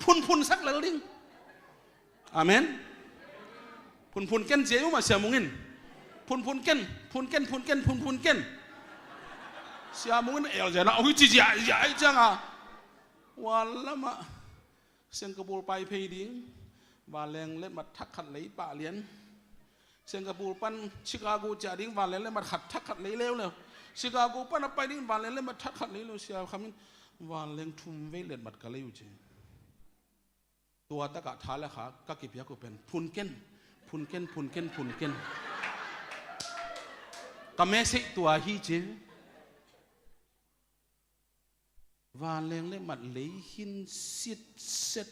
Phunphun sak lel ding. Amen. Phunphun ken cia i um a Sia Mung in phunphun ken phun ken phun ken phunphun ken. Sia Mung in el zena ong i ci zia zia ai cianga wan lamah Singapore pai phei ding. Vanleng letmat thak khat lei pah lian. Singapore pan Chicago ciah ding vanleng letmat khat thak khat lei leuleu. Chicago pan a pai ding vanleng letmat thak khat lei leu. Sia Kham in vanleng thum vei letmat ka lei uh ci. Tua takah tha le kha ka kipiak uh pen phun ken, phun ken, phun ken, phun ken. Ka message tua hi ci. Vanleng le mat lei hin sit set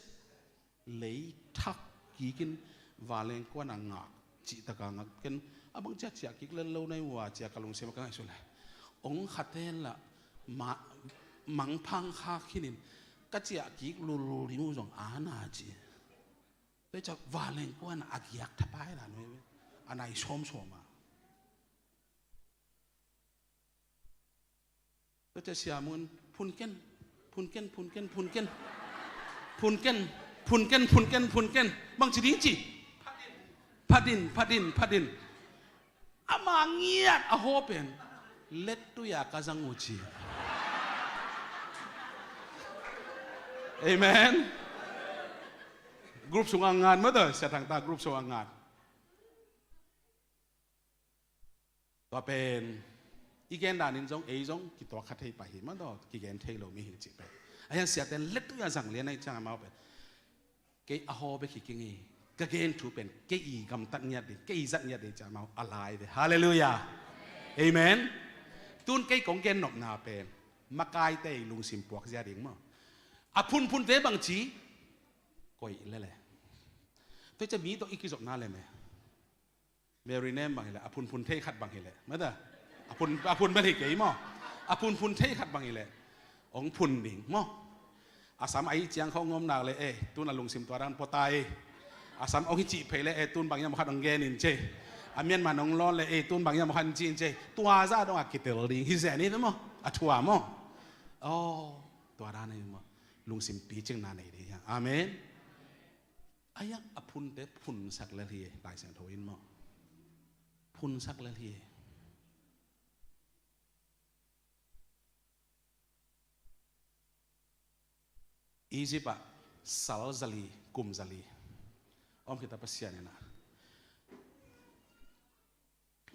lei thak kikin vanleng kuan a ngak cih taka ngak ken a bang cia ciah kik lel lo nai ua cia ka lungsim a ka ngaihsut le ong khaten lah mangphang khak hinin ka ciah kik lulul ding uh zong a na ci. Tua cia vanleng kuan a giak thapai la nuai ve a nai sawmsawm a. Tua cia siamun phun ken, phun ken, phun ken, phun ken. Phun ken, phun ken, phun ken, phun ken. Bang ci ding ci. Phatin, phatin, phatin. Ama ngiat a haw pen lettui a ka zang uh ci. Amen. Group sungah ngat mah tua, sia thangta group sungah ngat. Tua pen i gen danin zong ei zong kituak kha thei pah hi mah tua kigen thei lo mi hi cih pen. A hiang siaten lettui a zang lian a i ciang amau pen kei a haw bek hi keng hi. Ka gen thu pen kei i gamtat ngiat ding, kei i zat ngiat ding ciah amau a lai ve. Halleluiah. Amen. Tun kei kong gen nopna pen makaite i lungsim puak zia ding maw. A phunphunte bang ci koih lele. Tua cia mi tawh i kizopna le me. Mary nem bang hileh a phunphun thei khat bang hileh mata a phun a phun bel hi kei maw. A phunphun thei khat bang hileh ong phun ding maw. A sam a i ciang khawng ngawm nak le e tun a lungsim tua dan pawtai. A sam ong hi cih phei le e tun bang iam khat ong gen in ce. A mianman ong lawn le e tun bang iam khat in ci in ce. Tua za dong a kitel ding hi zen hi maw. A thua maw. Aw tua dan hi maw. Lungsim picing na nei ding hiang. Amen. A hiang a phunte phunsak lel hi e, Lai Siangtho in maw. Phunsak lel hi e. Egypt ah sal zali, kum zali om khita Pasian in a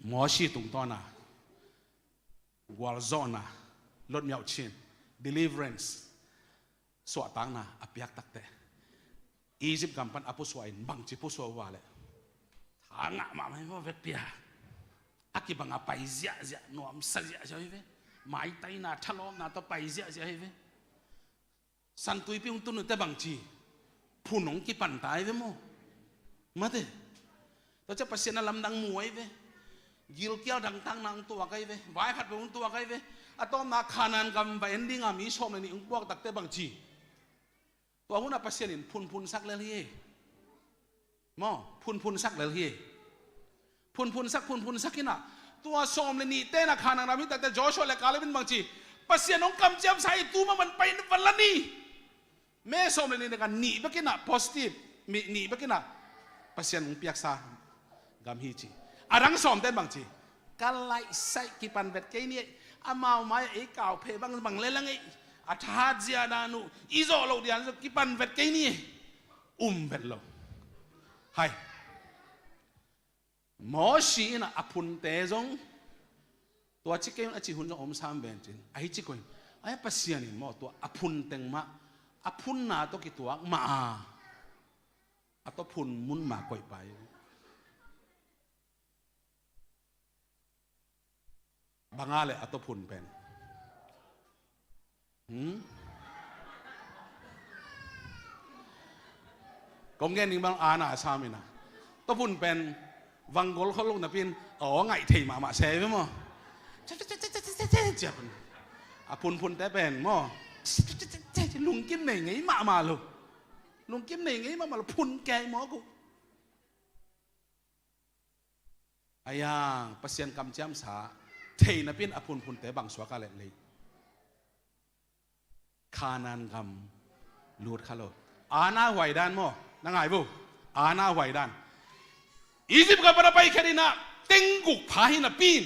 Mosi tungtawna gualzawhna, lotmiauh chin, deliverance, suahtakna a piak takte Egypt gam pan a pusuah in bangci pusuah uh a leh tha ngah mahmah hi maw vekpi a. A kibang a pai ziahziah nuamsa ziahziah hi ve. Maitaina thalawpna tawh pai ziahziah hi ve. Santuipi hong tun uh te bangci phun hong kipan ta hi ve maw. Mate. Tua cia Pasian a lamdang mu ahi ve. Gilkial dangtakna hong tuak ahi ve. Vai khat ve hong tuak ahi ve. A tawpna Khanan gam va en dinga mi sawm le nih hong puak takte bangci. Tua hunah Pasian in phunphunsak lel hi. Maw, phunphunsak lel hi. Phunphunsak, phunphunsak hinah tua sawm le nih tenah Khanan ram hi takte Joshua le Kaleb in bangci Pasian hong kamciamsa hi, tu mah man pai va la ni. Me sawm le nih deka nih bekinah positive, mi nih bekinah Pasian hong piaksa gam hi ci. A dang sawmten bangci ka laihsaih kipan vet kei ni. Amau mai ei kau phei bang bang lelang ei a thahat zia dan uh i zawh loh dian zong kipan vet kei ni. Um vet lo. Hai. Mosi in a phunte zong tua ci kei un a ci hun zong om sam ven cin ahi ci koin. Ai Pasian in maw tua a phun teng mah a phunna tawh kituak mah a a tawh phun mun mah koih pai. Banga le a tawh phun pen. Hmm? Kong gen ding bang ana a sam ina. Tawh phun pen vanggol khol lo napin aw ngaih thei mahmah se ve maw. A phunphun te pen maw. Lungkim nei ngei mahmah lo. Lungkim nei ngei mahmah lo phun kei maw ku. A yang Pasian kamciamsa thei napin a phunphunte bang suak a let lei. Khanan gam lut kha lo. Ana huai dan maw na ngai vo. Ana huai dan. Egypt gam pana pai khat inah teng guk pha hi napin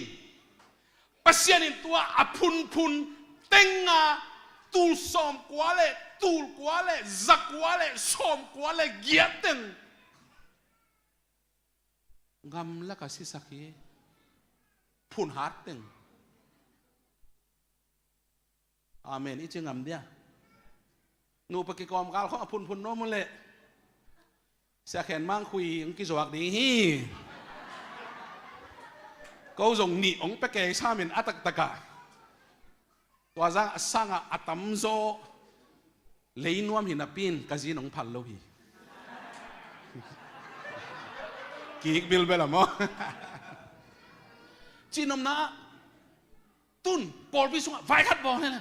Pasian in tua a phunphun tenga tul sawm kua le tul kua le za kua le sawm kua le giat teng gam laka sisak hi. Phun hat teng. Amen i ci ngam dia. Nupa kikawm kal khong a phunphun nuam uh leh Sia Khen Mang Khui hong kizuak ding hi. Ko zong nih hong pia kei sam in a taktak ah. Tua zang a sang ah a tamzaw lei nuam hi napi in ka zin hong phal lo hi. Kik bilbel a maw? Cihnopna ah tun pawlpi sungah vai khat bawl hen.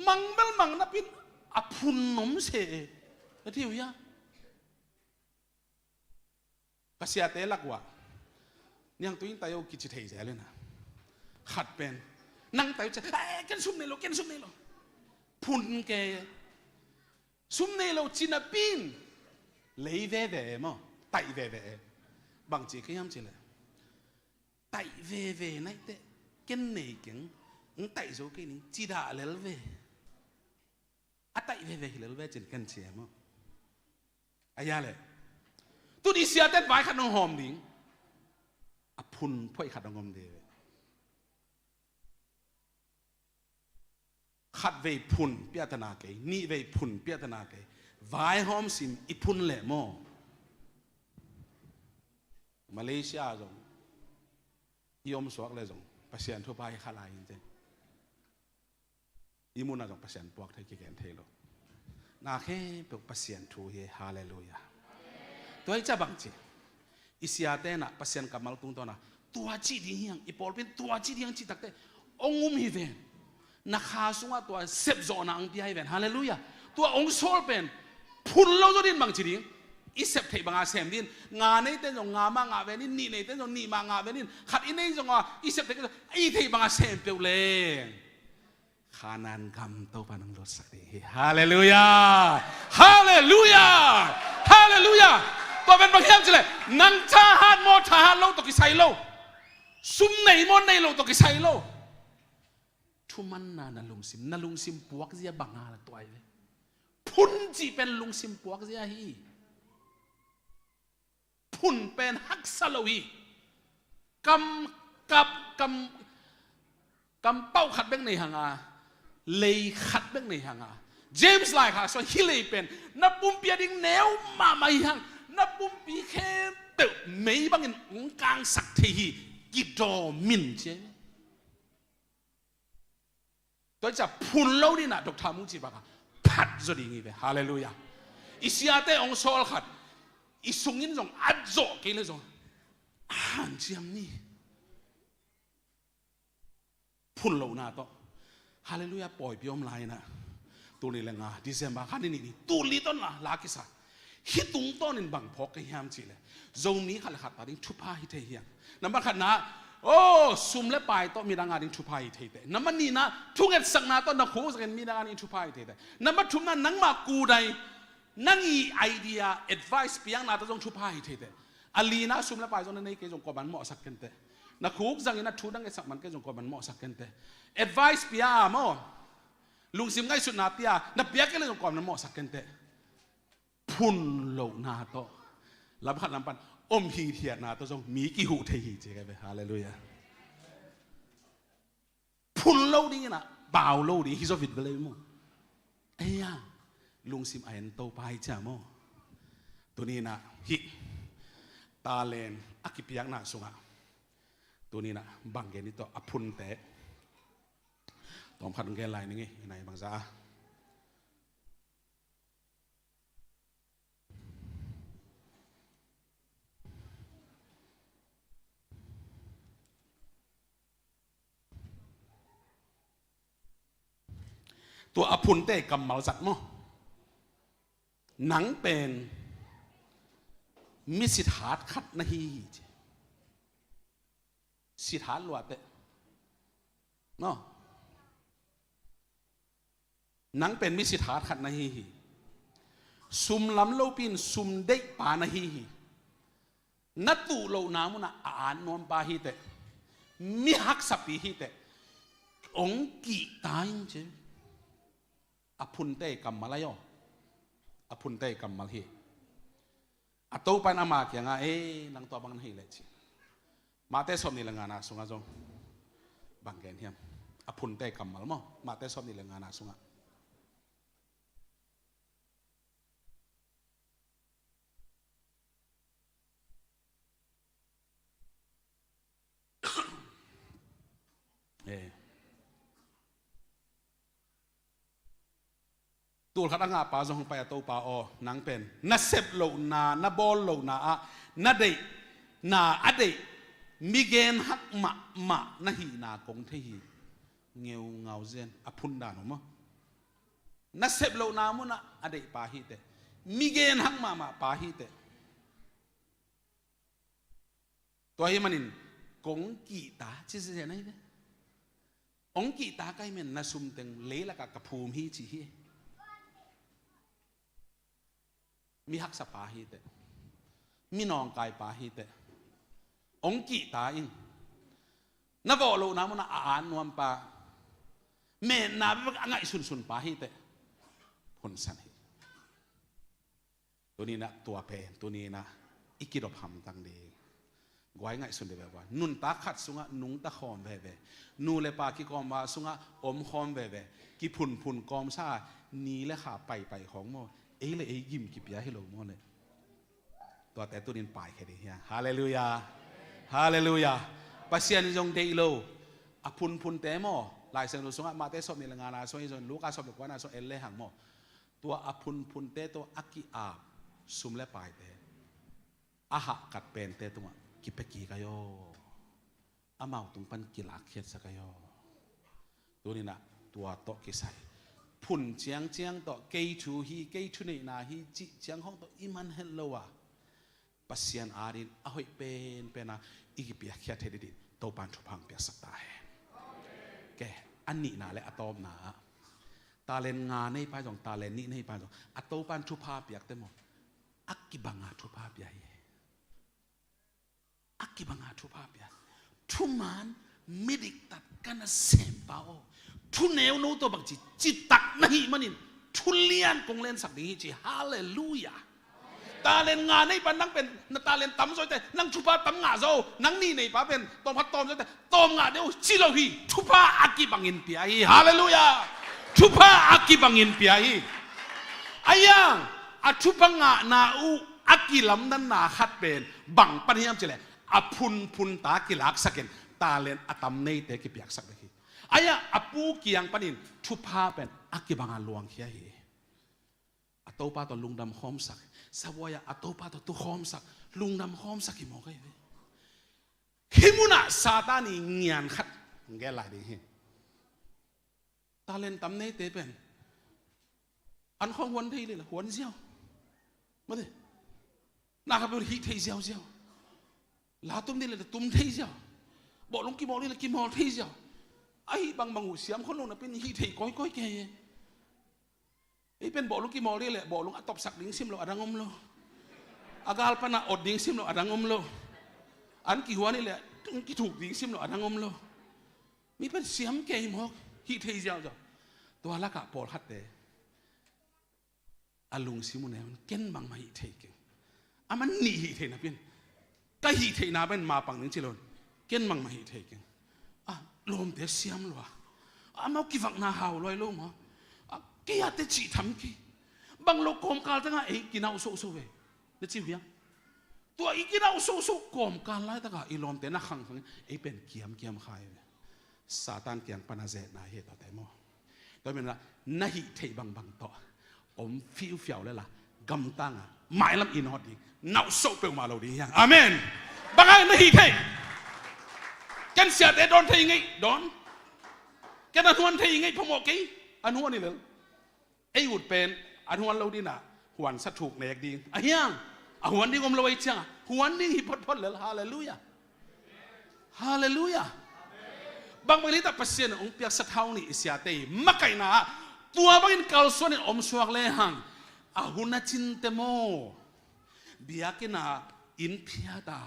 Mang bel mang napi in a phun om se e. A tiu hia? Ka siate lak uah, "Niang tu in tai o," kici thei zel in a. Khat pen, "Nang tai o," ci, "Eh, ken sum nei lo, ken sum nei lo." Phun ke, sum nei lo ci napi in lei veve e maw, taih veve e. Bang ci ka hiam cih leh, "Taih veve naih teh ken nei keng, ng taih zo kei ning," ci dah lel ve. A taih veve hi lel ve cin ken ci e maw? A hia leh, tun i siate'n vai khat hong hawm ding, a phun phuaih khat hong om ding ve. Khat vei phun piahtana kei, nih vei phun piahtana kei. Vaihawm sim i phun leh maw, Malaysia zong i om suak leh zong Pasian thupha hi kha lai in cin. I mun ah zong Pasian puak thei, kigen thei lo. Na khempeuh Pasian thu hi. Halleluiah. Tua hi ciah bang ci, i siate'n ah Pasian kammal tungtawn ah, "Tua cih ding hi hang, i pawlpi in tua cih ding hi hang," cih takteh hong um hi ven. Na kha sungah tua sepzawhna hong pia hi ven. Halleluiah. Tua hong sawl pen phun lo zaw ding, bang ci ding? I sep theih banga sem ding. Nga neite'n zong nga mah ngah ven in, nih neite'n zong nih mah ngah ven in. Khat i nei zong a, i sep theih, i theih banga sem peuh leng Kanaan gam Topa nang lutsak ding hi. Halleluiah! Halleluiah! Halleluiah! Tua pen bang hiam cih leh, nang thahat maw, thahat lo tawh kisai lo. Sum nei maw, nei lo tawh kisai lo. Thumanna na lungsim, na lungsim puakzia banga la tuai ve. Phun cih pen lungsim puakzia hi. Phun pen haksa lo hi. Kam, kam, kam, kampau khat bek nei hang a, lei khat bek nei hang a. James laikhak sungah hih lei pen na pumpi a ding neu mahmah hi hang, na pumpi khempeuh mei bangin hong kangsak thei hi. Kidawm in ci. Tua hi ciah phun lo ding in ah, Doctor Mung cih bangah phat zaw ding hi ve. Halleluiah. I siate hong sawl khat i sungin zong a zawh kei leh zong hanciam ni. Phun lohna tawh. Halleluiah, pawipi om lai in ah. Tul nih le nga December kha ni nih ni, tul li tawn la, la kisa. Hih tungtawnin bang phawk ka hiam cih leh, Zomi khat le khat ta ding thupha hi thei hi hang. Nambat khatna, oh, sum le pai tawh midang a ding thupha hi thei teh. Nambat nihna, thungetsakna tawh na khukzakin midang a ding thupha hi thei teh. Nambat thumna, nangmah kudai, nang i idea, advice piakna tawh zong thupha hi thei teh. A lina, sum le pai zong na nei kei zong kuaman mawhsak ken teh. Na khukzangin a thu dang etsak man kei zong kuaman mawhsak ken teh. Advice pia a maw, lungsim ngaihsutna pia, na piak kei leh zong kuaman mawhsak ken teh. Phun lohna tawh, lam khat lam pan om hithiatna tawh zong mi kihuh thei hi ci ka hi ve. Halleluiah. Phun lo ding in ah, bau lo ding hi zaw vit ve lei maw. Ei a, lungsim a en Topa hi ciah maw. Tuni in ah hih talent a kipiakna sungah, tuni in ah bang gen i tawh a phunte tawm khat hong gen lai ning i, i nai bangza a. Tua a phunte kammal zat maw? Nang pen mi sithat khat na hi hi ci. Sithat luateh maw? Nang pen mi sithat khat na hi hi. Sum lam lopi in sum deihpa na hi hi. Na tuh lohna munah a at nuampa hi teh. Mi haksapi hi teh. Hong kihta in ci. A phunte kammal ahi aw. A phunte kammal hi. A Topa in ama kiangah, "Ei, nang tua bang na hi leh," ci. Mate sawm nih le ngana sungah zong bang gen hiam? A phunte kammal maw? Mate sawm nih le ngana sungah. Tul khat a ngahpa zong hong pai a, Topa aw, nang pen na sep lohna, na bawl lohna ah na deihna a deih mi genhak mahmah na hihna kong thei hi. Ngeungau zen a phun dan om aw. Na sep lohna munah a deih pa hi teh. Mi genhak mahmah pa hi teh. Tua hi manin kong kihta ci zen ahi ve. Hong kihta ka hih manin na sum teng leilakah ka phum hi ci hi. Mi haksa pa hi teh. Mi nawngkai pa hi teh. Hong kihta in. Na vawh lohna munah a an nuam pa, metna bek a ngaihsunsun pa hi teh. Phunsan hi. Tuni-in ah tua pen, tuni-in ah i kidop hamtang ding. Guai ngaihsun dih veve. Nuntak khat sungah nungta khawm veve. Nu le pa kikawmna sungah om khawm veve. Kiphunphun kawmsa, ni le kha paipai khawng maw. Ei le ei gim kipia hi lo maw le. Tuate tuni-in paikhia ding hi hang. Halleluiah. Halleluiah. Pasian in zong deih lo. A phunphunte maw. Lai Siangtho sungah Mate sawm nih le ngana sungah hi zong, Luka sawm le kuana sungah en le hang maw. Tua a phunphunte tawh a ki-ap sum le paite, a hahkat pente tungah kipia kik ahi aw. Amau tung pan kilakkhiatsak ahi aw. Tuni-in ah tua tawh kisai phun ciangciang tawh, kei thu hi, kei thuneihna hi cih ciang khawng tawh i man het lo a, Pasian adingin a hoih penpen a i kipiakkhiat theih dingin Topa'n thupha hong piaksak ta hen. Ke, a nihna le a tawpna ah, talent nga nei pa zong, talent nih nei pa zong, a Topa'n thupha piakte maw, a kibanga thupha pia hi. A kibanga thupha pia. Thuman midiktat ka nasem pa aw, thuneu no tawh bangci citak na hih manin thulian kong lensak ding hi ci. Halleluiah. Talent nga nei pa nang pen, na talent tam zawite nang thupha tam ngah zaw. Nang nih nei pa pen tawm khat tawm zawite tawm ngah deuh ci lo hi. Thupha a kibangin pia hi. Halleluiah. Thupha a kibangin pia hi. Ahi hang a thupha ngahna uh a kilamdanna khat pen bang pan hiam cih leh, a phunphun ta kilaksakin talent a tam neite kipiaksak ding hi. Ahi hang a pu kiang panin thupha pen a kibanga luangkhia hi. A Topa tawh lungdam khawmsak, sabuai-ah a Topa tawh tu khawmsak, lungdam khawmsak hi mawk ahi ve. Hih munah Satan i ngian khat hong gen lai ding hi. Talent tam neite pen an khawng huan thei leh la huan ziau. Mate. Na kha pen hih thei ziauziau. La tum dih leh la tum thei ziau. Bawlung kimawl dih leh kimawl thei ziau. Ahi bangbang uh siam khol lo napi-in hih thei kawikawi kei hi. Ei pen bawlung kimawl dih leh bawlung a topsak ding sim lo, a dang om lo. A gal pana ot ding sim lo, a dang om lo. An kihuan dih leh an kithuk ding sim lo, a dang om lo. Mi pen siam kei mawk, hih thei ziauziau. Tua lakah pawlkhatte a lungsim uh ne un, ken bangmah hih thei keng. A man nih hih thei napi-in, ka hih theihna pen mapang ding ci lo un, ken bangmah hih thei keng. A lawmte siam lua, amau kivakna hau luai lo maw. A kei a te cih tham kei. Bang lo kawmkal tengah ei kinauh sohsoh ve. Na ci uh hiam? Tua i kinauh sohsoh kawmkal laitakah i lawmte na khangkhang in ei pen kiamkiam kha hi ve. Satan kiang pana zetna hi tuate maw. Tua hi manin na hih theih bangbang tawh om fiufiau le la gamtangah mailam i nawt ding, nauhsoh peuhmah lo ding hi hang. Amen. Bang hang na hih theih? Ken siate dawn thei ngeih dawn. Ken a hnuan thei ngeih phamawh kei. A hnuan hi lel. Ei ut pen a huan lo ding a, huan sa thuk nek ding ahi hang. A huan ding om lo ahih ciangin huan ding hi photphot lel. Halleluiah. Halleluiah. Bangbang hi ta, Pasian in hong piaksak hau nih i siate i makaihna ah tua bangin kalsuanin om suak lehang, a hun a cin teh maw, biakinn ah inn phiat a,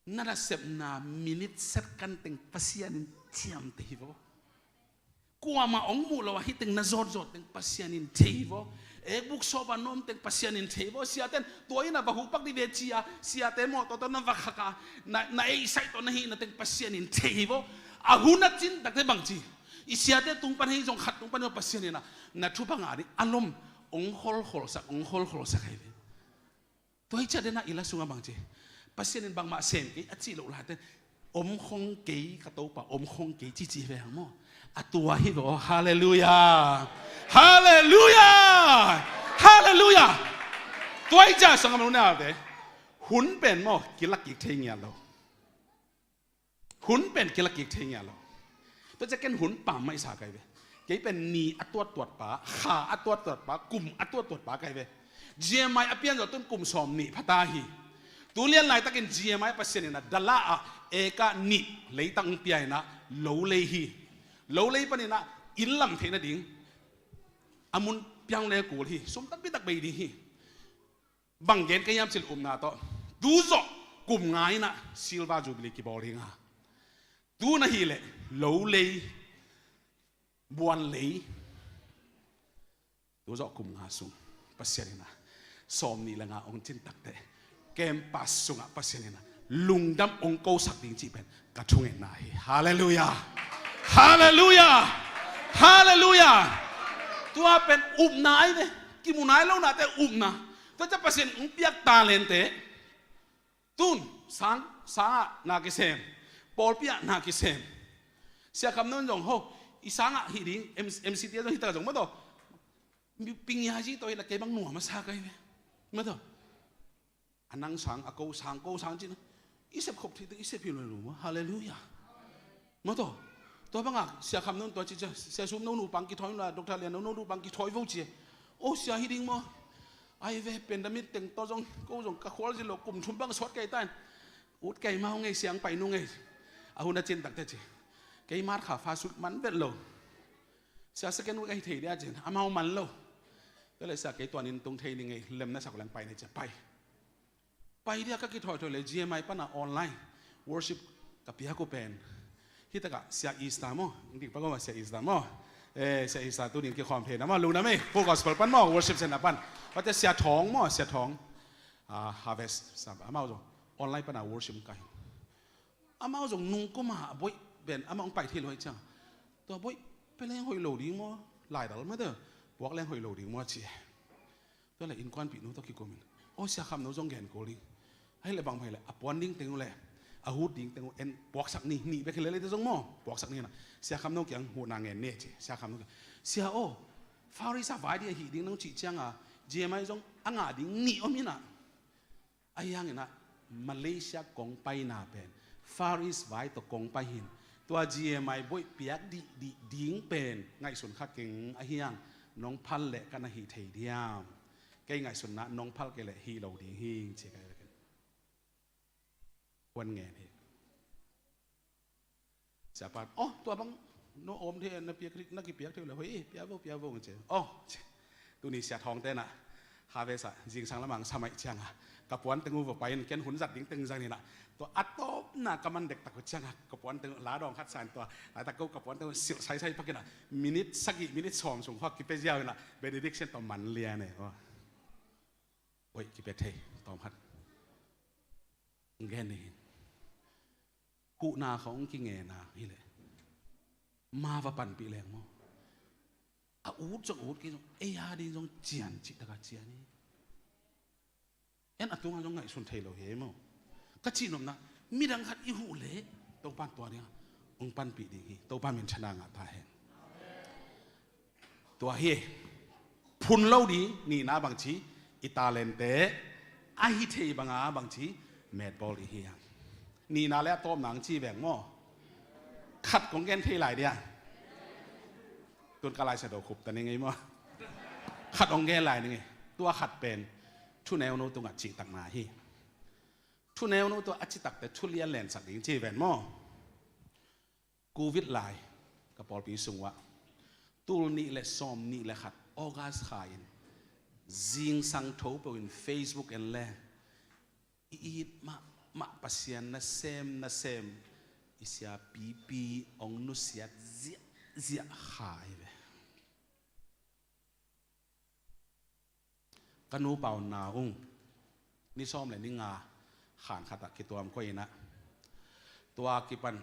na nasepna minute second teng Pasian in ciamteh hi vaw. Kuamah hong muh lo a, hih teng na zawtzawt teng Pasian in thei hi vaw. Ekbuk sawp a na om teng Pasian in thei hi vaw. Siate in tua inn ah va huhpak dih ve ci-a, siate mawtaw tawh na va khak a, na, na eihsaih tawh na hihna teng Pasian in thei hi vaw. A hun a cin tak teh bangci, i siate tung pan hi zong, khat tung pan hi zong Pasian in a, na thupha ngah ding a lom hong kholkholsak, hong kholkholsak hi ve. Tua hi ciang den a i la sungah bangci, Pasian in bangmah sem kei a cih loh laite, Om khong kei ka Topa, om khong kei cici ve hang maw? A tua hi ve aw. Halleluiah. Halleluiah. Halleluiah. Tua hi ciang sangam lo nate, hun pen maw kilak kik thei ngiat lo. Hun pen kilak kik thei ngiat lo. Tua ciang ken hun pam mah i sa kai ve. Kei pen ni a tuattuat pa, kha a tuattuat pa, kum a tuattuat pa kai ve. G M I a pian zawh tun kum sawm nih pha ta hi. Tu lian laitakin G M I Pasian in a dala ah, eka nih leitang pia in a lo lei hi. Lo lei panin a inn lam theih nading a mun piang le kul hi. Sum tampi tak bei ding hi. Bang gen ka hiam cih leh upna tawh, tu zawh kum nga in a silver jubilee kibawl ding a, tu na hih leh lo lei, buan lei, tu zawh kum nga sung Pasian in a sawm nih le nga hong cin takteh, campus sungah Pasian in a lungdam hong kosak ding cih pen ka thungetna hi. Halleluiah. Halleluiah. Halleluiah. Tua pen upna ahi ve. Kimu nai lo nate upna. Tua ciang Pasian hong piak talente, tun sang, sangah na kisem, pawlpi ah na kisem. Sia Kham Nun zong ho, i sangah hih ding, M-, M C T zong hih tak zong maw tawh. Pingiazi tawh hih la kei bang nuam a sa kai ve. Maw tawh. A nang sang, a ko sang, ko sang cih na, i sep khop thei teng i sep hi lo lo maw. Halleluiah. Maw tawh. Tua bangah Sia Kham Nun tua ci cia, Sia Sum no nu pang kithawi la, Doctor Lian no nu pang kithawi vo ci. O sia hi ding maw. Ai ve, pandemic teng tawh zong, ko zong ka khual zin lo, kum thum bang sawt kei ta in. Ut kei mau ngei, siang pai nu ngei. A hun a cin takteh ci. Kei mat kha fa sut man vet lo. Sia second week ahi thei dia cin, amau man lo. Tua leh sia kei tuan inn tung thei ni ngei, lem na sak leng pai ni cia pai. Pai dia ka kithoithoih leh G M I pan a online worship ka piak uh pen. Hih takah Sia Easter maw, dik pa ko maw Sia Easter maw. Eh, Sia Easter tu nin kikhawm thei na maw, lungdam ei, Full Gospel pan maw, worship center pan. Tua teh Sia Thawng maw, Sia Thawng. Ah, Harvest, sa, amau zong online pan a worship ka hi. Amau zong nungkum a boih pen, amau hong pai thei lo hi ciang. Tua boih pia leng hoih lo ding maw, laidal mah teh, puak leng hoih lo ding maw ci. Tua leh innkuanpih nu tawh kikum in, aw Sia Kham No zong gen kul ding. Ahih leh bang mah leh, a puan ding teng uh leh, a hut ding teng uh en puaksak ni, nih bek hi leh leh teh zong maw, puaksak ni na. Sia Kham No kiang hutna ngen ni ci, Sia Kham No kiang. Sia aw, Far East a vai ding ahih ding nong cih ciang a, G M I zong a ngah ding nih om hi na. Ahi hangin ah, Malaysia kong paina pen Far East vai tawh kong pai hi in, tua G M I boih piak dihdih ding pen ngaihsun kha keng. Ahi hang, nong phal leh ka na hih thei diam? Kei ngaihsutna nong phal kei leh hih lo ding hi ci ka hi. Kuan ngen hi. Siapa, oh, tua bang no om thei, na piak, na kipiak thei uh leh hoih, pia vo, pia vo ngi ci. Oh, tuni Sia Thawng te na, Harvest ah zingsang lamang sa mai ciang a, ka puan teng uh va pai in, ken hun zat ding teng zang ni na. Tua a tawpna ka man dektak uh ciang a, ka puan teng uh la dawng khat sa in tua, laitak ko ka puan teng uh silh saisai pak in a, minute sagih, minute sawm sung kha kipia ziau in a, benediction tawh man lian e. Oh. Oi, kipia thei, tawm khat. Ngen ni hi. Huhna khawng kingenna hi leh, ma va panpih leng maw. A ut zong ut kei zong, ei a ding zong cian cih takah cian hi. En a tungah zong ngaihsun thei lo hi ei maw. Ka cihnopna, midang khat i huh leh, Topa'n tua dingah hong panpih ding hi. Topa min thang ngah ta hen. Tua hi, phun lo ding, nihna bangci, i talente, a hi thei banga bangci, metbawl i hi hang. Nihna le a tawpna hong ci veng maw. Khat kong gen thei lai dia. Tun ka Lai Siangtho khup ta ni ngei maw. Khat hong gen lai ni ngei. Tua khat pen, thuneunu tungah cihtakna hi. Thuneunu tungah a cihtakte, thu lian lensak ding ci ven maw. Covid lai, ka pawlpi sung uah, tul nih le sawm nih le khat, August kha in, zingsang tho peuh in Facebook en le, i it mahmah Pasian nasem nasem, i siapipi hong nusiat ziahziah kha hi ve. Ka nupa un na ung, ni sawm le ni nga khan khatah kituam koih in ah, tua kipan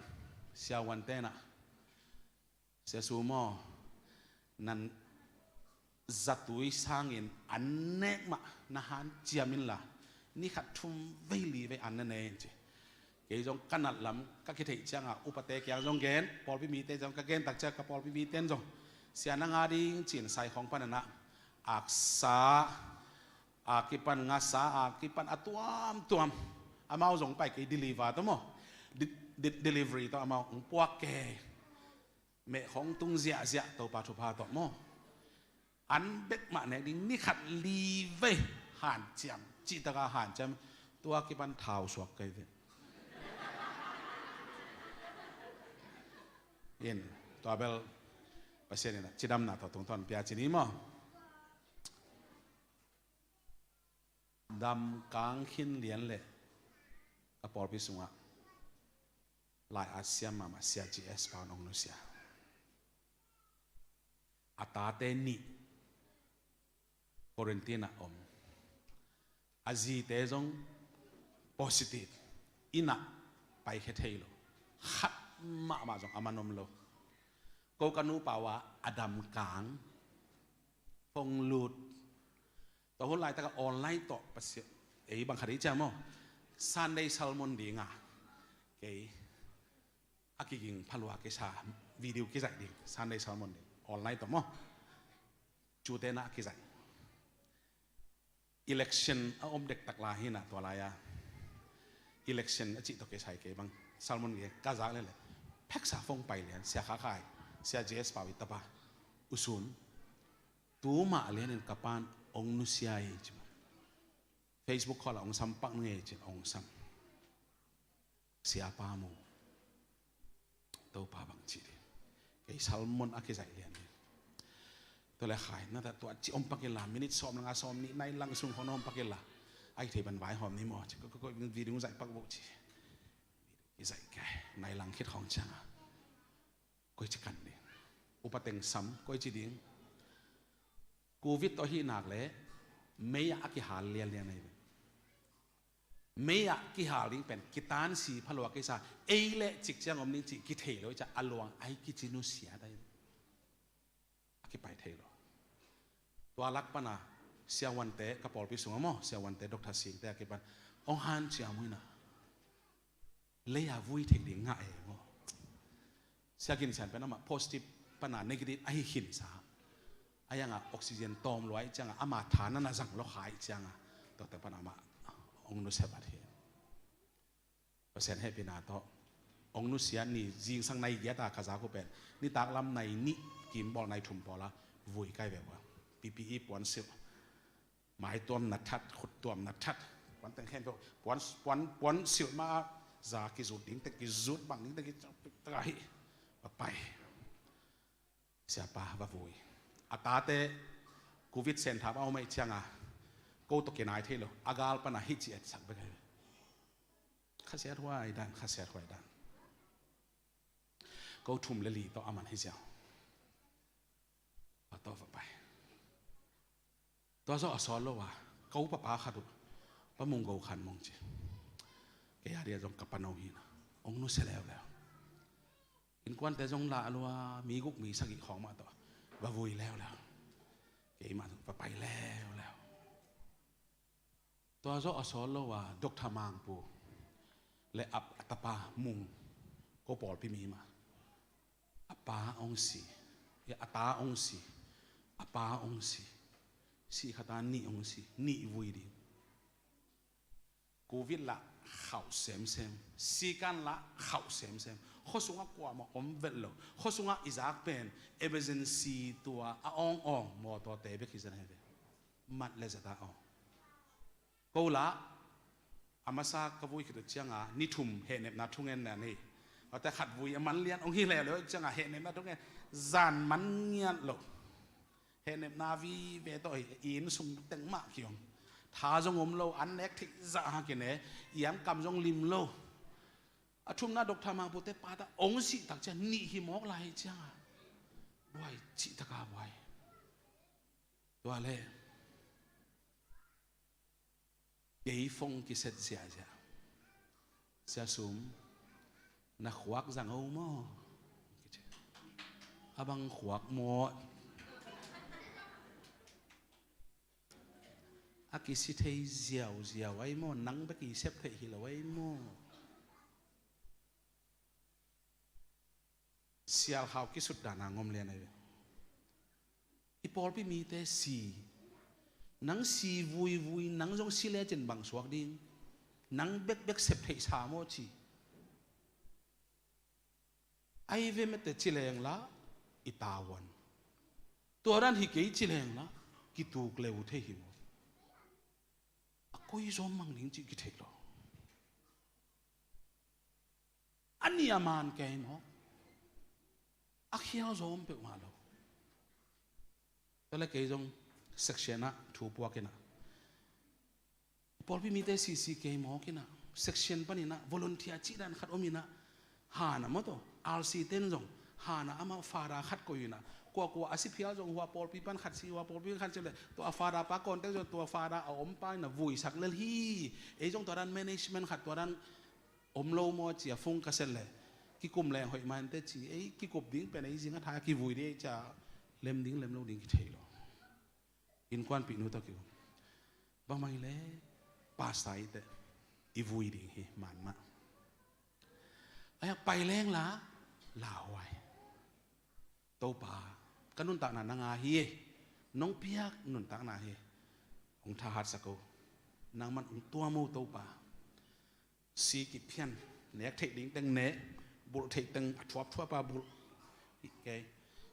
siavuante in ah, Sia Sum aw, nan zatui sangin an nek mah na hanciam inla, ni khat thum vei li vei an na ne in ci. Kei zong ka nat lam ka kitheih ciangah upate kiang zong gen, pawlpi mite zong ka gen tak ciang ka pawlpi mite in zong, "Sia, nang a ding," ci-in sai khawng panin ah aksa, a kipan ngasa, a kipan a tuamtuam. Amau zong pai kei deliver tawh maw. Di-, di-, delivery tawh amau hong puak kei. Meh khawng tung ziahziah, Topa thupha tawh maw. An bek mah nek ding, ni khat li vei hanciam, cihtakah hanciam, tua kipan thau suak kei ve. In, tua bel Pasian in cidamna tawh tungtawn pia ci ni maw. Damkang khin lian leh ka pawlpi sungah lai-at siam mahmah Sia G S Pau in hong nusia. A tate nih quarantine ah om. A zite zong positive. Inn ah paikhia thei lo. Khat mahmah zong a man om lo. Ko ka nu Pau a damkang, phone lut. Tua hun laitak a online tawh Pasian, ei bang khat i ciam maw, Sunday sermon ding a, kei a kiging phalua kisa video kizaih ding, Sunday sermon ding online tawh maw. Cute na a kizaih. Election a om dektak lai hi na, tua lai-a election a cih tawh kisai kei bang sermon ge ka zak lele, pheksa phone pai lian, Sia Kha Khai, Sia G S Pau i tapa, U Sun, tu mah lianin ka pan hong nusia hi ci maw. Facebook khawng la hong sam pak ngei ci, hong sam. Siapa mu. Topa bang ci ding. Kei sermon a kizaih lian ding. Tua le khai na ta tua ci om pak ila, minute sawm le nga, sawm nih nai lang sung khawng na om pak ila. Ai thei ban vaihawm ni maw ci, ko, ko, ko, video zaih pak bo ci. Kizaih kei, nai lang khit khawng ciang a. Koici kan ding. Upa teng sam, koici ding. Covid tawh hi nak le, mei ah a kihal lianlian ahi ve. Mei ah kihal ding pen, kitansi phalua kisa, ei le cik ciang om ding cih kithei lo, i ca a luang ai kici nusia dai. A kipai thei lo. Tua lak pana, Sia Wante, ka pawlpi sungah maw, Sia Wante, Doctor Singte a kipan, hong hanciam uh hi na. Lei a vui thei ding ngah e maw. Sia Gin Sian pen amah positive pana negative ahi khinsa. A yangah oxygen tawm luai ciangah ama tha na na zang lo khai ciangah. Tuate pana amah hong nusia bat hi. Pasian hehpihna tawh hong nusia ni zingsang nai giat a ka zak uh pen. Nitak lam nai nih kim bawl nai thum pawla vui kai ve ua. P P E puan silh. Mai tuam na that, khut tuam na that. Puan teng khempeuh, puan, puan, puan silh ma a za kizut ding teng, kizut bang ding teng, kizut taka hi. Va pai. Siapa va vui. A tate, Covid sen thap a om ahi cianga, ko tawh kinai thei lo. A gal pana hi ci etsak bek ahi. Khasiat huai dan, khasiat huai dan. Ko thum le li tawh a man hi ziau. A tawh va pai. Tua zawh a sawt lo a, ka upa pa khat uh, Pa Mung Go Khan Mung ci. Kei a dia zong ka pano hi na. Hong nusia leuleu. Innkuante zong lah lua, mi guk mi sagih khawng mah tawh. Va vui leuleu. Keimah zong va pai leuleu. Tua zawh a sawt lo a, Doctor Mangpu le a, a tapa Mung, ko pawlpi mi mah. A pa hong si, a ta hong si, a pa hong si. Si khata nih hong si, nih vui ding. Covid lah khauh semsem, sikan lah khauh semsem. Khuasungah kuamah om vet lo. Khuasungah i zak pen emergency tua a awngawng mawtawte bek hi zan he ve. Mat le zata awng. Ko lah, a masa ka vui khit uh cianga, ni thum hehnepna thungen na nei. Ate khat vui a man lian hong hi leuleu cianga, hehnepna thungen, zan man ngiat lo. Hehnepna vive tawh hi, inn sung teng mah kiom. Tha zong om lo, an nek theih zah ha kine, iam kam zong lim lo. A thumna Doctor Mangpute pata hong sih tak ciang, nih hi mawk lai hi cianga. Buai, cih taka buai. Tua le. Kei phone kiset ziahziah. Sia Sum, na khuak zang o maw? A bang khuak maw? A kisi thei ziauziau ai maw? Nang bek i sep theih hi lo ai maw? Sialkhau kisut dana ngom lian ahi ve. I pawlpi mite si, nang si vuivui, nang zong si lecin bang suak ding? Nang bekbek sep theih sa maw ci. Ai ve mete ci leng la i tavuan. Tua dan hi kei ci leng la kituk leu thei hi maw. A koi zawm mang ding ci kithei lo. A nih a man kei maw. A khial zawm peuhmah lo. Tua le kei zong section ah thu puak inah, pawlpi mite sisi kei mawk inah, section paninah volunteer cih dan khat om inah, hana maw tawh R C ten zong hana amah fada khat koih inah, kuakua a si phial zong hua pawlpi pan khat si, hua pawlpi pan khat si le, tua a fada pa contact zong tua fada a om pa inah vuisak lel hi. Ei zong tua dan management khat tua dan om lo maw ci a phone ka sel le, kikum leng hoih mah inteh ci, ei kikup ding pen ei zing a thai a kivui ding ei ci a, lem ding lem lo ding kithei lo. Innkuanpihnu tawh kikum. Bangmah hi le pastor i teh i vui ding hi man mah. Ai a pai leng la lauhuai. Topa, ka nuntakna nang a hi e. Nong piak nuntakna hi. Hong thahatsak o. Nangman hong tuam o Topa. Si kiphian, nek theih ding teng nek, bulh theih teng a thuapthuap a bulh. Kei.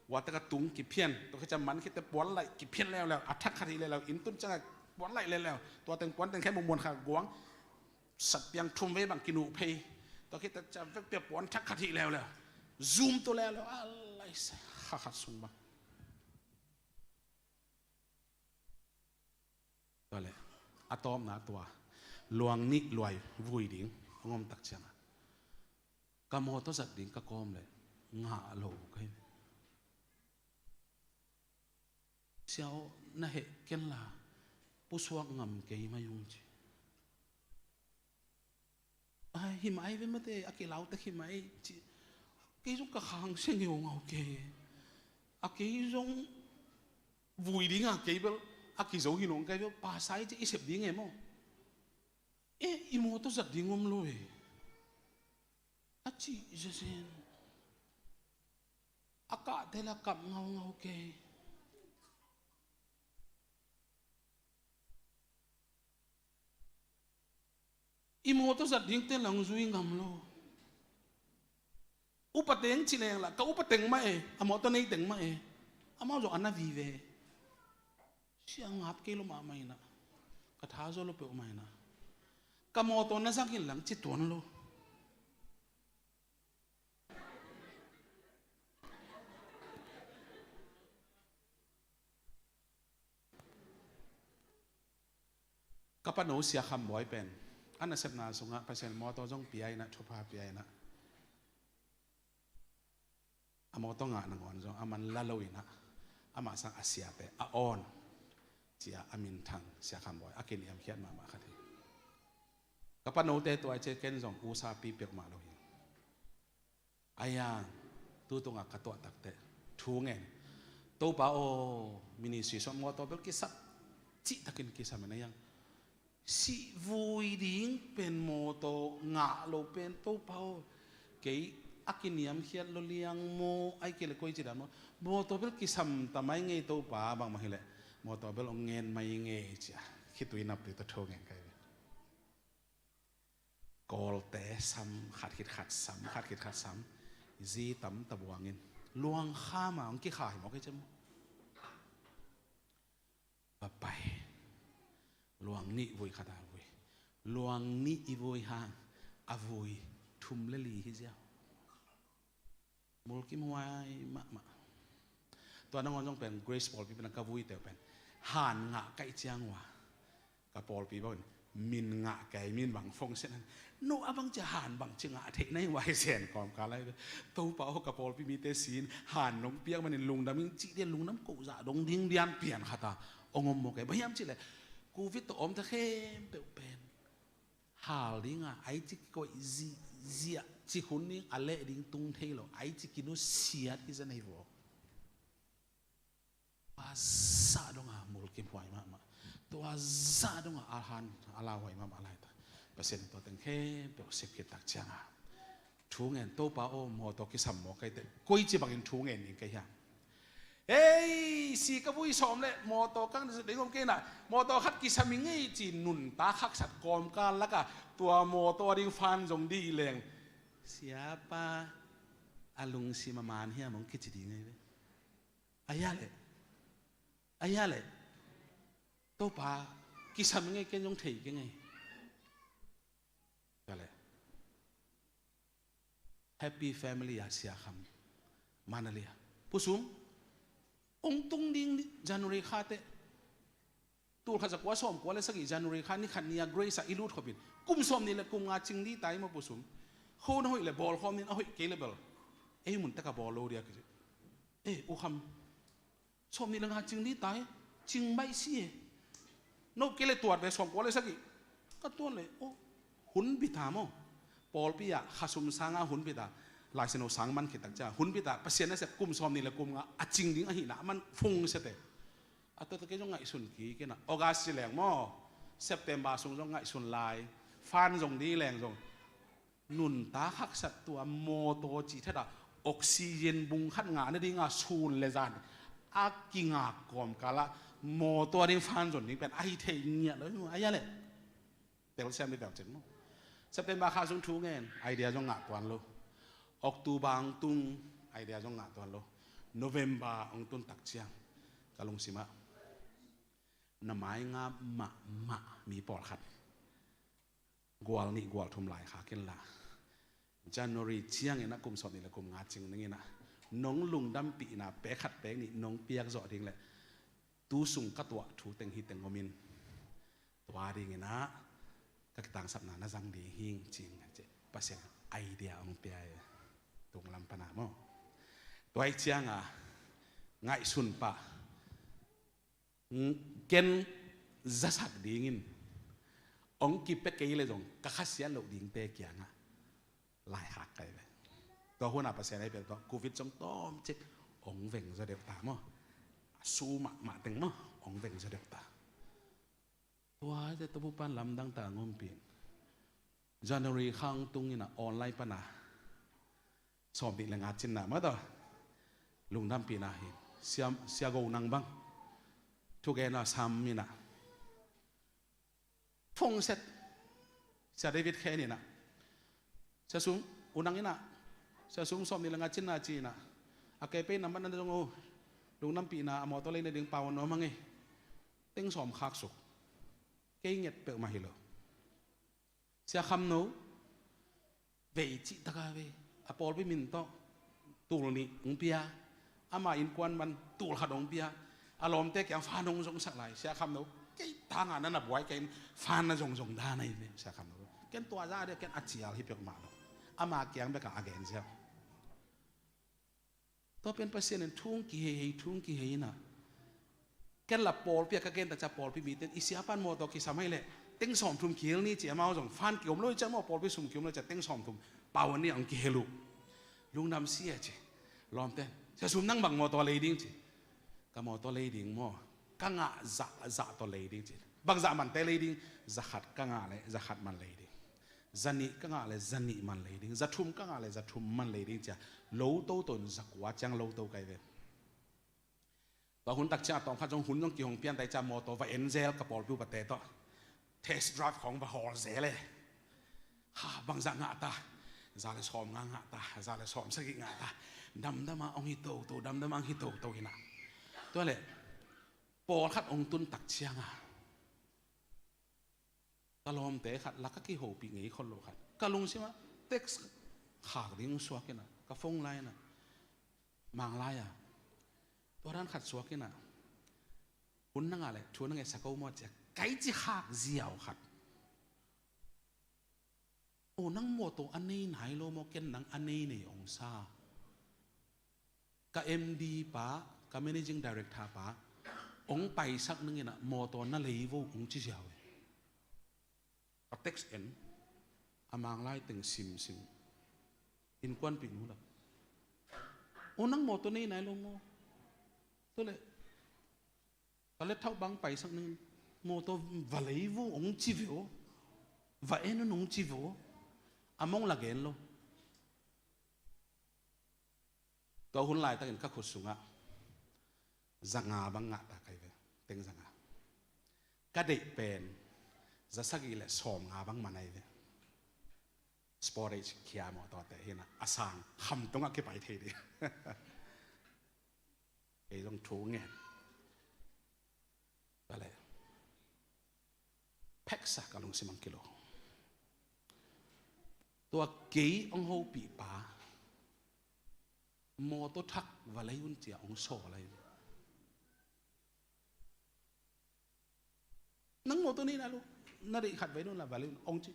Ua teng a tung kiphian, tua khit ciang man khit teh puan laih kiphian leuleu, a thak khat hi leuleu, inn tun ciang a puan laih leuleu, tua teng puan teng khe muanmuan kha guang, sat piang thum vei bang kinuh phei, tua khit teh ciang vekpi a puan thak khat hi leuleu, zum tua leuleu, a lai sa kha khat sung bang. Tua le a tawpna tua luang nih luai vui ding a ngom tak ciangah ka mawtaw zat ding ka kawm le ngah lo ka hi. Sia aw, na heh ken la pusuak ngam kei mai ung ci. Ai, hi mai ve mate, a kilau tek hi mai ci. Kei zong ka khang sia ngeungau kei. A kei zong vui dinga kei bel a kizo hi nong kei bel pasai ci i sep ding e maw. E, i mawtaw zat ding om lo e. A ci zezen. A kahte la kap ngaungau kei. I mawtaw zat dingte lang zui ngam lo. Upa teng ci leng la, ka upa teng mah e, a mawtaw nei teng mah e. Amau zong a na vive. Sia ngap kei lo mahmah inah. Ka tha zaw lo peuhmah inah. Ka mawtaw na zangin lang ci tuan lo. Ka pano Sia Kham Bawi pen a nasepna sungah Pasian mawtaw zong pia inah, thupha pia inah, a mawtaw ngah nangawn zong a man la lo inah, amah sang a siate a awn cia a minthang Sia Kham Bawi a kiniamkhiat mahmah khat hi. Ka panote tua i ce ken zong usapi peuhmah lo hi. Aia, tu tungah ka tuah takteh thu ngen. Topa aw, ministry sung mawtaw bel kisam, cihtakin kisam in a iang. Sih vui ding pen mawtaw ngah lo pen Topa aw. Kei a kiniamkhiat lo liang maw, ai kei le koi ci dan maw. Mawtaw bel kisam ta mai ngei Topa bangmah hileh. Mawtaw bel ong ngen mai ngei cia. Khitui naptui tawh thu ngen kai ve. Kawlte sam, khat khit khat sam, khat khit khat sam. Zi tam ta buangin luang khama hong kikha hi mawk hi cem. Va pai. Luang nih vui khat a vui. Luang nih i vui hang a vui thum le li hi ziau. Mulkimhuai mahmah. Tua nangawn zong pen Grace pawlpi pen ka vuite uh pen han ngah kaih ciang uh a, ka pawlpi bangin min ngah kei, min bang fongsian han. No a bang cia han bang ci ngah theih na hi uh a hi sen kawmkal lai ve. Topa aw, ka pawlpi mite sin han nong piak manin lungdam ing cih dia lungdam ko zah dong ding dian pian khata ong om maw kei. Bang hiam cihleh Covid tawh omte khempeuh pen hal dinga, ai ci kikoih zihziah, ci hun ding a leh ding tung thei lo, ai ci kinusiat hi zen ahi vua. Tua zah donga mulkimhuai mahmah. Tua zah donga a han a lauhuai mahmah laita. Pasian in tua teng khempeuh sep khit tak cianga Thu ngen, Topa aw, mawtaw kisam maw kei teh, koici bangin thu ngen ding kei hiam? Hei, si ka vui sawm leh mawtaw kang ding om kei na, mawtaw khat kisam ing ei ci nuntak haksat kawmkal lakah tua mawtaw a ding fan zong dih leng, siapa a lungsim a man hiam hong kici ding ei ve. A hia leh, a hia leh, Topa, kisam ing ei, ken zong thei keng ei. Ka leh Happy Family a Sia Kham, Manali a, Pu Sum, hong tung ding January kha teh. Tul khat za kua sawm kua le sagih January kha ni khat ni a Grace ah i lut khopin kum sawm nih le kum nga cing dih ta i maw Pu Sum. Kho na hoih le bawl khawm ning, a hoih kei le bel ei mun tak a bawl lo dia ka ci. Eh, U Kham, sawm nih le nga cing dih ta e, cing baih si e. No kei le tuat ve sawm kua le sagih. Ka tuat le, oh, hun bita maw. Pawlpi ah khasum sanga hun bita, Lai Siangtho sang man khit tak ciang hun bita Pasian nasep kum sawm nih le kum nga a cing ding ahihna a man fung sia te. A tua tawh kei zong ngaihsun kik in a, August ci leng maw, September sung zong ngaihsun lai, fan zong dih leng zong nuntak haksat tua mawtaw cih thet a oxygen bung khat ngah nadinga sun le zan a kingak kawmkal ah mawtaw a ding fan zon ding pen ahi thei ngiat lo, a hia leh. Telsiam dih tel cin maw. September kha sung thu ngen, idea zong ngah tuan lo. October hong tung, idea zong ngah tuan lo. November hong tun tak ciang ka lungsim ah na mai nga mahmah mi pawlkhat gual nih gual thum lai khak inla, January ciangin a kum sawm nih le kum nga cing ning in a, nong lungdampihna pek khat pek nih nong piak zawh ding leh tu sung ka tuah thu teng hi teng om in, tua dingin a ka kitangsapna na zang ding hing cing ci. Pasian idea hong pia e, tung lam pan a maw. Tua ih cianga ngaihsun pah, ken zasak dingin hong kipia kei le zong ka khasiat loh dingte kiangah lai khak kai ve. Tua hun a Pasian ei pia tua Covid zong tawmcik hong veng zaw deuh ta maw. A su mahmah teng maw hong veng zaw deuh ta. Tua te Topa pan lamdang ta ngompi. January kha hong tung in a online pan a sawm nih le nga cinna mah tawh lungdampihna hi. Sia, Sia Go Nang bang thugen a sam in a phone set Sia David Khen in a, Sia Sum, U Nang in a, Sia Sum sawm nih le nga cinna ci in a, a kei pei nambat na zong o, lungdampihna a mawtaw lei nading pau a nuam a ngei. Teng sawm khak suk. Kei nget peuhmah hi lo. Sia Kham No vei cih taka vei a pawlpi min tawh tul nih hong pia. Ama innkuan man tul khat hong pia. A lawmte kiang fan hong zongsak lai. Sia Kham No, kei tanga na na buai kei in fan na zongzong dan ahi ve Sia Kham No. Ken tua za dia ken a cial hi peuhmah lo. Ama kiang bek a a gen ziau. Tua pen Pasian in thu hong kihei hei, thu hong kihei in a, ken la pawlpi a ka gen ta cia pawlpi mite in i siapa in mawtaw kisam ahih leh teng sawmthum kihel ni ci, amau zong fan kiom lo i cia maw, pawlpi sum kiom lo i cia teng sawmthum pau a ni a hong kihel uh. Lungdam si a ci. Lawmte in, Sia Sum nang bang mawtaw lei ding ci. Ka mawtaw lei ding maw, ka ngah zahzah tawh lei ding ci. Bangzah mante lei ding? Za khat ka ngah leh za khat man lei ding. Za nih ka ngah leh za nih man lei ding. Za thum ka ngah leh za thum man lei ding cia lo to to in za kua ciang lo to kai ve. Tua hun tak ciang a tawm khat zong hun zong kihong pian tai cia mawtaw va en zel ka pawlpi upate tawh. Test drive khawng va hawl zel e. Ha, bangzah ngah ta? Za le sawm nga ngah ta, za le sawm sagih ngah ta. Damdam a hong hi toto, damdam a hong hi toto hi na. Tua leh pawlkhat hong tun tak ciang a ka lawmte khat la ka kihopih ngei khol lo khat ka lungsim ah text khak ding suak in a, ka phone line ah, Manglai ah tua dan khat suak in a, hun na ngah leh thu na ngetsak o maw cia kai ci khak ziau khat. O, nang mawtaw a nei nai lo maw, ken nang a nei nei hong sa. Ka M D pa, ka managing director pa hong paisak ning in a mawtaw na lei vo hong ci ziau e. Ka text en, a Manglai teng simsim. Innkuanpih nu la, o, nang mawtaw nei nai lo maw? Tua leh ka lethauh bang paisak ning, mawtaw va lei vo hong ci ve aw. Va en un hong ci ve aw. A mong la gen lo. Tua hun laitakin ka khut sungah zanga bang ngah ta ka hi ve. Teng zanga. Ka deih pen zasagih le sawmnga bang man ahi ve. Sportage khia mawtawte hi na, a sang kham tungah kipai thei ding. Kei zong thu ngen. Ka le pheksa ka lungsim ang kilo. Tua kei hong hopihpa mawtaw thak va lei un cia hong sawl lai. Nang mawtaw nei nai lo, na deih khat va nei un la va lei un hong ci.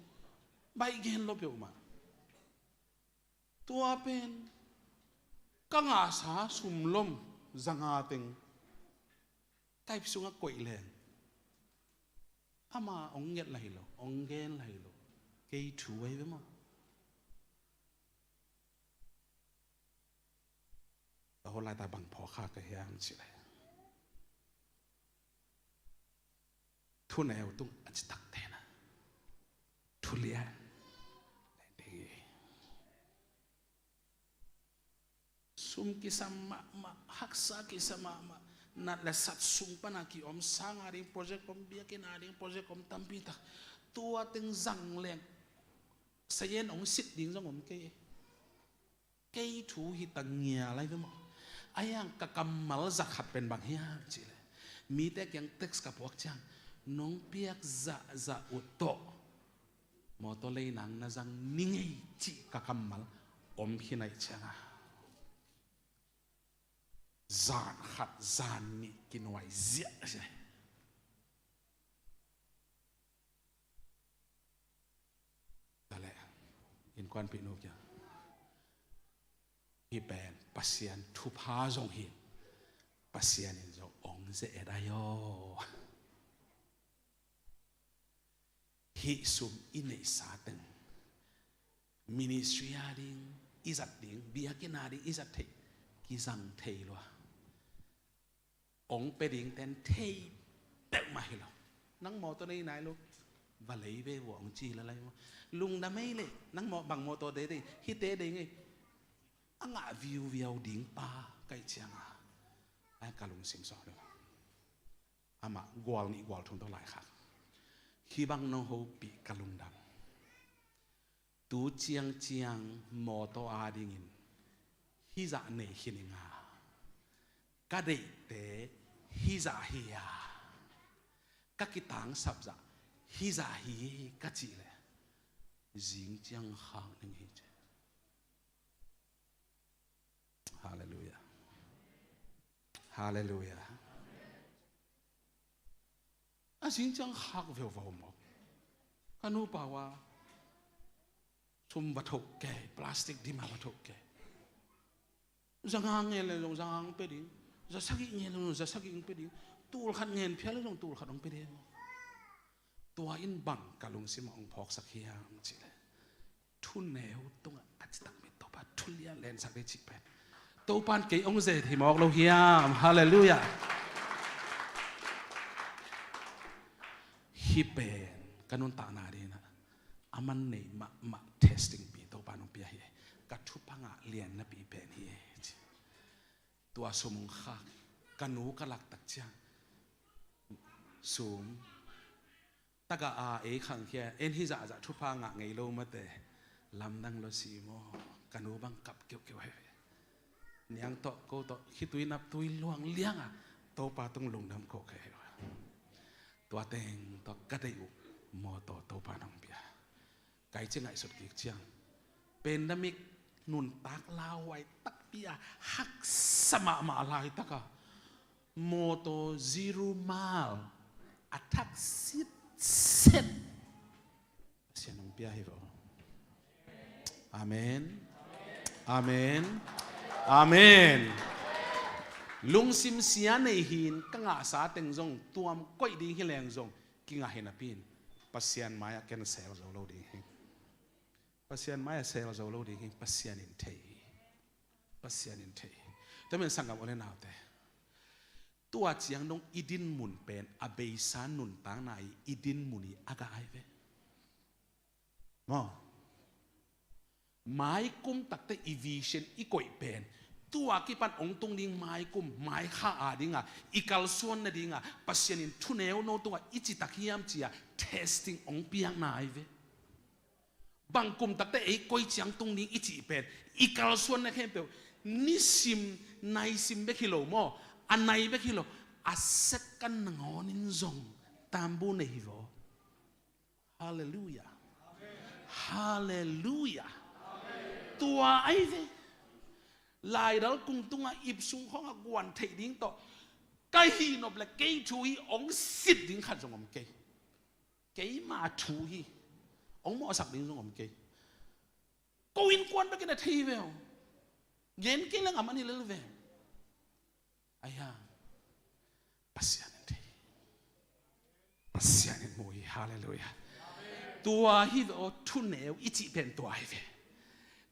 Baih gen lo peuhmah. Tua pen ka ngahsa sumlom zanga teng ka ip sungah koih leng ama hong nget lai lo, hong gen lai lo. Kei thu ahi ve maw? A hawlai ta bang phawk kha ka hiam cih leh, thuneu tung a citak tena, thulian le ding hi. Sum kisam mahmah, haksa kisam mahmah. Nat le sat sung pana kiom, sang a ding project om, biakinn a ding project om, tampi tak. Tua teng zang leng sayen hong sit ding zong om kei. Kei thu hi ta ngia lai ve maw? A hiang ka kammal za khat pen bang hiam cih leh, mite kiang text ka puak ciang, nong piak zahzah uh tawh mawtaw lei nang na zang ni ngei cih ka kammal om khin ahih cianga, zan khat zan nih kinuai ziahziah. Tua leh innkuanpih nu kiang, hih pen Pasian thupha zong hi, Pasian in zong hong ze-et ahi aw. Hih sum i neihsa teng ministry a ding i zat ding, biakinn a ding i zat theih, kizang thei lua. Hong pia ding ten thei peuhmah hi lo. Nang mawtaw nei nai lo, va lei ve vua hong ci la lai maw? Lungdam ei leh, nang maw bang mawtaw dei dei, hihte dei ngei. A ngah viuviau ding pa ka hih cianga, ai ka lungsim sawh lo. Amah gual nih gual thum tawh laikhak. Hih bang nong hopih ka lungdam. Tu ciangciang mawtaw a dingin hih zah nei khin ing a, ka deihte hih zah hi a, ka kitangsap zah hih zah hi ka cih leh, zing ciang khak ning hi ci. Halleluiah. Halleluiah. A zing ciang khak veuvau maw? Ka nupa uh a sum va thoh kei, plastic dim a va thoh kei. Zanga ngen le zong zanga hong pia ding, zasagih ngen le zong zasagih hong pia ding, tul khat ngen phial le zong tul khat hong pia ding. Tua in bang ka lungsim ah hong phawksak hiam cih leh, thuneu tungah a citak mi Topa thulian lensak ding cih pen Topa in kei hong ze-et hi mawk lo hiam? Halleluiah. Hih pen ka nuntakna dingin ah a man nei mahmah testing pi Topa in hong pia hi. Ka thupha ngah liannapi pen hi, ci. Tua sum hong khak, ka nu ka lak tak ciang, sum tagah a ei khangkhia, en hih zahzah thupha ngah ngei lo mate, lamdang lo si maw? Ka nu bang kap keuhkeuh hi ve. Niang tawh ko tawh khitui naptui luang lianga Topa tung lungdam ko kei hi ve. Tua teng tawh ka deih uh mawtaw Topa in hong pia. Kai ci ngaihsut kik ciang, pandemic nuntak lauhuai takpi a haksa mahmah laitaka mawtaw zero mile a thak sitset Pasian hong pia hi vo. Amen. Amen. Amen. Lungsim sia nei hin ka ngahsa teng zong tuam koih ding hi leng zong kingah hi napi in Pasian mai-ah ken sel zo lo ding hi. Pasian mai-ah sel zo lo ding hi. Pasian in thei hi. Pasian in thei hi. Tua men sanggam u le naute, tua ciang dong i dinmun pen a beisa nuntakna i, i dinmun i a gah ai ve. Maw? Mai kum takte i vision i koih pen Tua kipan hong tung ding maikum, maikha a dinga i kalsuan nadinga Pasian in thuneu no tungah i citak hiam cia testing hong piakna ahi ve. Bang kum takte ei koi ciang tung ding i cih pen i kalsuanna khempeuh nisim naisim bek hi lo maw, a nai bek hi lo, a second nangawnin zong tambu nei hi vaw. Halleluia. Halleluia. Tua ahi ve. Laidal kung tunga ipsung khawng a guan theih ding tawh ka hih nop le kei thu hi hong sit ding khat zong om kei. Keima thu hi hong mawhsak ding zong om kei. Ko innkuan bekin a thei ve aw. Gen kei leng a man hi lel ve. Ahi hang Pasian in thei. Pasian in mu hi. Halleluia. Tua hi ve aw, thuneu i cih pen tua hi ve.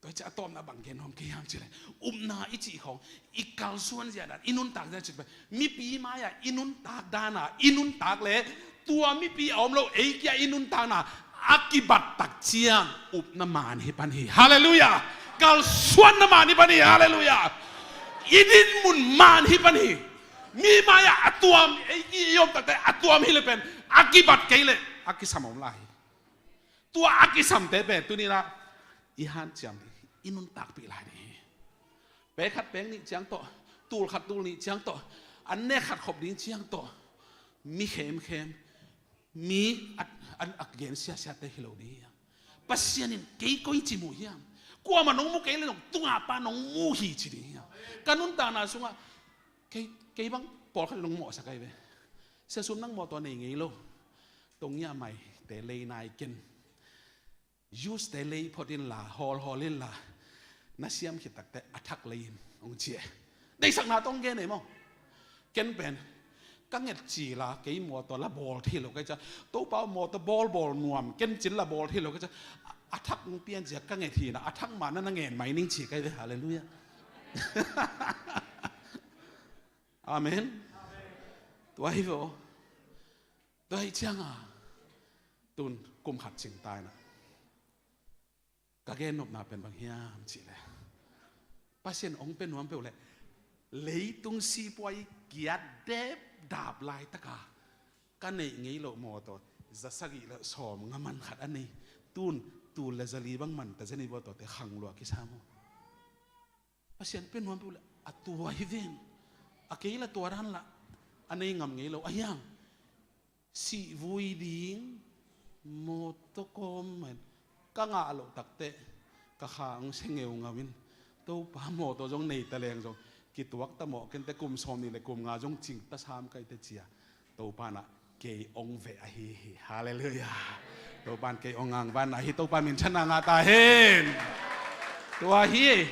Tua hi ciah a tawpna bang gen nuam kei hiam cih leh upna i cih khawng i kalsuan zia dan, i nuntak zia cih pen mipi mai-ah i nuntak dana i nuntak le tua mipi a om lo ei kia i nuntakna a kibat tak ciang upna man hi pan hi. Halleluia. Kalsuanna man hi pan hi. Halleluia. I dinmun man hi pan hi. Mi mai-ah a tuam ei i om takte a tuam hi le pen a kibat kei le a kisam om lai hi. Tua a kisamte pen tuninah i hanciam ding, i nuntakpih lai ding hi. Pek khat pek nih ciang tawh, tul khat tul nih ciang tawh, an nek khat khop ding ciang tawh mi khemkhem, mi a, a, a gen siasiate hi lo ding hi. Pasian in kei koi ci mu hiam? Kuamah nong mu kei le nong tunga pa nong mu hi ci ding hi. Ka nuntakna sungah kei, kei bang pawlkhat nong mawhsak ahi ve. Sia Sum, nang mawtaw nei ngei lo. Tongia maite lei nai ken. Use te lei phot inla, hawlhawl inla, na siam khit takte a thak lei in hong ci e. Deihsakna tawh hong gen ei maw? Ken pen ka nget cila kei mawtaw la bawl thei lo kei cia. Topa mawtaw bawlbawl nuam ken cin la bawl thei lo kei cia. A, a thak hong pian cia ka nget hina, a thak mahna na ngen mai ning ci kei ve. Halleluia. Amen. Tua hi ve aw. Tua hi cianga tun kum khat cing ta inah ka gen nopna pen bang hiam cihleh Pasian hong pia nuam peuh leh leitung sipuai kiat dep dap laitaka ka neih ngei loh mawtaw za sagih le sawm nga man khat a nei tun tul le za li bang man ta zeni bawtawte khang lua kisa maw? Pasian pia nuam peuh le a tua hi ven. A kei la tua dan la a nei ngam ngei lo ahi hang. Sihvui ding mawtaw kawm men ka ngah loh takte ka kha hong se ngeungau in Topa mawtaw zong nei ta leng zong kituak ta mawh kente kum sawm nih le kum nga zong cing ta sam kaite cia. Topa nah kei ong veh ahi hi. Halleluia. Topan kei ong angvan ahi, Topa minthanna ngah ta hen. Tua hi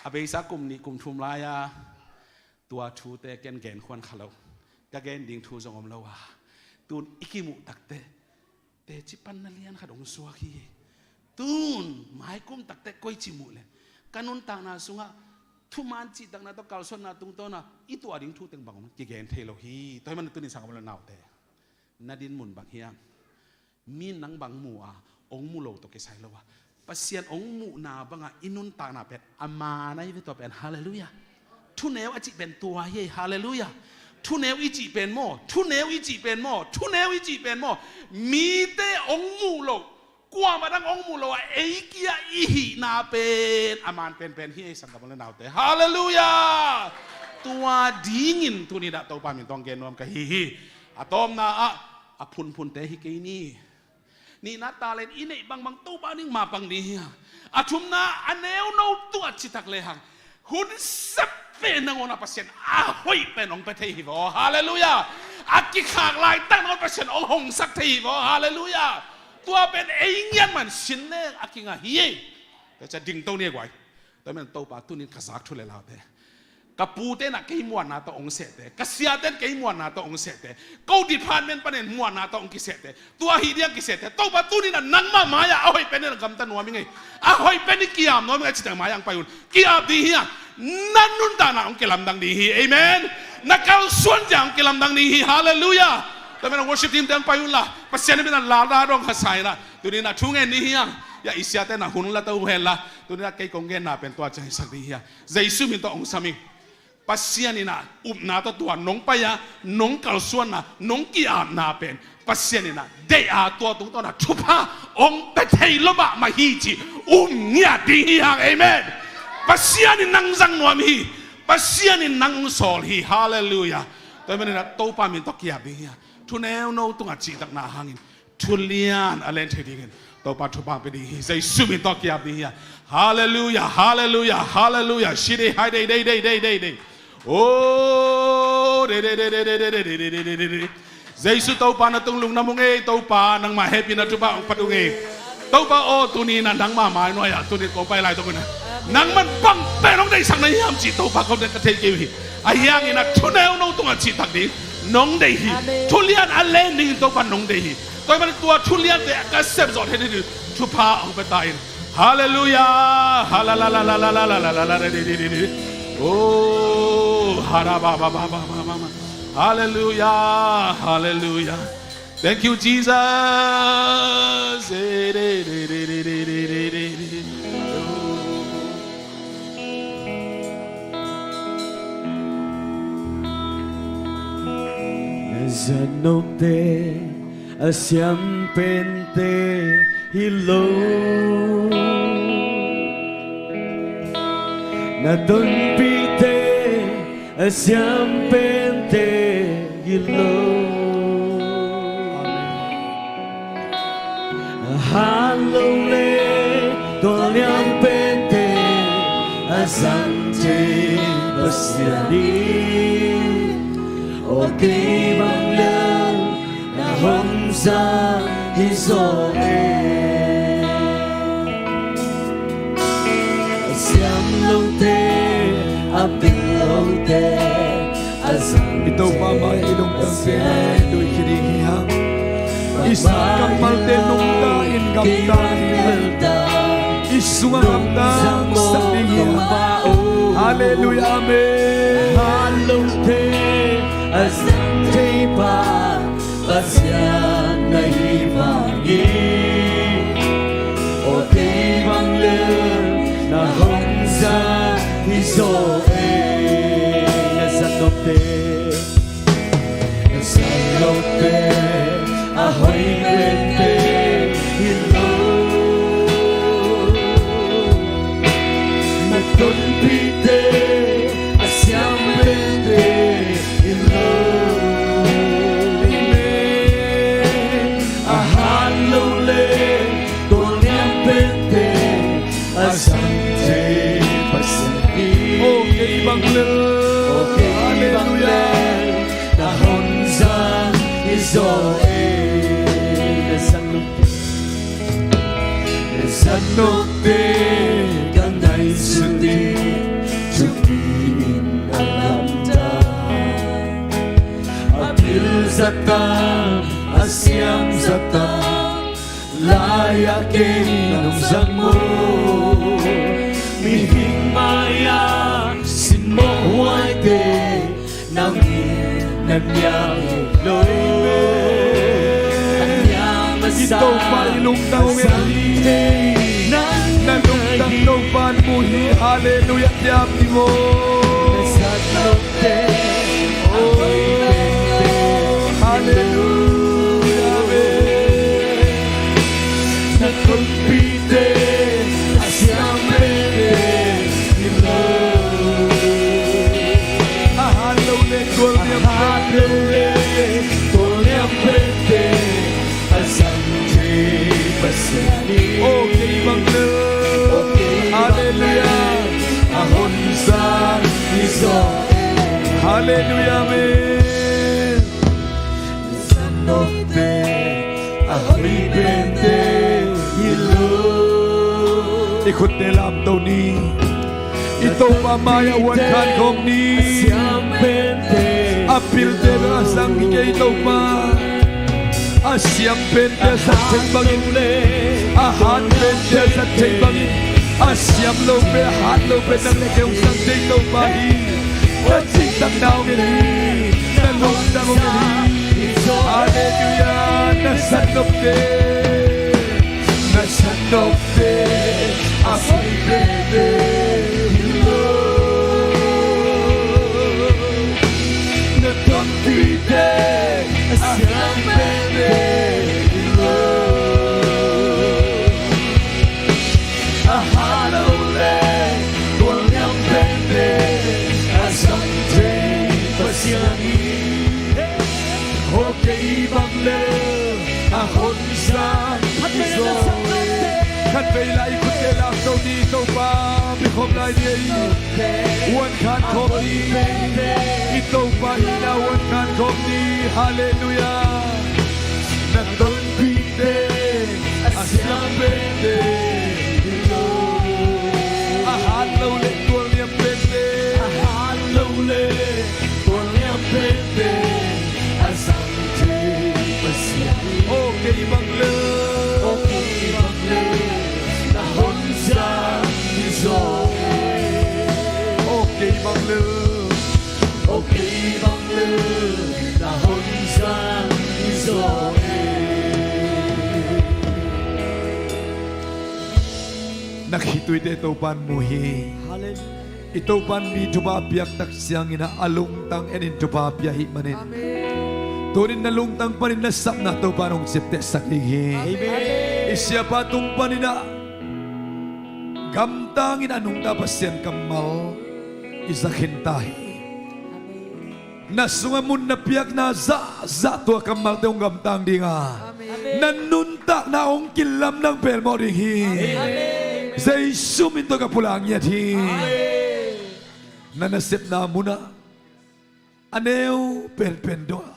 a beisa kum nih kum thum lai-a tua thute ken gen khuan kha lo. Ka gen ding thu zong om lo a tun i kimuh takte teci panna lian khat hong suak hi. Tun maikum takte koi ci muh le ka nuntakna sungah thuman cihtakna tawh kalsuanna tungtawna i tuah ding thu teng bang kigen thei lo hi. Tua hi man tunin sang a bawlnaute na dinmun bang hiam? Mi nang bang mu a hong mu lo tawh kisai lo a Pasian hong muhna banga i nuntakna pen a man ahi ve tua pen. Halleluia. Thuneu a cih pen tua hi. Halleluia. Thuneu i cih pen maw, thuneu i cih pen maw, thuneu i cih pen maw, mite hong muh lo, kuamah dang hong muh lo a ei kia i hihna pen a man penpen hi ei sanggam le naute. Halleluia. Tua dingin tuni dah Topa min tawh gen nuam ka hi hi. A tawpna ah a phunphunte hi kei ni. Nihna talent i neih bangbang Topa ning mapang ding hi a. A thumna a neuno tuah citak lehang hun sep pen nangawn a Pasian a hoih pen hong pia thei hi vaw. Halleluia. A kikhak laitak nangawn Pasian hong hongsak thei hi vaw. Halleluia. Tua pen ei ngiat man sin leng a kingah hi ei. Tua cia dingto ni a guai. Tua men Topa tunin ka zak thu le laute ka pute na kei muanna tawh hong sehte, ka siaten kei muanna tawh hong sehte, ko department panin muanna tawh hong kisehte, tua hi diang kisehte Topa tunin a nangmah mai-ah a hoih penin a gamta nuam i ngei, a hoih penin kiam nuam i ngei citeng mai-ah hong pai un. Kiap ding hi a, na nuntakna hong kilamdang ding hi. Amen. Na kalsuan ciang hong kilamdang ding hi. Halleluia. Tua men a worship team te hong pai unla Pasian a min a lada dong kha saina tunin a thu ngen ding hi a, Tua i siate na hun la to hen la, tuni-in ah kei kong genna pen tua ciang hisak ding hi a. Jesu min tawh hong sam ing. Pasian in ah upna tawh tua nong pai a, nong kalsuanna, nong ki-apna pen Pasian in ah deih a, tua tungtawn ah thupha hong pia thei lo mahmah hi cih um ngiat ding hi hang. Amen. Pasian in nang zang nuam hi. Pasian in nang hong sawl hi. Halleluiah. Tua ahih manin ah Topa min tawh ki-ap ding hi a. Thu neuno tungah cihtakna hangin thu lian a len thei dingin Topa thupha pia ding hi. Jesu min tawh ki-ap ding hi a. Halleluiah, halleluiah, halleluiah. Shi dei hai dei dei dei dei dei dei. Oh, dei dei dei. Jesu Topa, na tungah lungdam ung ei. Topa, nangmah hehpihna thupha hong pia ung ei. Topa aw, tuni-in ah nangmah mai nuai-ah tuni kong pai lai tawh ina, nangman bang pen hong deihsak na hiam cih Topa, kong deih ka thei kei uh hi. Ahi hangin ah thu neuno tungah cihtak ding nong deih hi. Amen. Thu lian a len dingin Topa nong deih hi. Tua ahih manin tua thu liante ka sepzawh thei dingin thupha hong pia ta in. Halleluiah. Halleluiah. Oh, harababababababa. Halleluiah. Halleluiah. Thank you, Jesus. Na zatnopte a siam pente hi lo. Na tonpihte a siam pente hi lo. A hat lo le tualliam pente a zang thei Pasian in, aw kei bang lel na hong zang hi zaw e. A siam lote, a pil lote a zang. I Topa mai i lungtang pen tu i kiding hi hang. I sat kammalte nungta in gamta hi. I sungah gamta sak ding hi hang. Halleluiah, amen. Hat lote a zang thei pa Pasian na hi vangin, aw kei bang lel na hong zang hi zaw e. Na zatnopte, na zatnopte a hoih pente hi lo. Na tonpihte a siam pente hi lo. Amen. A hat lo le tualliam pente a zang thei Pasian in, aw kei bang lel, aw kei bang lel na hong zang hi zaw e. Na zatnop, na zatnopte ka ngaihsut ding thupi in a lamdang. A pil zahtak, a siam zahtak lai-ah kei nong zang maw? Mihing mai-ah simmawh huaite nang in na niam hi lo. I Topa i lungtang ung e. Na lungtang Topa in mu hi. Halleluiah, kiam hi maw? Oh, halleluiah, amen. Na tonpihte a siam pente hi lo. A hat lo le tualliam, a hat lo le tualliam pente a zang thei Pasian in, aw kei bang lel, aw kei bang lel, halleluiah, a hong zang hi zaw e. Halleluiah, amen. Zatnopte a hoih pente hi lo. I khutte lamto ni. I Topa mai-ah uan khan khawm ni. A pilte bel a zang hi kei Topa. A siam pente a zat thei bangin, a hat pente a zat thei bangin, a siam lo pen, a hat lo pen nang le kei hong zang thei Topa hi. Na cihtakna hong en hi. Na lungtang hong en hi. Halleluiah. Na zatnopte, na Nopte a hoih pente hi lo, na tonpite a siam pente hi lo. A hat lo le tualniam pente a zang thei Pasian hi. Aw kei bang le a honsa hi zaw e. Khatvei lai i khutte lak zo ni, Topa mi khawm lai ni ei. Uan khan khawm ni, i Topa hihna uan khan khawm ni. Halleluiah. Na tonpite a siam pente hi lo, a hat lo le tualniam pente, a hat lo le tualniam pente a zang thei Pasian hi. Aw kei bang le, aw kei bang le na honsa hi zaw e. Aw kei bang le, aw kei bang le na honsa hi zaw e. Na khituite Topan mu hi. Halleluiah. I Topan mi thupha piak tak ciangin a lungtang enin thupha pia ahih manin, amen, tunin na lungtang panin na sapna Topan hong ciaptehsak ding hi. Amen. I siapa tung panin a gamtangin a nungta Pasian kammal i za khin ta hi. Amen. Na sungah mun na piakna zahzah tua kammalte hong gamtang ding a, amen, na nuntakna hong kilamdang pelmawh ding hi. Amen. Jesu min tawh ka pulak ngiat hi. Amen. Na nasepna munah a neu penpen dongah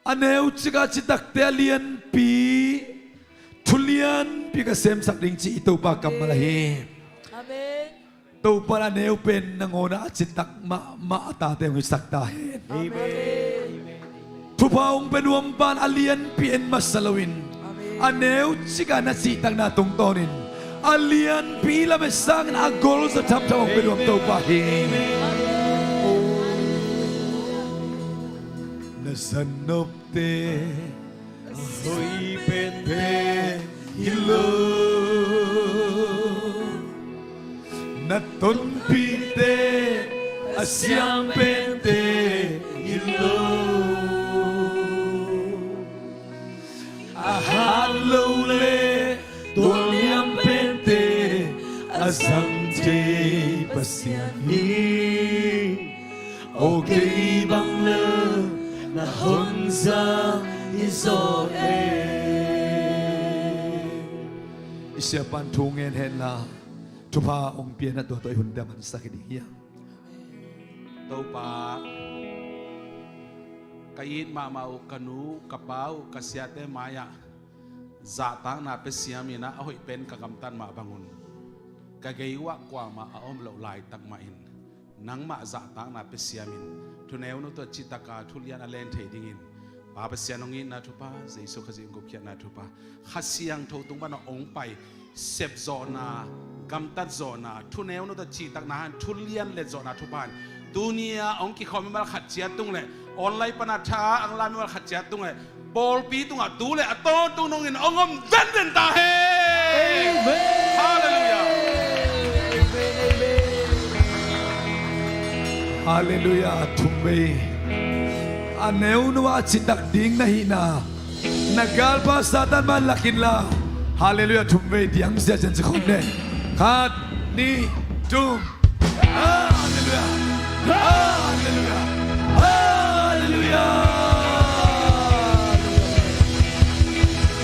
a neu cika citakte a lianpi, thu lianpi ka semsak ding ci i Topa kammal ahi. Amen. Topa a neu pen nangawnah a citak mahmah a tate hong hisak ta hen. Amen. Thupha hong pia nuam pan a lianpi en masa loin, amen, a neu cika na cihtakna tungtawnin a lianpi lamet sangin a golzaw thamtham hong pia nuam Topa hi. Amen. Na zannopte a hoih pente hi lo, na tonpite a siam pente hi lo, a hat lo le tualniam pente a zang thei Pasian hi. Aw kei bang le na honsa hi zaw e. I siapan thu ngen henla thupha hong pian a tua tawh i hunte a mansak hi ding hiam? Topa, ka it mahmah uh, ka nu, ka pa uh, ka siate mai-ah zahtakna pia siamin ah a hoih pen ka gamtat mah bangun ka gei uhah kuamah a om loh laitak mahin nangmah zahtakna pia siamin thuneunu tawh citaka thulian a len theih dingin Pa Pasian hong itna thupha, Jesu Khazih hong gupkhiatna thupha, Kha Siangtho tung pan hong pai sepzawhna, gamtatzawhna, thuneunu tawh cihtakna han thulian letzawhna thupha in tuni-a hong kikhawm mimal khat ciat tung le online pana tha a ang la mimal khat ciat tung le pawlpi tungah tu le a tawntung dongin hong om venven ta hen. Amen. Halleluiah. Amen, amen. Halleluiah. Thumvei a neunu ah citak ding na hihna na galpa Satan man lak inla. Halleluiah. Thumvei diang sia cian ci khawm ne. Khat, nih, thum. Halleluiah. Halleluiah. Halleluiah.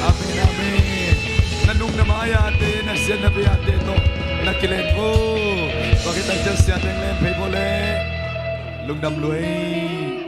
Amen, amen. Na nung na mai-ate, na siat na bei-ate tawh na kilen vo. Tua khit tak ciang siate hong len phei vo le. Lungdam lua ei.